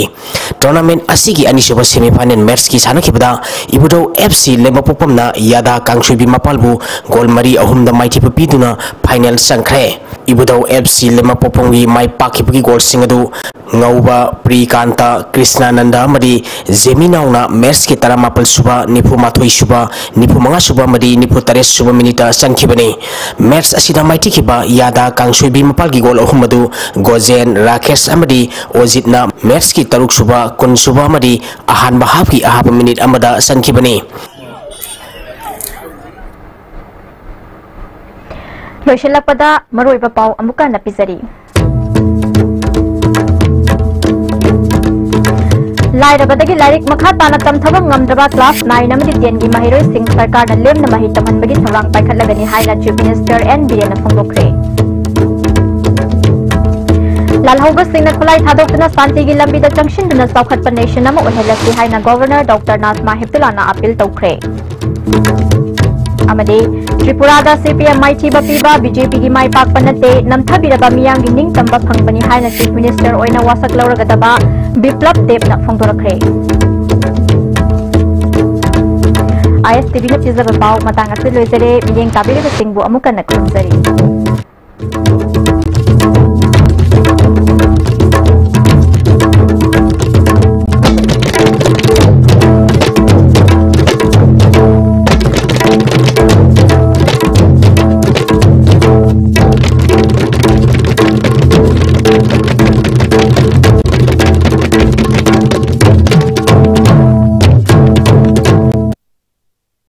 ꯇꯣꯔꯅꯥꯃꯦꯟꯠ ꯑꯁꯤꯒꯤ ꯑꯅꯤꯁꯨꯕ ꯁꯦꯃꯤꯐꯥꯏꯅꯦꯜ ꯃꯦꯠꯆꯀꯤ ꯁꯥꯟꯅꯈꯤꯕꯗ ꯏꯕꯨꯙꯧ ꯑꯦꯐ ꯁꯤ ꯂꯩꯃꯄꯣꯛꯄꯝꯅ ꯌꯥꯗꯥ ꯀꯥꯡꯁꯣꯏꯕꯤ ꯃꯄꯥꯜꯕꯨ ꯒꯣꯜ ꯃꯔꯤ ꯑꯍꯨꯝꯗ ꯃꯥꯏꯊꯤꯕ ꯄꯤꯗꯨꯅ ꯐꯥꯏꯅꯦꯜ ꯆꯪꯈ꯭ꯔꯦ꯫ ꯏꯕꯨꯙꯧ ꯑꯦꯐ ꯁꯤ ꯂꯩꯃꯄꯣꯛꯐꯝꯒꯤ ꯃꯥꯏ ꯄꯥꯛꯈꯤꯕꯒꯤ ꯒꯣꯜꯁꯤꯡ ꯑꯗꯨ ꯉꯧꯕ ꯄ꯭ꯔꯤꯀꯥꯟꯇ, ꯀ꯭ꯔꯤꯁꯅꯥꯅꯟꯗ ꯑꯃꯗꯤ ꯖꯦꯃꯤꯅꯥꯎꯅ ꯃꯦꯠꯁꯀꯤ ꯇꯔꯥꯃꯥꯄꯜ ꯁꯨꯕ, ꯅꯤꯐꯨ ꯃꯥꯊꯣꯏ ꯁꯨꯕ, ꯅꯤꯐꯨ ꯃꯉꯥ ꯁꯨꯕ ꯑꯃꯗꯤ ꯅꯤꯐꯨ ꯇꯔꯦꯠ ꯁꯨꯕ ꯃꯤꯅꯤꯠꯇ ꯆꯟꯈꯤꯕꯅꯤ꯫ ꯃꯦꯠꯁ ꯑꯁꯤꯗ ꯃꯥꯏꯊꯤꯈꯤꯕ ꯌꯥꯗꯥ ꯀꯥꯡꯁꯣꯏꯕꯤ ꯃꯄꯥꯜꯒꯤ ꯒꯣꯜ ꯑꯍꯨꯝ ꯑꯗꯨ ꯒꯣꯖꯦꯟ, ꯔꯥꯀꯦꯁ ꯑꯃꯗꯤ ꯑꯣꯖꯤꯠꯅ ꯃꯦꯠꯁꯀꯤ ꯇꯔꯨꯛ ꯁꯨꯕ, ꯀꯨꯟ ꯁꯨꯕ ꯑꯃꯗꯤ ꯑꯍꯥꯟꯕ ꯍꯥꯐꯀꯤ ꯑꯍꯥꯞꯄ ꯃꯤꯅꯤꯠ ꯑꯃꯗ ꯆꯟꯈꯤꯕꯅꯤ꯫ ꯂꯣꯏꯁꯤꯜꯂꯛꯄꯗ ꯃꯔꯨꯑꯣꯏꯕ ꯄꯥꯎ ꯑꯃꯨꯛꯀ ꯍꯟꯅ ꯄꯤꯖꯔꯤ꯫ ꯂꯥꯏꯔꯕꯗꯒꯤ ꯂꯥꯏꯔꯤꯛ ꯃꯈꯥ ꯇꯥꯅ ꯇꯝꯊꯕ ꯉꯝꯗ꯭ꯔꯕ class nine ꯑꯃꯗꯤ ten ꯒꯤ ꯃꯍꯩꯔꯣꯏꯁꯤꯡ ꯁꯔꯀꯥꯔꯅ ꯂꯦꯝꯅ ꯃꯍꯩ ꯇꯝꯍꯟꯕꯒꯤ ꯊꯧꯔꯥꯡ ꯄꯥꯏꯈꯠꯂꯒꯅꯤ ꯍꯥꯏꯅ Chief Minister N ꯕꯤꯔꯦꯟꯅ ꯐꯣꯡꯗꯣꯛꯈ꯭ꯔꯦ꯫ ꯂꯥꯜꯍꯧꯕꯁꯤꯡꯅ ꯈꯨꯠꯂꯥꯏ ꯊꯥꯗꯣꯛꯇꯨꯅ ꯁꯥꯟꯇꯤꯒꯤ ꯂꯝꯕꯤꯗ ꯆꯪꯁꯤꯟꯗꯨꯅ ꯆꯥꯎꯈꯠꯄ nation ꯑꯃ ꯑꯣꯏꯍꯜꯂꯁꯤ ꯍꯥꯏꯅ Governor Doctor ꯅꯥꯖꯃꯥ ꯍꯦꯞꯇꯨꯂꯥꯅ appeal ꯇꯧꯈ꯭ꯔꯦ꯫ ꯑꯃꯗꯤ ꯇ꯭ꯔꯤꯄꯨꯔꯥꯗ C P M ꯃꯥꯏꯊꯤꯕ ꯄꯤꯕ, B J P ꯒꯤ ꯃꯥꯏ ꯄꯥꯛꯄ ꯅꯠꯇꯦ, ꯅꯝꯊꯕꯤꯔꯕ ꯃꯤꯌꯥꯝꯒꯤ ꯅꯤꯡꯇꯝꯕ ꯐꯪꯕꯅꯤ ꯍꯥꯏꯅ Chief Minister ꯑꯣꯏꯅ ꯋꯥꯁꯛ ꯂꯧꯔꯒꯗꯕ ꯕꯤꯄ꯭ꯂꯕ ꯗꯦꯕꯅ ꯐꯣꯡꯗꯣꯔꯛꯈ꯭ꯔꯦ꯫ I S T V ꯅ ꯄꯤꯖꯕ ꯄꯥꯎ ꯃꯇꯥꯡ ꯑꯁꯤꯗ ꯂꯣꯏꯖꯔꯦ꯫ ꯃꯤꯠꯌꯦꯡ ꯇꯥꯕꯤꯔꯤꯕꯁꯤꯡꯕꯨ ꯑꯃꯨꯛ ꯍꯟꯅ ꯈꯨꯔꯨꯝꯖꯔꯤ꯫